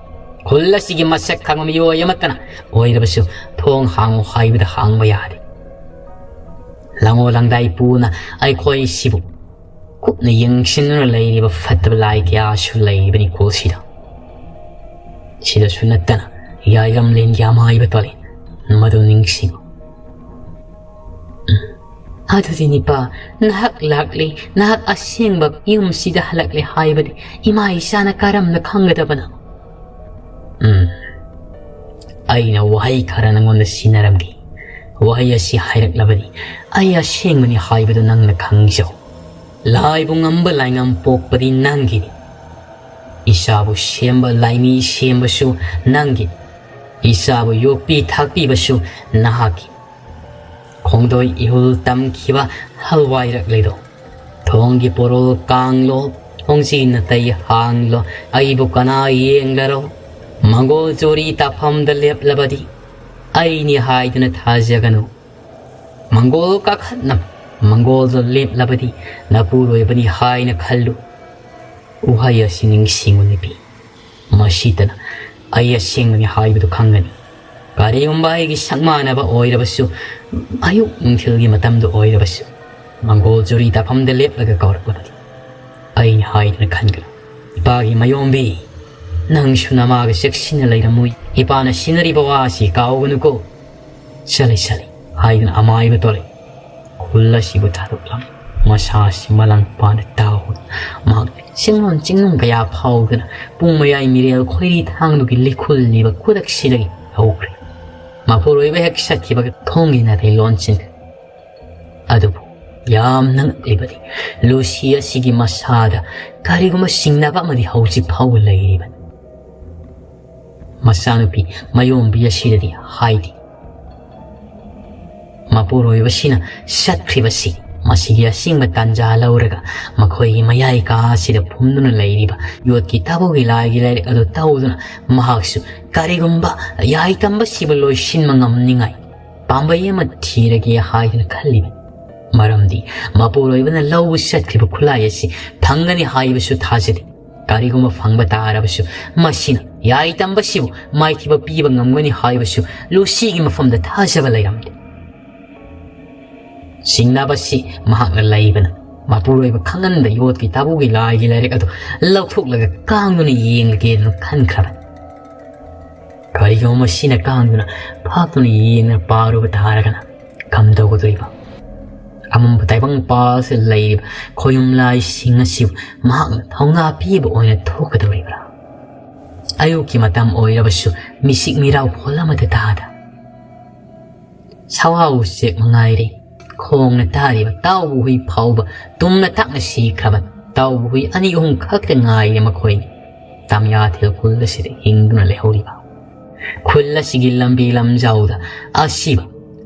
ꯈꯨꯜ ꯑꯁꯤꯒꯤ ꯃꯁꯛ ꯈꯪꯕ ꯃꯤꯑꯣꯏ ꯑꯃꯠꯇꯅ ꯑꯣꯏꯔꯕꯁꯨ ꯊꯣꯡ ꯍꯥꯡꯉꯣ ꯍꯥꯏꯕꯗ ꯍꯥꯡꯕ ꯌꯥꯗꯦ꯫ ꯂꯥꯡꯉꯣ ꯂꯥꯡꯗꯥꯏ ꯄꯨꯅ ꯑꯩꯈꯣꯏꯁꯤꯕꯨ ꯀꯨꯞꯅ ꯌꯦꯡꯁꯤꯟꯗꯨꯅ ꯂꯩꯔꯤꯕ ꯐꯠꯇꯕ ꯂꯥꯏ ꯀꯌꯥꯁꯨ ꯂꯩꯔꯤꯕꯅꯤ ꯈꯨꯜꯁꯤꯗ꯫ ꯁꯤꯗꯁꯨ ꯅꯠꯇꯅ ꯌꯥꯏꯔꯝꯂꯦꯟꯒꯤ ꯑꯃꯥꯏꯕ ꯇꯣꯂꯦꯟ ꯃꯗꯨ ꯅꯤꯡꯁꯤꯡꯉꯨ꯫ ꯎꯝ꯫ ꯑꯗꯨꯗꯤ ꯅꯤꯄꯥ, ꯅꯍꯥꯛ ꯂꯥꯛꯂꯦ, ꯅꯍꯥꯛ ꯑꯁꯦꯡꯕ ꯌꯨꯝꯁꯤꯗ ꯍꯜꯂꯛꯂꯦ ꯍꯥꯏꯕꯗꯤ ꯏꯃꯥ ꯏꯆꯥꯅ ꯀꯔꯝꯅ ꯈꯪꯒꯗꯕꯅꯣ? ꯎꯝ꯫ ꯑꯩꯅ ꯋꯥꯍꯩ ꯈꯔ ꯅꯪꯉꯣꯟꯗ ꯁꯤꯟꯅꯔꯝꯒꯦ꯫ ꯋꯥꯍꯩ ꯑꯁꯤ ꯍꯥꯏꯔꯛꯂꯕꯗꯤ ꯑꯩ ꯑꯁꯦꯡꯕꯅꯤ ꯍꯥꯏꯕꯗꯨ ꯅꯪꯅ ꯈꯪꯖꯧ꯫ ꯂꯥꯏꯕꯨ ꯉꯝꯕ ꯂꯥꯏꯉꯝ ꯄꯣꯛꯄꯗꯤ ꯅꯪꯒꯤꯅꯤ꯫ ꯏꯆꯥꯕꯨ ꯁꯦꯝꯕ ꯂꯥꯏꯃꯤ ꯁꯦꯝꯕꯁꯨ ꯅꯪꯒꯤꯅꯤ꯫ ꯏꯆꯥꯕꯨ ꯌꯣꯛꯄꯤ ꯊꯥꯛꯄꯤꯕꯁꯨ ꯅꯍꯥꯛꯀꯤ꯫ ꯈꯣꯡꯗꯣꯏ ꯏꯍꯨꯜ ꯇꯝꯈꯤꯕ ꯍꯜꯋꯥꯏꯔꯛꯂꯤꯗꯣ꯫ ꯊꯣꯡꯒꯤ ꯄꯣꯔꯣꯜ ꯀꯥꯡꯂꯣ, ꯊꯣꯡꯖꯤ ꯅꯥꯇꯩ ꯍꯥꯡꯂꯣ, ꯑꯩꯕꯨ ꯀꯅꯥ ꯌꯦꯡꯂꯔꯣ? ꯃꯪꯒꯣꯜ ꯆꯨꯔꯤ ꯇꯥꯐꯝꯗ ꯂꯦꯞꯂꯕꯗꯤ ꯑꯩꯅꯤ ꯍꯥꯏꯗꯨꯅ ꯊꯥꯖꯒꯅꯨ꯫ ꯃꯪꯒꯣꯜ ꯀꯥꯈꯠꯅ ꯃꯪꯒꯣꯜꯗ ꯂꯦꯞꯂꯕꯗꯤ ꯅꯄꯨꯔꯣꯏꯕꯅꯤ ꯍꯥꯏꯅ ꯈꯜꯂꯨ꯫ ꯎꯍꯩ ꯑꯁꯤ ꯅꯤꯡꯁꯤꯡꯉꯨ ꯅꯨꯄꯤ꯫ ꯃꯁꯤꯇꯅ ꯑꯩ ꯑꯁꯦꯡꯕꯅꯤ ꯍꯥꯏꯕꯗꯨ ꯈꯪꯒꯅꯤ꯫ ꯀꯔꯤꯒꯨꯝꯕ ꯑꯩꯒꯤ ꯁꯛꯃꯥꯟꯅꯕ ꯑꯣꯏꯔꯕꯁꯨ, ꯑꯌꯨꯛ ꯅꯨꯡꯊꯤꯜꯒꯤ ꯃꯇꯝꯗ ꯑꯣꯏꯔꯕꯁꯨ, ꯃꯪꯒꯣꯜ ꯆꯨꯔꯤ ꯇꯥꯐꯝꯗ ꯂꯦꯞꯂꯒ ꯀꯧꯔꯛꯂꯕꯗꯤ ꯑꯩꯅ ꯍꯥꯏꯗꯨꯅ ꯈꯟꯒꯅꯨ꯫ ꯏꯄꯥꯒꯤ ꯃꯌꯣꯝꯕꯤ, "ꯅꯪꯁꯨ ꯅꯃꯥꯒ ꯆꯦꯛꯁꯤꯟꯅ ꯂꯩꯔꯝꯃꯨ꯫ ꯏꯄꯥꯅ ꯁꯤꯟꯅꯔꯤꯕ ꯋꯥꯁꯤ ꯀꯥꯎꯒꯅꯨꯀꯣ꯫ ꯆꯠꯂꯤ, ꯆꯠꯂꯤ," ꯍꯥꯏꯗꯨꯅ ꯑꯃꯥꯏꯕ ꯊꯣꯛꯂꯛꯏ꯫ ꯈꯨꯜ ꯑꯁꯤꯕꯨ ꯊꯥꯗꯣꯛꯂꯝꯃꯤ꯫ ꯃꯁꯥꯁꯤ ꯃꯂꯥꯡ ꯄꯥꯅ ꯇꯥꯎꯗꯨꯅ ꯃꯍꯥꯛ ꯆꯤꯡꯂꯣꯟ ꯆꯤꯡꯅꯨꯡ ꯀꯌꯥ ꯐꯥꯎꯗꯨꯅ ꯄꯨꯡ ꯃꯌꯥꯏ ꯃꯤꯔꯦꯜ ꯈꯣꯏꯔꯤ ꯊꯥꯡꯗꯨꯒꯤ ꯂꯤꯈꯨꯜꯂꯤꯕ ꯈꯨꯗꯛꯁꯤꯗꯒꯤ ꯍꯧꯈ꯭ꯔꯦ꯫ ꯃꯄꯨꯔꯣꯏꯕ ꯍꯦꯛ ꯆꯠꯈꯤꯕꯒ ꯊꯣꯡꯒꯤ ꯅꯥꯊꯩ ꯂꯣꯟꯁꯤꯟꯈ꯭ꯔꯦ꯫ ꯑꯗꯨꯕꯨ ꯌꯥꯝꯅ ꯉꯛꯂꯤꯕꯗꯤ, ꯂꯨꯁꯤ ꯑꯁꯤꯒꯤ ꯃꯁꯥꯗ ꯀꯔꯤꯒꯨꯝꯕ ꯁꯤꯡꯅꯕ ꯑꯃꯗꯤ ꯍꯧꯖꯤꯛ ꯐꯥꯎꯕ ꯂꯩꯔꯤꯕꯅꯤ꯫ ꯃꯆꯥꯅꯨꯄꯤ ꯃꯌꯣꯝꯕꯤ ꯑꯁꯤꯗꯗꯤ ꯍꯥꯏꯗꯦ꯫ ꯃꯄꯨꯔꯣꯏꯕꯁꯤꯅ ꯆꯠꯈ꯭ꯔꯤꯕꯁꯤ ꯃꯁꯤꯒꯤ ꯑꯁꯦꯡꯕ ꯇꯥꯟꯖꯥ ꯂꯧꯔꯒ ꯃꯈꯣꯏꯒꯤ ꯃꯌꯥꯏ ꯀꯥ ꯑꯁꯤꯗ ꯐꯨꯝꯗꯨꯅ ꯂꯩꯔꯤꯕ ꯌꯣꯠꯀꯤ ꯇꯥꯕꯨꯒꯤ ꯂꯥꯏꯒꯤ ꯂꯥꯏꯔꯤꯛ ꯑꯗꯨ ꯇꯧꯗꯨꯅ ꯃꯍꯥꯛꯁꯨ ꯀꯔꯤꯒꯨꯝꯕ ꯌꯥꯏꯇꯝꯕꯁꯤꯕꯨ ꯂꯣꯏꯁꯤꯟꯕ ꯉꯝꯅꯤꯡꯉꯥꯏ ꯄꯥꯝꯕꯩ ꯑꯃ ꯊꯤꯔꯒꯦ ꯍꯥꯏꯗꯨꯅ ꯈꯜꯂꯤꯕꯅꯤ꯫ ꯃꯔꯝꯗꯤ ꯃꯄꯨꯔꯣꯏꯕꯅ ꯂꯧꯕ ꯆꯠꯈ꯭ꯔꯤꯕ ꯈꯨꯠꯂꯥꯏ ꯑꯁꯤ ꯐꯪꯒꯅꯤ ꯍꯥꯏꯕꯁꯨ ꯊꯥꯖꯗꯦ꯫ ꯀꯔꯤꯒꯨꯝꯕ ꯐꯪꯕ ꯇꯥꯔꯕꯁꯨ ꯃꯁꯤꯅ ꯌꯥꯏꯇꯝꯕꯁꯤꯕꯨ ꯃꯥꯏꯊꯤꯕ ꯄꯤꯕ ꯉꯝꯒꯅꯤ ꯍꯥꯏꯕꯁꯨ ꯂꯨꯁꯤꯒꯤ ꯃꯐꯝꯗ ꯊꯥꯖꯕ ꯂꯩꯔꯝꯗꯦ꯫ ꯆꯤꯡꯅꯕꯁꯤ ꯃꯍꯥꯛꯅ ꯂꯩꯕꯅ ꯃꯄꯨꯔꯣꯏꯕ ꯈꯪꯍꯟꯗ ꯌꯣꯠꯀꯤ ꯇꯥꯕꯨꯒꯤ ꯂꯥꯏꯒꯤ ꯂꯥꯏꯔꯤꯛ ꯑꯗꯨ ꯂꯧꯊꯣꯛꯂꯒ ꯀꯥꯡꯗꯨꯅ ꯌꯦꯡꯂꯒꯦꯗꯅ ꯈꯟꯈ꯭ꯔꯕꯅꯤ꯫ ꯀꯔꯤꯒꯨꯝꯕ ꯃꯁꯤꯅ ꯀꯥꯡꯗꯨꯅ ꯐꯥꯛꯇꯨꯅ ꯌꯦꯡꯗꯨꯅ ꯄꯥꯔꯨꯕ ꯇꯥꯔꯒꯅ ꯀꯝꯗꯧꯒꯗꯧꯔꯤꯕ? ꯑꯃꯝꯕ ꯇꯥꯏꯕꯪ ꯄꯥꯜꯁꯤꯗ ꯂꯩꯔꯤꯕ ꯈꯣꯌꯨꯝ ꯂꯥꯏꯁꯤꯡ ꯑꯁꯤꯕꯨ ꯃꯍꯥꯛꯅ ꯊꯧꯅꯥ ꯄꯤꯕ ꯑꯣꯏꯅ ꯊꯣꯛꯀꯗꯧꯔꯤꯕ꯭ꯔꯥ? ꯑꯌꯨꯛꯀꯤ ꯃꯇꯝ ꯑꯣꯏꯔꯕꯁꯨ ꯃꯤꯁꯤꯛ ꯃꯤꯔꯥꯎ ꯈꯣꯜ ꯑꯃꯠꯇ ꯇꯥꯗ ꯁꯋꯥ ꯎꯆꯦꯛ ꯃꯉꯥꯏꯔꯦ꯫ ꯈꯣꯡꯅ ꯇꯥꯔꯤꯕ ꯇꯥꯎꯕ ꯍꯨꯏ ꯐꯥꯎꯕ ꯇꯨꯝꯅ ꯇꯥꯛꯅ ꯁꯤꯈ꯭ꯔꯕ ꯇꯥꯎꯕ ꯍꯨꯏ ꯑꯅꯤ ꯑꯍꯨꯝ ꯈꯛꯇ ꯉꯥꯏꯔꯦ ꯃꯈꯣꯏꯒꯤ ꯇꯥꯃꯤꯌꯥꯊꯦꯜ ꯈꯨꯜ ꯑꯁꯤꯗ ꯍꯤꯡꯗꯨꯅ ꯂꯩꯍꯧꯔꯤꯕ꯫ ꯈꯨꯜ ꯑꯁꯤꯒꯤ ꯂꯝꯕꯤ ꯂꯝꯖꯥꯎꯗ ꯑꯁꯤꯕ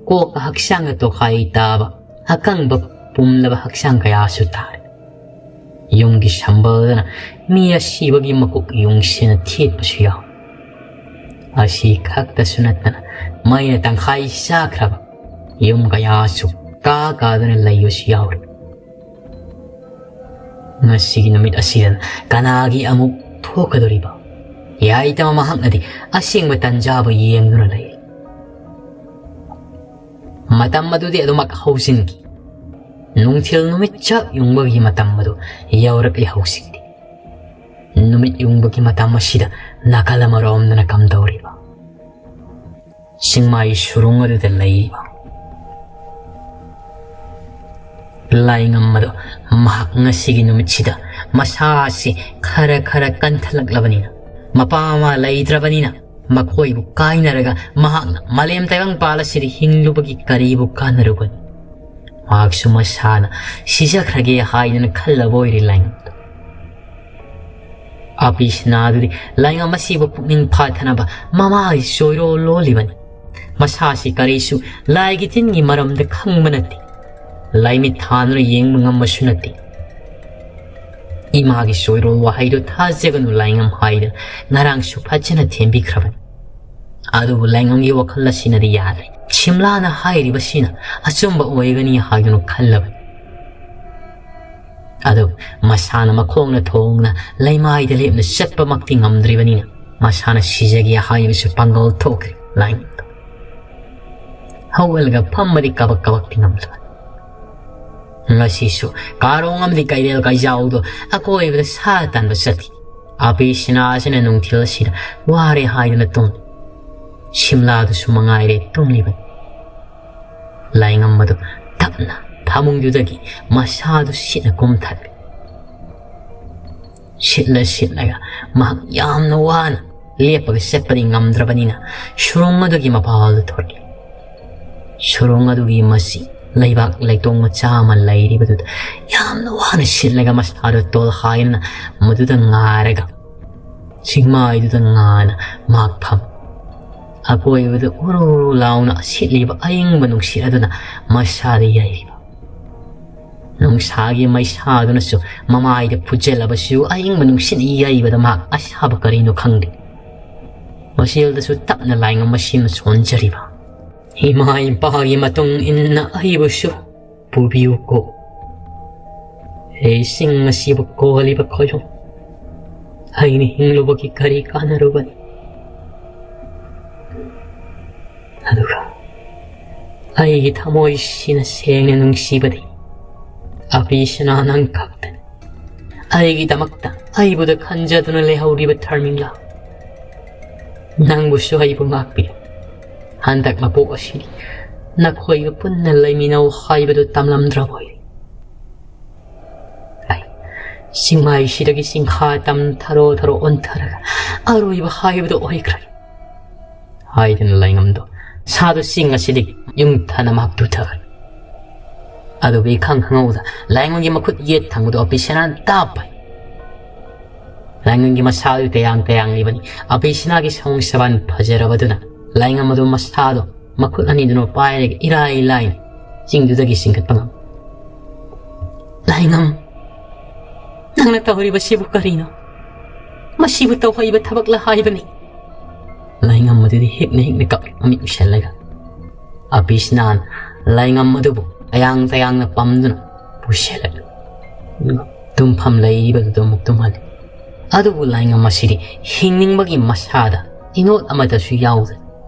ꯀꯣꯛꯀ ꯍꯛꯆꯥꯡꯒ ꯇꯣꯈꯥꯏ ꯇꯥꯕ ꯑꯀꯪꯕ ꯄꯨꯝꯂꯕ ꯍꯛꯆꯥꯡ ꯀꯌꯥꯁꯨ ꯇꯥꯔꯦ꯫ ꯌꯨꯝꯒꯤ ꯁꯝꯕꯜꯗꯅ ꯃꯤ ꯑꯁꯤꯕꯒꯤ ꯃꯀꯣꯛ ꯌꯨꯡꯁꯤꯅ ꯊꯦꯠꯄꯁꯨ ꯌꯥꯎꯏ꯫ ꯑꯁꯤ ꯈꯛꯇꯁꯨ ꯅꯠꯇꯅ ꯃꯩꯅ ꯇꯪꯈꯥꯏ ꯆꯥꯈ꯭ꯔꯕ ꯌꯨꯝ ꯀꯌꯥꯁꯨ ꯀꯥ ꯀꯥꯗꯨꯅ ꯂꯩꯕꯁꯨ ꯌꯥꯎꯔꯤ꯫ ꯉꯁꯤꯒꯤ ꯅꯨꯃꯤꯠ ꯑꯁꯤꯗ ꯀꯅꯥꯒꯤ ꯑꯃꯨꯛ ꯊꯣꯛꯀꯗꯧꯔꯤꯕ? ꯌꯥꯏꯇꯃ ꯃꯍꯥꯛꯅꯗꯤ ꯑꯁꯦꯡꯕ ꯇꯟꯖꯥꯕꯨ ꯌꯦꯡꯗꯨꯅ ꯂꯩ꯫ ꯃꯇꯝ ꯑꯗꯨꯗꯤ ꯑꯗꯨꯃꯛ ꯍꯧꯖꯤꯟꯈꯤ꯫ ꯅꯨꯡꯊꯤꯜ ꯅꯨꯃꯤꯠ ꯆꯞ ꯌꯨꯡꯕꯒꯤ ꯃꯇꯝ ꯑꯗꯨ ꯌꯧꯔꯛꯂꯤ ꯍꯧꯖꯤꯛꯇꯤ꯫ ꯅꯨꯃꯤꯠ ꯌꯨꯡꯕꯒꯤ ꯃꯇꯝ ꯑꯁꯤꯗ ꯅꯥꯀꯜ ꯑꯃꯔꯣꯝꯗꯅ ꯀꯝꯗꯧꯔꯤꯕ? ꯆꯤꯡꯃꯥꯏ ꯁꯨꯔꯨꯡ ꯑꯗꯨꯗ ꯂꯩꯔꯤꯕ ꯂꯥꯏꯉꯝ ꯑꯗꯣ ꯃꯍꯥꯛ ꯉꯁꯤꯒꯤ ꯅꯨꯃꯤꯠꯁꯤꯗ ꯃꯁꯥ ꯑꯁꯤ ꯈꯔ ꯈꯔ ꯀꯟꯊꯂꯛꯂꯕꯅꯤꯅ, ꯃꯄꯥ ꯃꯃꯥ ꯂꯩꯇ꯭ꯔꯕꯅꯤꯅ, ꯃꯈꯣꯏꯕꯨ ꯀꯥꯏꯅꯔꯒ ꯃꯍꯥꯛꯅ ꯃꯥꯂꯦꯝ ꯇꯥꯏꯕꯪꯄꯥꯜ ꯑꯁꯤꯗ ꯍꯤꯡꯂꯨꯕꯒꯤ ꯀꯔꯤꯕꯨ ꯀꯥꯟꯅꯔꯨꯒꯅꯤ? ꯃꯍꯥꯛꯁꯨ ꯃꯁꯥꯅ ꯁꯤꯖꯈ꯭ꯔꯒꯦ ꯍꯥꯏꯗꯨꯅ ꯈꯜꯂꯕ ꯑꯣꯏꯔꯦ ꯂꯥꯏꯉꯝꯗꯣ꯫ ꯑꯄꯤ ꯁꯅꯥꯗꯨꯗꯤ ꯂꯥꯏꯉꯝ ꯑꯁꯤꯕꯨ ꯄꯨꯛꯅꯤꯡ ꯐꯥꯊꯅꯕ ꯃꯃꯥꯒꯤ ꯆꯣꯏꯔꯣꯜ ꯂꯣꯜꯂꯤꯕꯅꯤ꯫ ꯃꯁꯥꯁꯤ ꯀꯔꯤꯁꯨ ꯂꯥꯏꯒꯤ ꯇꯤꯟꯒꯤ ꯃꯔꯝꯗ ꯈꯪꯕ ꯅꯠꯇꯦ꯫ ꯂꯥꯏꯃꯤꯠ ꯊꯥꯗꯨꯅ ꯌꯦꯡꯕ ꯉꯝꯕꯁꯨ ꯅꯠꯇꯦ꯫ ꯏꯃꯥꯒꯤ ꯆꯣꯏꯔꯣꯜ ꯋꯥꯍꯩꯗꯨ ꯊꯥꯖꯒꯅꯨ ꯂꯥꯏꯉꯝ ꯍꯥꯏꯗꯨꯅ ꯉꯔꯥꯡꯁꯨ ꯐꯖꯅ ꯊꯦꯝꯕꯤꯈ꯭ꯔꯕꯅꯤ꯫ ꯑꯗꯨꯕꯨ ꯂꯥꯏꯉꯝꯒꯤ ꯋꯥꯈꯜ ꯑꯁꯤꯅꯗꯤ ꯌꯥꯗ꯭ꯔꯦ꯫ ꯁꯤꯝꯂꯥꯅ ꯍꯥꯏꯔꯤꯕꯁꯤꯅ ꯑꯆꯨꯝꯕ ꯑꯣꯏꯒꯅꯤ ꯍꯥꯏꯗꯨꯅ ꯈꯜꯂꯕꯅꯤ꯫ ꯑꯗꯨ ꯃꯁꯥꯅ ꯃꯈꯣꯡꯅ ꯊꯣꯡꯅ ꯂꯩꯃꯥꯏꯗ ꯂꯦꯞꯅ ꯆꯠꯄꯃꯛꯇꯤ ꯉꯝꯗ꯭ꯔꯤꯕꯅꯤꯅ ꯃꯁꯥꯅ ꯁꯤꯖꯒꯦ ꯍꯥꯏꯕꯁꯨ ꯄꯥꯡꯒꯜ ꯊꯣꯛꯈ꯭ꯔꯦ ꯂꯥꯏꯉꯝꯗꯣ꯫ ꯍꯧꯒꯠꯂꯒ ꯐꯝꯕꯗꯤ ꯀꯕꯛ ꯀꯕꯛꯇꯤ ꯉꯝꯂꯕꯅꯤ꯫ ꯉꯁꯤꯁꯨ ꯀꯥꯔꯣꯡ ꯑꯃꯗꯤ ꯀꯩꯔꯦꯜ ꯀꯩꯖꯥꯎꯗꯣ ꯑꯀꯣꯏꯕꯗ ꯁꯥ ꯇꯥꯟꯕ ꯆꯠꯈꯤ꯫ ꯑꯄꯤ ꯁꯤꯅꯥꯁꯤꯅ ꯅꯨꯡꯊꯤꯜ ꯑꯁꯤꯗ ꯋꯥꯔꯦ ꯍꯥꯏꯗꯨꯅ ꯇꯨꯝꯂꯤ꯫ ꯁꯤꯝꯂꯥꯗꯨꯁꯨ ꯃꯉꯥꯏꯔꯦ ꯇꯨꯝꯂꯤꯕꯅꯤ꯫ ꯂꯥꯏꯉꯝ ꯑꯗꯨ ꯇꯞꯅ ꯐꯃꯨꯡꯗꯨꯗꯒꯤ ꯃꯁꯥꯗꯨ ꯁꯤꯠꯅ ꯀꯨꯝꯊꯈ꯭ꯔꯦ꯫ ꯁꯤꯠꯂ ꯁꯤꯠꯂꯒ ꯃꯍꯥꯛ ꯌꯥꯝꯅ ꯋꯥꯅ ꯂꯦꯞꯄꯒ ꯆꯠꯄꯗꯤ ꯉꯝꯗ꯭ꯔꯕꯅꯤꯅ ꯁꯨꯔꯨꯡ ꯑꯗꯨꯒꯤ ꯃꯄꯥꯜꯗ ꯊꯣꯔꯛꯂꯦ꯫ ꯁꯨꯔꯨꯡ ꯑꯗꯨꯒꯤ ꯃꯁꯤ ꯂꯩꯕꯥꯛ ꯂꯩꯇꯣꯡ ꯃꯆꯥ ꯑꯃ ꯂꯩꯔꯤꯕꯗꯨꯗ ꯌꯥꯝꯅ ꯋꯥꯅ ꯁꯤꯠꯂꯒ ꯃꯁꯥꯗꯨ ꯇꯣꯜꯍꯥꯏꯅ ꯃꯗꯨꯗ ꯉꯥꯔꯒ ꯆꯤꯡꯃꯥꯏꯗꯨꯗ ꯉꯥꯅ ꯃꯍꯥꯛ ꯐꯝ꯫ ꯑꯀꯣꯏꯕꯗ ꯎꯔꯨ ꯎꯔꯨ ꯂꯥꯎꯅ ꯁꯤꯠꯂꯤꯕ ꯑꯏꯪꯕ ꯅꯨꯡꯁꯤꯠ ꯑꯗꯨꯅ ꯃꯁꯥꯗ ꯌꯩꯔꯤꯕ ꯅꯨꯡꯁꯥꯒꯤ ꯃꯩꯁꯥꯗꯨꯅꯁꯨ ꯃꯃꯥꯏꯗ ꯐꯨꯖꯜꯂꯕꯁꯨ ꯑꯏꯪꯕ ꯅꯨꯡꯁꯤꯠꯅ ꯌꯩꯕꯗ ꯃꯍꯥꯛ ꯑꯁꯥꯕ ꯀꯔꯤꯅꯣ ꯈꯪꯗꯦ꯫ ꯃꯁꯦꯜꯗꯁꯨ ꯇꯞꯅ ꯂꯥꯏꯉꯝ ꯑꯁꯤꯅ ꯁꯣꯟꯖꯔꯤꯕ, "ꯏꯃꯥ ꯏꯄꯥꯒꯤ ꯃꯇꯨꯡ ꯏꯟꯅ ꯑꯩꯕꯨꯁꯨ ꯄꯨꯕꯤꯌꯨꯀꯣ꯫ ꯑꯩ ꯆꯤꯡ ꯑꯁꯤꯕꯨ ꯀꯣꯜꯂꯤꯕ ꯈꯣꯏꯔꯣ, ꯑꯩꯅ ꯍꯤꯡꯂꯨꯕꯒꯤ ꯀꯔꯤ ꯀꯥꯟꯅꯔꯨꯕꯅꯤ?" ꯑꯗꯨꯒ ꯑꯩꯒꯤ ꯊꯃꯣꯏꯁꯤꯅ ꯁꯦꯡꯅ ꯅꯨꯡꯁꯤꯕꯗꯤ ꯑꯄꯤꯁꯅꯥ ꯅꯪ ꯈꯛꯇꯅꯤ꯫ ꯑꯩꯒꯤꯗꯃꯛꯇ ꯑꯩꯕꯨꯗ ꯈꯟꯖꯗꯨꯅ ꯂꯩꯍꯧꯔꯤꯕ ꯙꯔꯃꯤꯡꯂꯥ, ꯅꯪꯕꯨꯁꯨ ꯑꯩꯕꯨ ꯉꯥꯛꯄꯤꯌꯨ꯫ ꯍꯟꯗꯛ ꯃꯄꯣꯛ ꯑꯁꯤꯗꯤ ꯅꯈꯣꯏꯒ ꯄꯨꯟꯅ ꯂꯩꯃꯤꯟꯅꯧ ꯍꯥꯏꯕꯗꯨ ꯇꯝꯂꯝꯗ꯭ꯔꯕꯣꯏ? ꯑꯩ ꯆꯤꯡꯃꯥꯏꯁꯤꯗꯒꯤ ꯆꯤꯡꯈꯥ ꯇꯝ ꯊꯔꯣ ꯊꯔꯣ ꯑꯣꯟꯊꯔꯒ ꯑꯔꯣꯏꯕ ꯍꯥꯏꯕꯗꯨ ꯑꯣꯏꯈ꯭ꯔꯦ ꯍꯥꯏꯗꯨꯅ ꯂꯥꯏꯉꯝꯗꯣ ꯁꯥꯗꯨ ꯆꯤꯡ ꯑꯁꯤꯗꯒꯤ ꯌꯨꯡꯊꯅ ꯃꯍꯥꯛ ꯇꯨꯊꯈ꯭ꯔꯦ꯫ ꯑꯗꯨꯕꯨ ꯏꯈꯪ ꯈꯪꯍꯧꯗ ꯂꯥꯏꯉꯝꯒꯤ ꯃꯈꯨꯠ ꯌꯦꯠ ꯊꯪꯕꯗꯨ ꯑꯄꯤꯁꯅꯥꯅ ꯇꯥꯞꯄ꯫ ꯂꯥꯏꯉꯝꯒꯤ ꯃꯁꯥꯗꯨ ꯇꯌꯥꯡ ꯇꯌꯥꯡꯂꯤꯕꯅꯤ꯫ ꯑꯄꯤꯁꯅꯥꯒꯤ ꯁꯑꯣꯡ ꯁꯕꯥꯟ ꯐꯖꯔꯕꯗꯨꯅ ꯂꯥꯏꯉꯝ ꯑꯗꯨ ꯃꯁꯥꯗꯣ ꯃꯈꯨꯠ ꯑꯅꯤꯗꯨꯅ ꯄꯥꯏꯔꯒ ꯏꯔꯥꯏ ꯂꯥꯏꯅ ꯆꯤꯡꯗꯨꯗꯒꯤ ꯆꯤꯡꯈꯠꯄ ꯉꯝꯃꯤ꯫ ꯂꯥꯏꯉꯝ, ꯅꯪꯅ ꯇꯧꯔꯤꯕꯁꯤꯕꯨ ꯀꯔꯤꯅꯣ? ꯃꯁꯤꯕꯨ ꯇꯧꯍꯩꯕ ꯊꯕꯛꯂ ꯍꯥꯏꯕꯅꯤ꯫ ꯂꯥꯏꯉꯝ ꯑꯗꯨꯗꯤ ꯍꯤꯛꯅ ꯍꯤꯛꯅ ꯀꯞ ꯃꯃꯤꯠ ꯎꯏꯁꯜꯂꯒ ꯑꯄꯤꯁꯅꯥꯅ ꯂꯥꯏꯉꯝ ꯑꯗꯨꯕꯨ ꯇꯌꯥꯡ ꯇꯌꯥꯡꯅ ꯄꯝꯗꯨꯅ ꯄꯨꯁꯤꯜꯂꯛꯂꯤ꯫ ꯇꯨꯝꯐꯝ ꯂꯩꯔꯤꯕꯗꯨꯗ ꯑꯃꯨꯛ ꯇꯨꯝꯍꯜꯂꯤ꯫ ꯑꯗꯨꯕꯨ ꯂꯥꯏꯉꯝ ꯑꯁꯤꯗꯤ ꯍꯤꯡꯅꯤꯡꯕꯒꯤ ꯃꯁꯥꯗ ꯏꯅꯣꯠ ꯑꯃꯠꯇꯁꯨ ꯌꯥꯎꯗꯦ꯫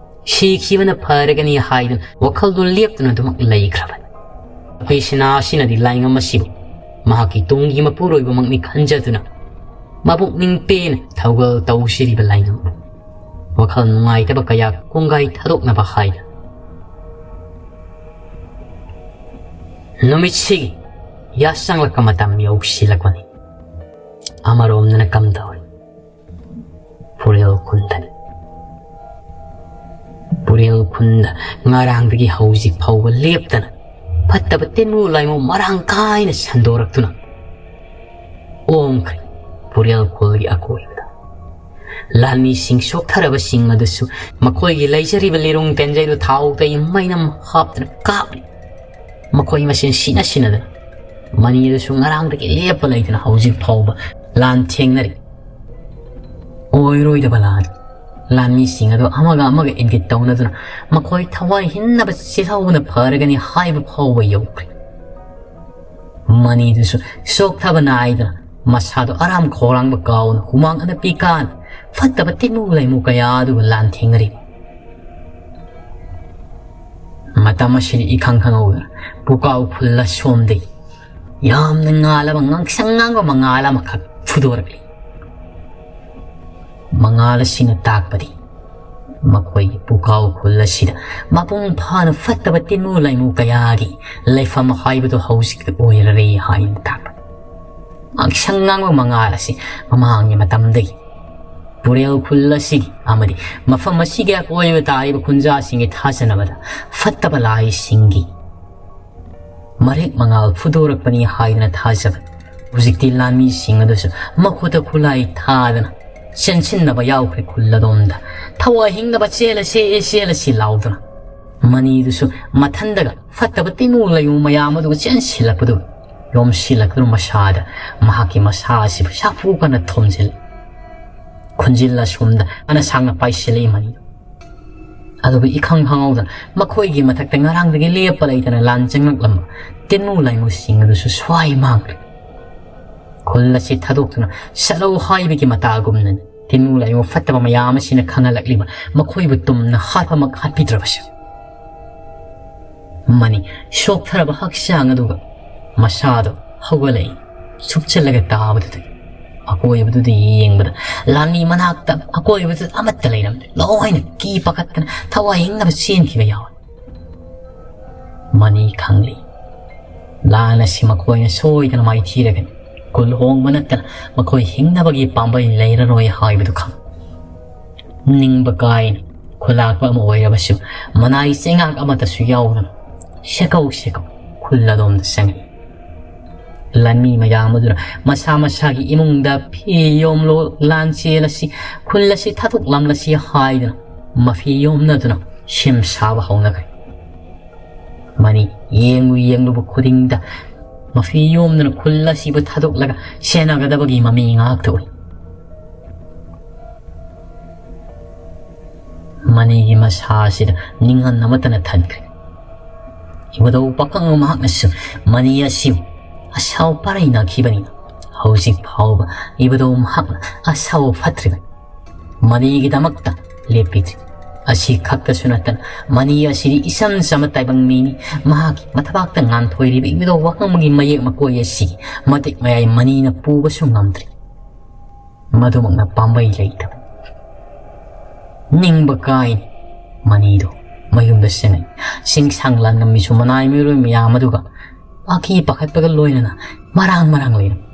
ꯁꯤꯈꯤꯕꯅ ꯐꯔꯒꯅꯤ ꯍꯥꯏꯗꯨꯅ ꯋꯥꯈꯜꯗꯨ ꯂꯦꯞꯇꯨꯅ ꯑꯗꯨꯃꯛ ꯂꯩꯈ꯭ꯔꯕꯅꯤ꯫ ꯑꯄꯤꯁꯅꯥ ꯑꯁꯤꯅꯗꯤ ꯂꯥꯏꯉꯝ ꯑꯁꯤꯕꯨ ꯃꯍꯥꯛꯀꯤ ꯇꯨꯡꯒꯤ ꯃꯄꯨꯔꯣꯏꯕꯃꯛꯅꯤ ꯈꯟꯖꯗꯨꯅ ꯃꯄꯨꯛꯅꯤꯡ ꯄꯦꯟꯅ ꯊꯧꯒꯜ ꯇꯧꯁꯤꯜꯂꯤꯕ ꯂꯥꯏꯉꯝꯕꯨ ꯋꯥꯈꯜ ꯅꯨꯡꯉꯥꯏꯇꯕ ꯀꯌꯥ ꯀꯣꯡꯒꯥꯏ ꯊꯥꯗꯣꯛꯅꯕ ꯍꯥꯏꯅ ꯅꯨꯃꯤꯠꯁꯤꯒꯤ ꯌꯥꯆꯪꯂꯛꯄ ꯃꯇꯝ ꯌꯧꯁꯤꯜꯂꯛꯄꯅꯤ꯫ ꯑꯃꯔꯣꯝꯗꯅ ꯀꯝꯗꯧꯔꯤ? ꯄꯨꯔꯦꯜ ꯈꯨꯟꯗꯅꯤ꯫ ꯄꯨꯔꯦꯜ ꯈꯨꯟꯗ ꯉꯔꯥꯡꯗꯒꯤ ꯍꯧꯖꯤꯛ ꯐꯥꯎꯕ ꯂꯦꯞꯇꯅ ꯐꯠꯇꯕ ꯇꯤꯟꯃꯨ ꯂꯥꯏꯃꯨ ꯃꯔꯥꯡ ꯀꯥꯏꯅ ꯁꯟꯗꯣꯔꯛꯇꯨꯅ ꯑꯣꯝꯈ꯭ꯔꯦ꯫ ꯄꯨꯔꯦꯜ ꯈꯨꯜꯒꯤ ꯑꯀꯣꯏꯕꯗ ꯂꯥꯟꯃꯤꯁꯤꯡ ꯁꯣꯛꯊꯔꯕꯁꯤꯡ ꯑꯗꯨꯁꯨ ꯃꯈꯣꯏꯒꯤ ꯂꯩꯖꯔꯤꯕ ꯂꯤꯔꯨꯡ ꯇꯦꯟꯖꯩꯗꯨ ꯊꯥꯎ ꯇꯩ ꯃꯩꯅꯝ ꯍꯥꯞꯇꯨꯅ ꯀꯥꯞꯂꯤ꯫ ꯃꯈꯣꯏ ꯃꯁꯦꯟ ꯁꯤꯅ ꯁꯤꯅꯗꯅ ꯃꯅꯤ ꯑꯗꯨꯁꯨ ꯉꯔꯥꯡꯗꯒꯤ ꯂꯦꯞꯄ ꯂꯩꯇꯅ ꯍꯧꯖꯤꯛ ꯐꯥꯎꯕ ꯂꯥꯟ ꯊꯦꯡꯅꯔꯤ꯫ ꯑꯣꯏꯔꯣꯏꯗꯕ ꯂꯥꯟ꯫ ꯂꯥꯟꯃꯤꯁꯤꯡ ꯑꯗꯨ ꯑꯃꯒ ꯑꯃꯒ ꯏꯪꯒꯤꯠ ꯇꯧꯅꯗꯨꯅ ꯃꯈꯣꯏ ꯊꯋꯥꯏ ꯍꯤꯟꯅꯕ ꯆꯦꯜꯍꯧꯕꯅ ꯐꯔꯒꯅꯤ ꯍꯥꯏꯕ ꯐꯥꯎꯕ ꯌꯧꯈ꯭ꯔꯦ꯫ ꯃꯅꯤꯗꯨꯁꯨ ꯆꯣꯛꯊꯕ ꯅꯥꯏꯗꯅ ꯃꯁꯥꯗꯣ ꯑꯔꯥꯝ ꯈꯧꯔꯥꯡꯕ ꯀꯥꯎꯅ ꯍꯨꯃꯥꯡ ꯑꯅꯞꯄꯤ ꯀꯥꯅ ꯐꯠꯇꯕ ꯇꯤꯟꯃꯨ ꯂꯩꯃꯨ ꯀꯌꯥ ꯑꯗꯨꯒ ꯂꯥꯟꯊꯦꯡꯅꯔꯤ꯫ ꯃꯇꯝ ꯑꯁꯤꯗ ꯏꯈꯪ ꯈꯪꯍꯧꯗꯅ ꯄꯨꯀꯥꯎ ꯈꯨꯜꯂ ꯁꯣꯝꯗꯒꯤ ꯌꯥꯝꯅ ꯉꯥꯜꯂꯕ, ꯉꯥꯡꯁꯪ ꯉꯥꯡꯕ ꯃꯉꯥꯜ ꯑꯃꯈꯛ ꯐꯨꯗꯣꯔꯛꯂꯤ꯫ ꯃꯉꯥꯜ ꯑꯁꯤꯅ ꯇꯥꯛꯄꯗꯤ ꯃꯈꯣꯏꯒꯤ ꯄꯨꯀꯥꯎ ꯈꯨꯜ ꯑꯁꯤꯗ ꯃꯄꯨꯡ ꯐꯥꯅ ꯐꯠꯇꯕ ꯇꯤꯟꯃꯨ ꯂꯥꯏꯃꯨ ꯀꯌꯥꯒꯤ ꯂꯩꯐꯝ ꯍꯥꯏꯕꯗꯨ ꯍꯧꯖꯤꯛꯇꯤ ꯑꯣꯏꯔꯔꯦ ꯍꯥꯏꯅ ꯇꯥꯛꯄꯅꯤ꯫ ꯉꯥꯡꯁꯪ ꯉꯥꯡꯕ ꯃꯉꯥꯜ ꯑꯁꯤ ꯃꯃꯥꯡꯒꯤ ꯃꯇꯝꯗꯒꯤ ꯄꯨꯔꯦꯜ ꯈꯨꯜ ꯑꯁꯤꯒꯤ ꯑꯃꯗꯤ ꯃꯐꯝ ꯑꯁꯤꯒꯤ ꯑꯀꯣꯏꯕ ꯇꯥꯔꯤꯕ ꯈꯨꯟꯖꯥꯁꯤꯡꯒꯤ ꯊꯥꯖꯅꯕꯗ ꯐꯠꯇꯕ ꯂꯥꯏꯁꯤꯡꯒꯤ ꯃꯔꯦꯛ ꯃꯉꯥꯜ ꯐꯨꯗꯣꯔꯛꯄꯅꯤ ꯍꯥꯏꯗꯨꯅ ꯊꯥꯖꯕ꯫ ꯍꯧꯖꯤꯛꯇꯤ ꯂꯥꯟꯃꯤꯁꯤꯡ ꯑꯗꯨꯁꯨ ꯃꯈꯨꯠꯇ ꯈꯨꯠꯂꯥꯏ ꯊꯥꯗꯅ ꯆꯦꯟꯁꯤꯟꯅꯕ ꯌꯥꯎꯈ꯭ꯔꯦ ꯈꯨꯜ ꯑꯗꯣꯝꯗ꯫ ꯊꯋꯥꯏ ꯍꯤꯡꯅꯕ ꯆꯦꯜꯂꯁꯤ, ꯆꯦꯜꯂꯁꯤ ꯂꯥꯎꯗꯨꯅ꯫ ꯃꯅꯤꯗꯨꯁꯨ ꯃꯊꯟꯗꯒ ꯐꯠꯇꯕ ꯇꯤꯟꯃꯨ ꯂꯩꯃꯨ ꯃꯌꯥꯝ ꯑꯗꯨꯒ ꯆꯦꯟꯁꯤꯜꯂꯛꯄꯗꯨ ꯌꯣꯝꯁꯤꯜꯂꯛꯇꯨꯅ ꯃꯁꯥꯗ ꯃꯍꯥꯛꯀꯤ ꯃꯁꯥ ꯑꯁꯤꯕꯨ ꯁꯥꯐꯨ ꯀꯟꯅ ꯊꯣꯝꯖꯤꯜꯂꯤ꯫ ꯈꯨꯟꯖꯤꯜ ꯑꯁꯣꯝꯗ ꯑꯅ ꯁꯥꯡꯅ ꯄꯥꯏꯁꯤꯜꯂꯛꯏ ꯃꯅꯤꯗꯨ꯫ ꯑꯗꯨꯕꯨ ꯏꯈꯪ ꯈꯪꯍꯧꯗꯅ ꯃꯈꯣꯏꯒꯤ ꯃꯊꯛꯇ ꯉꯔꯥꯡꯗꯒꯤ ꯂꯦꯞꯄ ꯂꯩꯇꯅ ꯂꯥꯟ ꯆꯪꯂꯛꯂꯝꯕ ꯇꯤꯟꯃꯨ ꯂꯥꯏꯃꯨꯁꯤꯡ ꯑꯗꯨꯁꯨ ꯁ꯭ꯋꯥꯏ ꯃꯥꯡꯈ꯭ꯔꯦ꯫ ꯈꯨꯜ ꯑꯁꯤ ꯊꯥꯗꯣꯛꯇꯨꯅ ꯆꯠꯂꯧ ꯍꯥꯏꯕꯒꯤ ꯃꯇꯥꯒꯨꯝꯅꯅꯤ ꯇꯤꯟꯃꯨ ꯂꯥꯏꯃꯨ ꯐꯠꯇꯕ ꯃꯌꯥꯝ ꯑꯁꯤꯅ ꯈꯪꯍꯜꯂꯛꯂꯤꯕ ꯃꯈꯣꯏꯕꯨ ꯇꯨꯝꯅ ꯍꯥꯠꯄꯃꯛ ꯍꯥꯠꯄꯤꯗ꯭ꯔꯕꯁꯨ꯫ ꯃꯅꯤ ꯁꯣꯛꯊꯔꯕ ꯍꯛꯆꯥꯡ ꯑꯗꯨꯒ ꯃꯁꯥꯗꯣ ꯍꯧꯒꯠꯂꯛꯏ꯫ ꯁꯨꯞꯆꯜꯂꯒ ꯇꯥꯕꯗꯨꯗꯒꯤ ꯑꯀꯣꯏꯕꯗꯨꯗ ꯌꯦꯡꯕꯗ ꯂꯥꯟꯃꯤ ꯃꯅꯥꯛꯇ ꯑꯀꯣꯏꯕꯗꯨꯗ ꯑꯃꯠꯇ ꯂꯩꯔꯝꯗꯦ꯫ ꯂꯣꯏꯅ ꯀꯤ ꯄꯥꯈꯠꯇꯅ ꯊꯋꯥꯏ ꯍꯤꯡꯅꯕ ꯆꯦꯟꯈꯤꯕ ꯌꯥꯎꯏ꯫ ꯃꯅꯤ ꯈꯪꯂꯤ꯫ ꯂꯥꯟ ꯑꯁꯤ ꯃꯈꯣꯏꯅ ꯁꯣꯏꯗꯅ ꯃꯥꯏꯊꯤꯔꯒꯅꯤ꯫ ꯈꯨꯜ ꯍꯣꯡꯕ ꯅꯠꯇꯅ ꯃꯈꯣꯏ ꯍꯤꯡꯅꯕꯒꯤ ꯄꯥꯝꯕꯩ ꯂꯩꯔꯔꯣꯏ ꯍꯥꯏꯕꯗꯨ ꯈꯪ꯫ ꯅꯤꯡꯕ ꯀꯥꯏꯅ ꯈꯨꯂꯥꯛꯄ ꯑꯃ ꯑꯣꯏꯔꯕꯁꯨ ꯃꯅꯥꯏ ꯆꯩꯉꯥꯛ ꯑꯃꯠꯇꯁꯨ ꯌꯥꯎꯗꯅ ꯁꯦꯀꯧ ꯁꯦꯀꯧ ꯈꯨꯜ ꯑꯗꯣꯝꯗ ꯆꯪꯉꯤ꯫ ꯂꯥꯟꯃꯤ ꯃꯌꯥꯝ ꯑꯗꯨꯅ ꯃꯁꯥ ꯃꯁꯥꯒꯤ ꯏꯃꯨꯡꯗ ꯐꯤ ꯌꯣꯝꯂꯣ, ꯂꯥꯟ ꯆꯦꯜꯂꯁꯤ, ꯈꯨꯜ ꯑꯁꯤ ꯊꯥꯗꯣꯛꯂꯝꯂꯁꯤ ꯍꯥꯏꯗꯨꯅ ꯃꯐꯤ ꯌꯣꯝꯅꯗꯨꯅ ꯁꯦꯝ ꯁꯥꯕ ꯍꯧꯅꯈ꯭ꯔꯦ꯫ ꯃꯅꯤ ꯌꯦꯡꯂꯨ ꯌꯦꯡꯂꯨꯕ ꯈꯨꯗꯤꯡꯗ ꯃꯐꯤ ꯌꯣꯝꯗꯨꯅ ꯈꯨꯜ ꯑꯁꯤꯕꯨ ꯊꯥꯗꯣꯛꯂꯒ ꯁꯦꯟꯅꯒꯗꯕꯒꯤ ꯃꯃꯤ ꯉꯥꯛꯇ ꯎꯏ꯫ ꯃꯅꯤꯒꯤ ꯃꯁꯥ ꯑꯁꯤꯗ ꯅꯤꯡꯍꯟ ꯑꯃꯠꯇꯅ ꯊꯟꯈ꯭ꯔꯦ꯫ ꯏꯕꯨꯙꯧ ꯄꯥꯈꯪ ꯃꯍꯥꯛꯅꯁꯨ ꯃꯅꯤ ꯑꯁꯤꯕꯨ ꯑꯁꯥꯎ ꯄꯥꯔꯩꯅꯈꯤꯕꯅꯤꯅ ꯍꯧꯖꯤꯛ ꯐꯥꯎꯕ ꯏꯕꯨꯙꯧ ꯃꯍꯥꯛꯅ ꯑꯁꯥꯎ ꯐꯠꯇ꯭ꯔꯤꯕꯅꯤ꯫ ꯃꯅꯤꯒꯤꯗꯃꯛꯇ ꯂꯦꯞꯄꯤꯗ꯭ꯔꯤ꯫ ꯑꯁꯤ ꯈꯛꯇꯁꯨ ꯅꯠꯇꯅ, ꯃꯅꯤ ꯑꯁꯤꯗꯤ ꯏꯆꯝ ꯆꯝꯕ ꯇꯥꯏꯕꯪ ꯃꯤꯅꯤ꯫ ꯃꯍꯥꯛꯀꯤ ꯃꯊꯕꯥꯛꯇ ꯉꯥꯟꯊꯣꯏꯔꯤꯕ ꯏꯕꯨꯙꯧ ꯋꯥꯉꯥꯡꯕꯒꯤ ꯃꯌꯦꯛ ꯃꯀꯣꯏ ꯑꯁꯤ ꯃꯇꯤꯛ ꯃꯌꯥꯏ ꯃꯅꯤꯅ ꯄꯨꯕꯁꯨ ꯉꯝꯗ꯭ꯔꯤ꯫ ꯃꯗꯨꯃꯛꯅ ꯄꯥꯝꯕꯩ ꯂꯩꯇꯕ꯫ ꯅꯤꯡꯕ ꯀꯥꯏꯅ ꯃꯅꯤꯗꯨ ꯃꯌꯨꯝꯗ ꯆꯦꯟꯅꯩ꯫ ꯆꯤꯡꯁꯥꯡ ꯂꯥꯟꯉꯝꯕꯤꯁꯨ ꯃꯅꯥꯏ ꯃꯤꯑꯣꯏ ꯃꯌꯥꯝ ꯑꯗꯨꯒ ꯋꯥꯀꯤ ꯄꯥꯈꯠꯄꯒ ꯂꯣꯏꯅꯅ ꯃꯔꯥꯡ ꯃꯔꯥꯡ ꯂꯩꯔꯝꯃꯤ꯫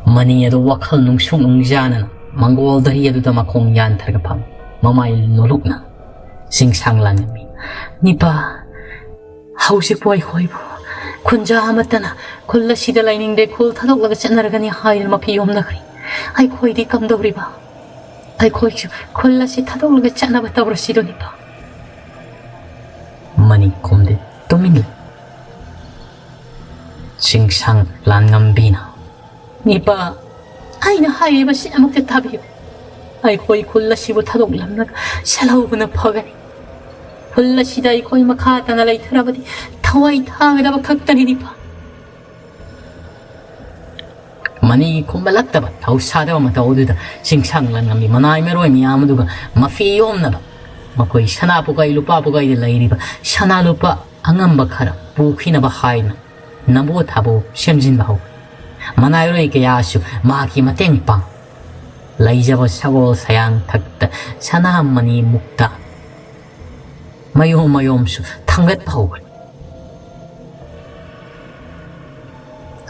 ꯃꯅꯤ ꯑꯗꯨ ꯋꯥꯈꯜ ꯅꯨꯡꯁꯨꯛ ꯅꯨꯡꯖꯥꯅꯅ ꯃꯪꯒꯣꯜ ꯙꯔꯤ ꯑꯗꯨꯗ ꯃꯈꯣꯡ ꯌꯥꯟꯊꯔꯒ ꯐꯝꯃꯤ꯫ ꯃꯃꯥꯏ ꯅꯣꯂꯨꯛꯅ ꯆꯤꯡꯁꯥꯡ ꯂꯥꯟꯉꯝꯕꯤ, "ꯅꯤꯄꯥ, ꯍꯧꯖꯤꯛꯄꯨ ꯑꯩꯈꯣꯏꯕꯨ ꯈꯨꯟꯖꯥ ꯑꯃꯠꯇꯅ ꯈꯨꯜ ꯑꯁꯤꯗ ꯂꯩꯅꯤꯡꯗꯦ, ꯈꯨꯜ ꯊꯥꯗꯣꯛꯂꯒ ꯆꯠꯅꯔꯒꯅꯤ ꯍꯥꯏꯗꯨꯅ ꯃꯐꯤ ꯌꯣꯝꯅꯈ꯭ꯔꯦ꯫ ꯑꯩꯈꯣꯏꯗꯤ ꯀꯝꯗꯧꯔꯤꯕ? ꯑꯩꯈꯣꯏꯁꯨ ꯈꯨꯜ ꯑꯁꯤ ꯊꯥꯗꯣꯛꯂꯒ ꯆꯠꯅꯕ ꯇꯧꯔꯁꯤꯔꯣ, ꯅꯤꯄꯥ?" ꯃꯅꯤ ꯈꯨꯝꯗꯦ, ꯇꯨꯃꯤꯟ ꯂꯩ꯫ ꯆꯤꯡꯁꯥꯡ ꯂꯥꯟꯉꯝꯕꯤꯅ, "ꯅꯤꯄꯥ, ꯑꯩꯅ ꯍꯥꯏꯔꯤꯕꯁꯤ ꯑꯃꯨꯛꯇ ꯇꯥꯕꯤꯌꯨ꯫ ꯑꯩꯈꯣꯏ ꯈꯨꯜ ꯑꯁꯤꯕꯨ ꯊꯥꯗꯣꯛꯂꯝꯂꯒ ꯆꯠꯍꯧꯕꯅ ꯐꯒꯅꯤ꯫ ꯈꯨꯜ ꯑꯁꯤꯗ ꯑꯩꯈꯣꯏ ꯃꯈꯥ ꯇꯥꯅ ꯂꯩꯊꯔꯕꯗꯤ ꯊꯋꯥꯏ ꯊꯥꯒꯗꯕ ꯈꯛꯇꯅꯤ, ꯅꯤꯄꯥ꯫" ꯃꯅꯤ ꯈꯨꯝꯕꯂꯛꯇꯕ ꯊꯧꯁꯥꯗꯕ ꯃꯇꯧ ꯑꯗꯨꯗ ꯆꯤꯡꯁꯥꯡ ꯂꯥꯟꯉꯝꯕꯤ ꯃꯅꯥꯏ ꯃꯔꯣꯏ ꯃꯌꯥꯝ ꯑꯗꯨꯒ ꯃꯐꯤ ꯌꯣꯝꯅꯕ, ꯃꯈꯣꯏ ꯁꯅꯥ ꯄꯨꯀꯩ ꯂꯨꯄꯥ ꯄꯨꯀꯩꯗ ꯂꯩꯔꯤꯕ ꯁꯅꯥ ꯂꯨꯄꯥ ꯑꯉꯝꯕ ꯈꯔ ꯄꯨꯈꯤꯅꯕ ꯍꯥꯏꯅ ꯅꯝꯕꯣ ꯊꯥꯕꯣ ꯁꯦꯝꯖꯤꯟꯕ ꯍꯧꯈꯤ꯫ ꯃꯅꯥꯏꯔꯣꯏ ꯀꯌꯥꯁꯨ ꯃꯍꯥꯛꯀꯤ ꯃꯇꯦꯡ ꯄꯥꯡ꯫ ꯂꯩꯖꯕ ꯁꯒꯣꯜ ꯁꯌꯥꯡ ꯊꯛꯇ ꯁꯅꯥꯃꯅꯤ ꯃꯨꯛꯇ ꯃꯌꯣꯝ ꯃꯌꯣꯝꯁꯨ ꯊꯥꯡꯒꯠꯄ ꯍꯧꯈ꯭ꯔꯦ꯫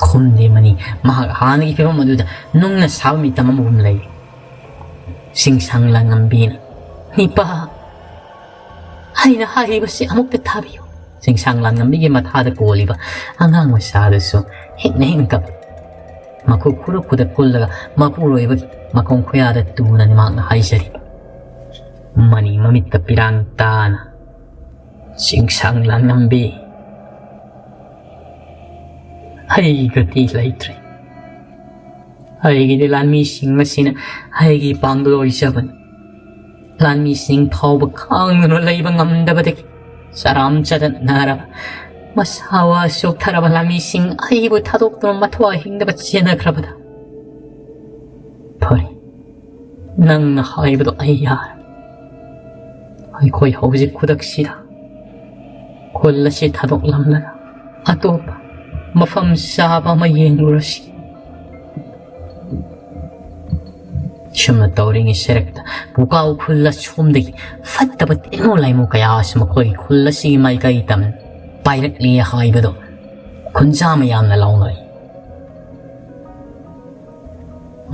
ꯈꯨꯝꯗꯦ ꯃꯅꯤ꯫ ꯃꯍꯥꯛ ꯍꯥꯟꯅꯒꯤ ꯐꯤꯕꯝ ꯑꯗꯨꯗ ꯅꯨꯡꯅ ꯁꯥꯕ ꯃꯤꯇꯝ ꯑꯃꯒꯨꯝ ꯂꯩ꯫ ꯆꯤꯡꯁꯥꯡ ꯂꯥꯟꯉꯝꯕꯤꯅ, "ꯅꯤꯄꯥ, ꯑꯩꯅ ꯍꯥꯏꯔꯤꯕꯁꯤ ꯑꯃꯨꯛꯇ ꯊꯥꯕꯤꯌꯨ꯫" ꯆꯤꯡꯁꯥꯡ ꯂꯥꯟꯉꯝꯕꯤꯒꯤ ꯃꯊꯥꯗ ꯀꯣꯜꯂꯤꯕ ꯑꯉꯥꯡ ꯃꯆꯥꯗꯨꯁꯨ ꯍꯤꯡꯅ ꯍꯤꯡꯅ ꯀꯞꯄꯤ꯫ ꯃꯈꯨꯠ ꯈꯨꯔꯨ ꯈꯨꯗ ꯀꯨꯜꯂꯒ ꯃꯄꯨꯔꯣꯏꯕꯒꯤ ꯃꯈꯣꯡ ꯈꯨꯌꯥꯗ ꯇꯨꯅ ꯅꯤꯃꯥꯛꯅ ꯍꯥꯏꯖꯔꯤ꯫ ꯃꯅꯤ ꯃꯃꯤꯠꯇ ꯄꯤꯔꯥꯡ ꯇꯥꯅ, "ꯆꯤꯡꯁꯥꯡ ꯂꯥꯟꯉꯝꯕꯤ, ꯑꯩꯒꯗꯤ ꯂꯩꯇ꯭ꯔꯦ꯫ ꯑꯩꯒꯤꯗꯤ ꯂꯥꯟꯃꯤꯁꯤꯡ ꯑꯁꯤꯅ ꯑꯩꯒꯤ ꯏꯄꯥꯡꯒꯜ ꯑꯣꯏꯖꯕꯅꯤ꯫ ꯂꯥꯟꯃꯤꯁꯤꯡ ꯐꯥꯎꯕ ꯈꯥꯡꯗꯨꯅ ꯂꯩꯕ ꯉꯝꯗꯕꯗꯒꯤ ꯆꯔꯥꯝ ꯆꯗꯠꯅꯔꯕ, ꯃꯁꯥ ꯋꯥ ꯆꯣꯛꯊꯔꯕ ꯂꯥꯟꯃꯤꯁꯤꯡ ꯑꯩꯕꯨ ꯊꯥꯗꯣꯛꯇꯨꯅ ꯃꯊ꯭ꯋꯥꯏ ꯍꯤꯡꯗꯕ ꯆꯦꯟꯅꯈ꯭ꯔꯕꯗ, ꯐꯔꯦ, ꯅꯪꯅ ꯍꯥꯏꯕꯗꯣ ꯑꯩ ꯌꯥꯔꯦ꯫ ꯑꯩꯈꯣꯏ ꯍꯧꯖꯤꯛ ꯈꯨꯗꯛꯁꯤꯗ ꯈꯨꯜ ꯑꯁꯤ ꯊꯥꯗꯣꯛꯂꯝꯂꯒ ꯑꯇꯣꯞꯄ ꯃꯐꯝ ꯆꯥꯕ ꯑꯃ ꯌꯦꯡꯂꯨꯔꯁꯤ꯫ ꯁꯨꯝꯅ ꯇꯧꯔꯤꯉꯩ ꯁꯔꯛꯇ ꯄꯨꯀꯥꯎ ꯈꯨꯜ ꯑꯁꯣꯝꯗꯒꯤ ꯐꯠꯇꯕ ꯇꯤꯟꯃꯨ ꯂꯥꯏꯃꯨ ꯀꯌꯥ ꯑꯁꯤ ꯃꯈꯣꯏꯒꯤ ꯈꯨꯜ ꯑꯁꯤꯒꯤ ꯃꯥꯏꯀꯩ ꯇꯝꯅ ꯄꯥꯏꯔꯛꯂꯤ ꯍꯥꯏꯕꯗꯣ ꯈꯨꯟꯖꯥ ꯃꯌꯥꯝꯅ ꯂꯥꯎꯅꯔꯤ꯫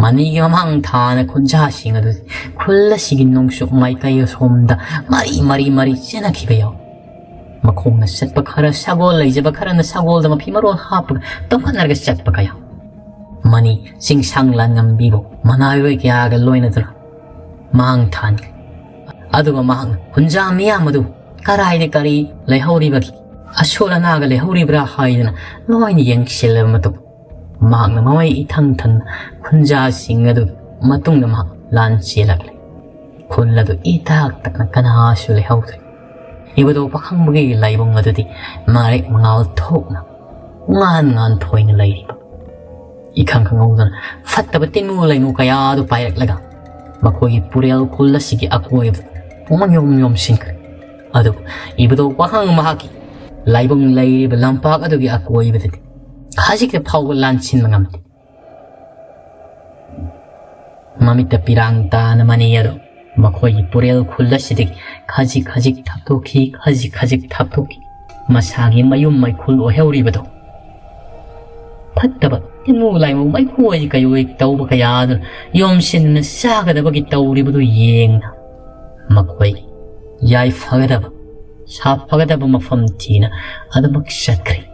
ꯃꯅꯤꯒꯤ ꯃꯃꯥꯡ ꯊꯥꯅ ꯈꯨꯟꯖꯥꯁꯤꯡ ꯑꯗꯨ ꯈꯨꯜ ꯑꯁꯤꯒꯤ ꯅꯣꯡꯆꯨꯞ ꯃꯥꯏꯀꯩ ꯑꯁꯣꯝꯗ ꯃꯔꯤ ꯃꯔꯤ ꯃꯔꯤ ꯆꯦꯟꯅꯈꯤꯕ ꯌꯥꯎꯏ꯫ ꯃꯈꯣꯡꯅ ꯆꯠꯄ ꯈꯔ, ꯁꯒꯣꯜ ꯂꯩꯖꯕ ꯈꯔꯅ ꯁꯒꯣꯜꯗ ꯃꯐꯤ ꯃꯔꯣꯜ ꯍꯥꯞꯄꯒ ꯇꯣꯡꯈꯠꯅꯔꯒ ꯆꯠꯄ ꯀꯌꯥ꯫ ꯃꯅꯤ ꯆꯤꯡꯁꯥꯡ ꯂꯥꯟꯉꯝꯕꯤꯕꯨ ꯃꯅꯥꯏꯔꯣꯏ ꯀꯌꯥꯒ ꯂꯣꯏꯅꯗꯨꯅ ꯃꯥꯡ ꯊꯥꯟꯈ꯭ꯔꯦ꯫ ꯑꯗꯨꯒ ꯃꯍꯥꯛꯅ ꯈꯨꯟꯖꯥ ꯃꯤꯌꯥꯝ ꯑꯗꯨ ꯀꯔꯥꯏꯗ ꯀꯔꯤ ꯂꯩꯍꯧꯔꯤꯕꯒꯦ, ꯑꯁꯣꯜ ꯑꯅꯥꯒ ꯂꯩꯍꯧꯔꯤꯕ꯭ꯔꯥ ꯍꯥꯏꯗꯅ ꯂꯣꯏꯅ ꯌꯦꯡꯁꯤꯜꯂꯕ ꯃꯇꯨꯡ, ꯃꯍꯥꯛꯅ ꯃꯃꯩ ꯏꯊꯪ ꯊꯪꯅ ꯈꯨꯟꯖꯥꯁꯤꯡ ꯑꯗꯨ ꯃꯇꯨꯡꯗ ꯃꯍꯥꯛ ꯂꯥꯟ ꯆꯦꯜꯂꯛꯂꯦ꯫ ꯈꯨꯜ ꯑꯗꯨ ꯏꯇꯥꯛ ꯇꯛꯅ ꯀꯅꯥꯁꯨ ꯂꯩꯍꯧꯗ꯭ꯔꯦ꯫ ꯏꯕꯨꯙꯧ ꯄꯥꯈꯪꯕꯒꯤ ꯂꯥꯏꯕꯨꯡ ꯑꯗꯨꯗꯤ ꯃꯔꯦꯛ ꯃꯉꯥꯜ ꯊꯣꯛꯅ ꯉꯥꯟ ꯉꯥꯟ ꯊꯣꯏꯅ ꯂꯩꯔꯤꯕ꯫ ꯏꯈꯪ ꯈꯪꯍꯧꯗꯅ ꯐꯠꯇꯕ ꯇꯤꯟꯃꯨ ꯂꯩꯃꯨ ꯀꯌꯥ ꯑꯗꯨ ꯄꯥꯏꯔꯛꯂꯒ ꯃꯈꯣꯏꯒꯤ ꯄꯨꯔꯦꯜ ꯈꯨꯜ ꯑꯁꯤꯒꯤ ꯑꯀꯣꯏꯕꯗ ꯄꯨꯡꯌꯣꯝ ꯌꯣꯝꯁꯤꯟꯈ꯭ꯔꯦ꯫ ꯑꯗꯨꯕꯨ ꯏꯕꯨꯙꯧ ꯄꯥꯈꯪ ꯃꯍꯥꯛꯀꯤ ꯂꯥꯏꯕꯨꯡ ꯂꯩꯔꯤꯕ ꯂꯝꯄꯥꯛ ꯑꯗꯨꯒꯤ ꯑꯀꯣꯏꯕꯗꯗꯤ ꯈꯖꯤꯛꯇ ꯐꯥꯎꯕ ꯂꯥꯟꯁꯤꯟꯕ ꯉꯝꯗꯦ꯫ ꯃꯃꯤꯠꯇ ꯄꯤꯔꯥꯡ ꯇꯥꯅ ꯃꯅꯤ ꯑꯗꯨ ꯃꯈꯣꯏꯒꯤ ꯄꯨꯔꯦꯜ ꯈꯨꯜ ꯑꯁꯤꯗꯒꯤ ꯈꯖꯤꯛ ꯈꯖꯤꯛ ꯊꯥꯞꯇꯣꯛꯈꯤ, ꯈꯖꯤꯛ ꯈꯖꯤꯛ ꯊꯥꯞꯇꯣꯛꯈꯤ꯫ ꯃꯁꯥꯒꯤ ꯃꯌꯨꯝ ꯃꯩꯈꯨꯜ ꯑꯣꯏꯍꯧꯔꯤꯕꯗꯨ ꯐꯠꯇꯕ ꯇꯤꯟꯃꯨ ꯂꯥꯏꯃꯨ ꯃꯩꯈꯨ ꯑꯣꯏ ꯀꯩꯑꯣꯏ ꯇꯧꯕ ꯀꯌꯥ ꯑꯗꯨꯅ ꯌꯣꯝꯁꯤꯟꯅ ꯆꯥꯒꯗꯕꯒꯤ ꯇꯧꯔꯤꯕꯗꯨ ꯌꯦꯡꯅ ꯃꯈꯣꯏ ꯌꯥꯏꯐꯒꯗꯕ, ꯁꯥꯐꯒꯗꯕ ꯃꯐꯝ ꯊꯤꯅ ꯑꯗꯨꯃꯛ ꯆꯠꯈ꯭ꯔꯦ꯫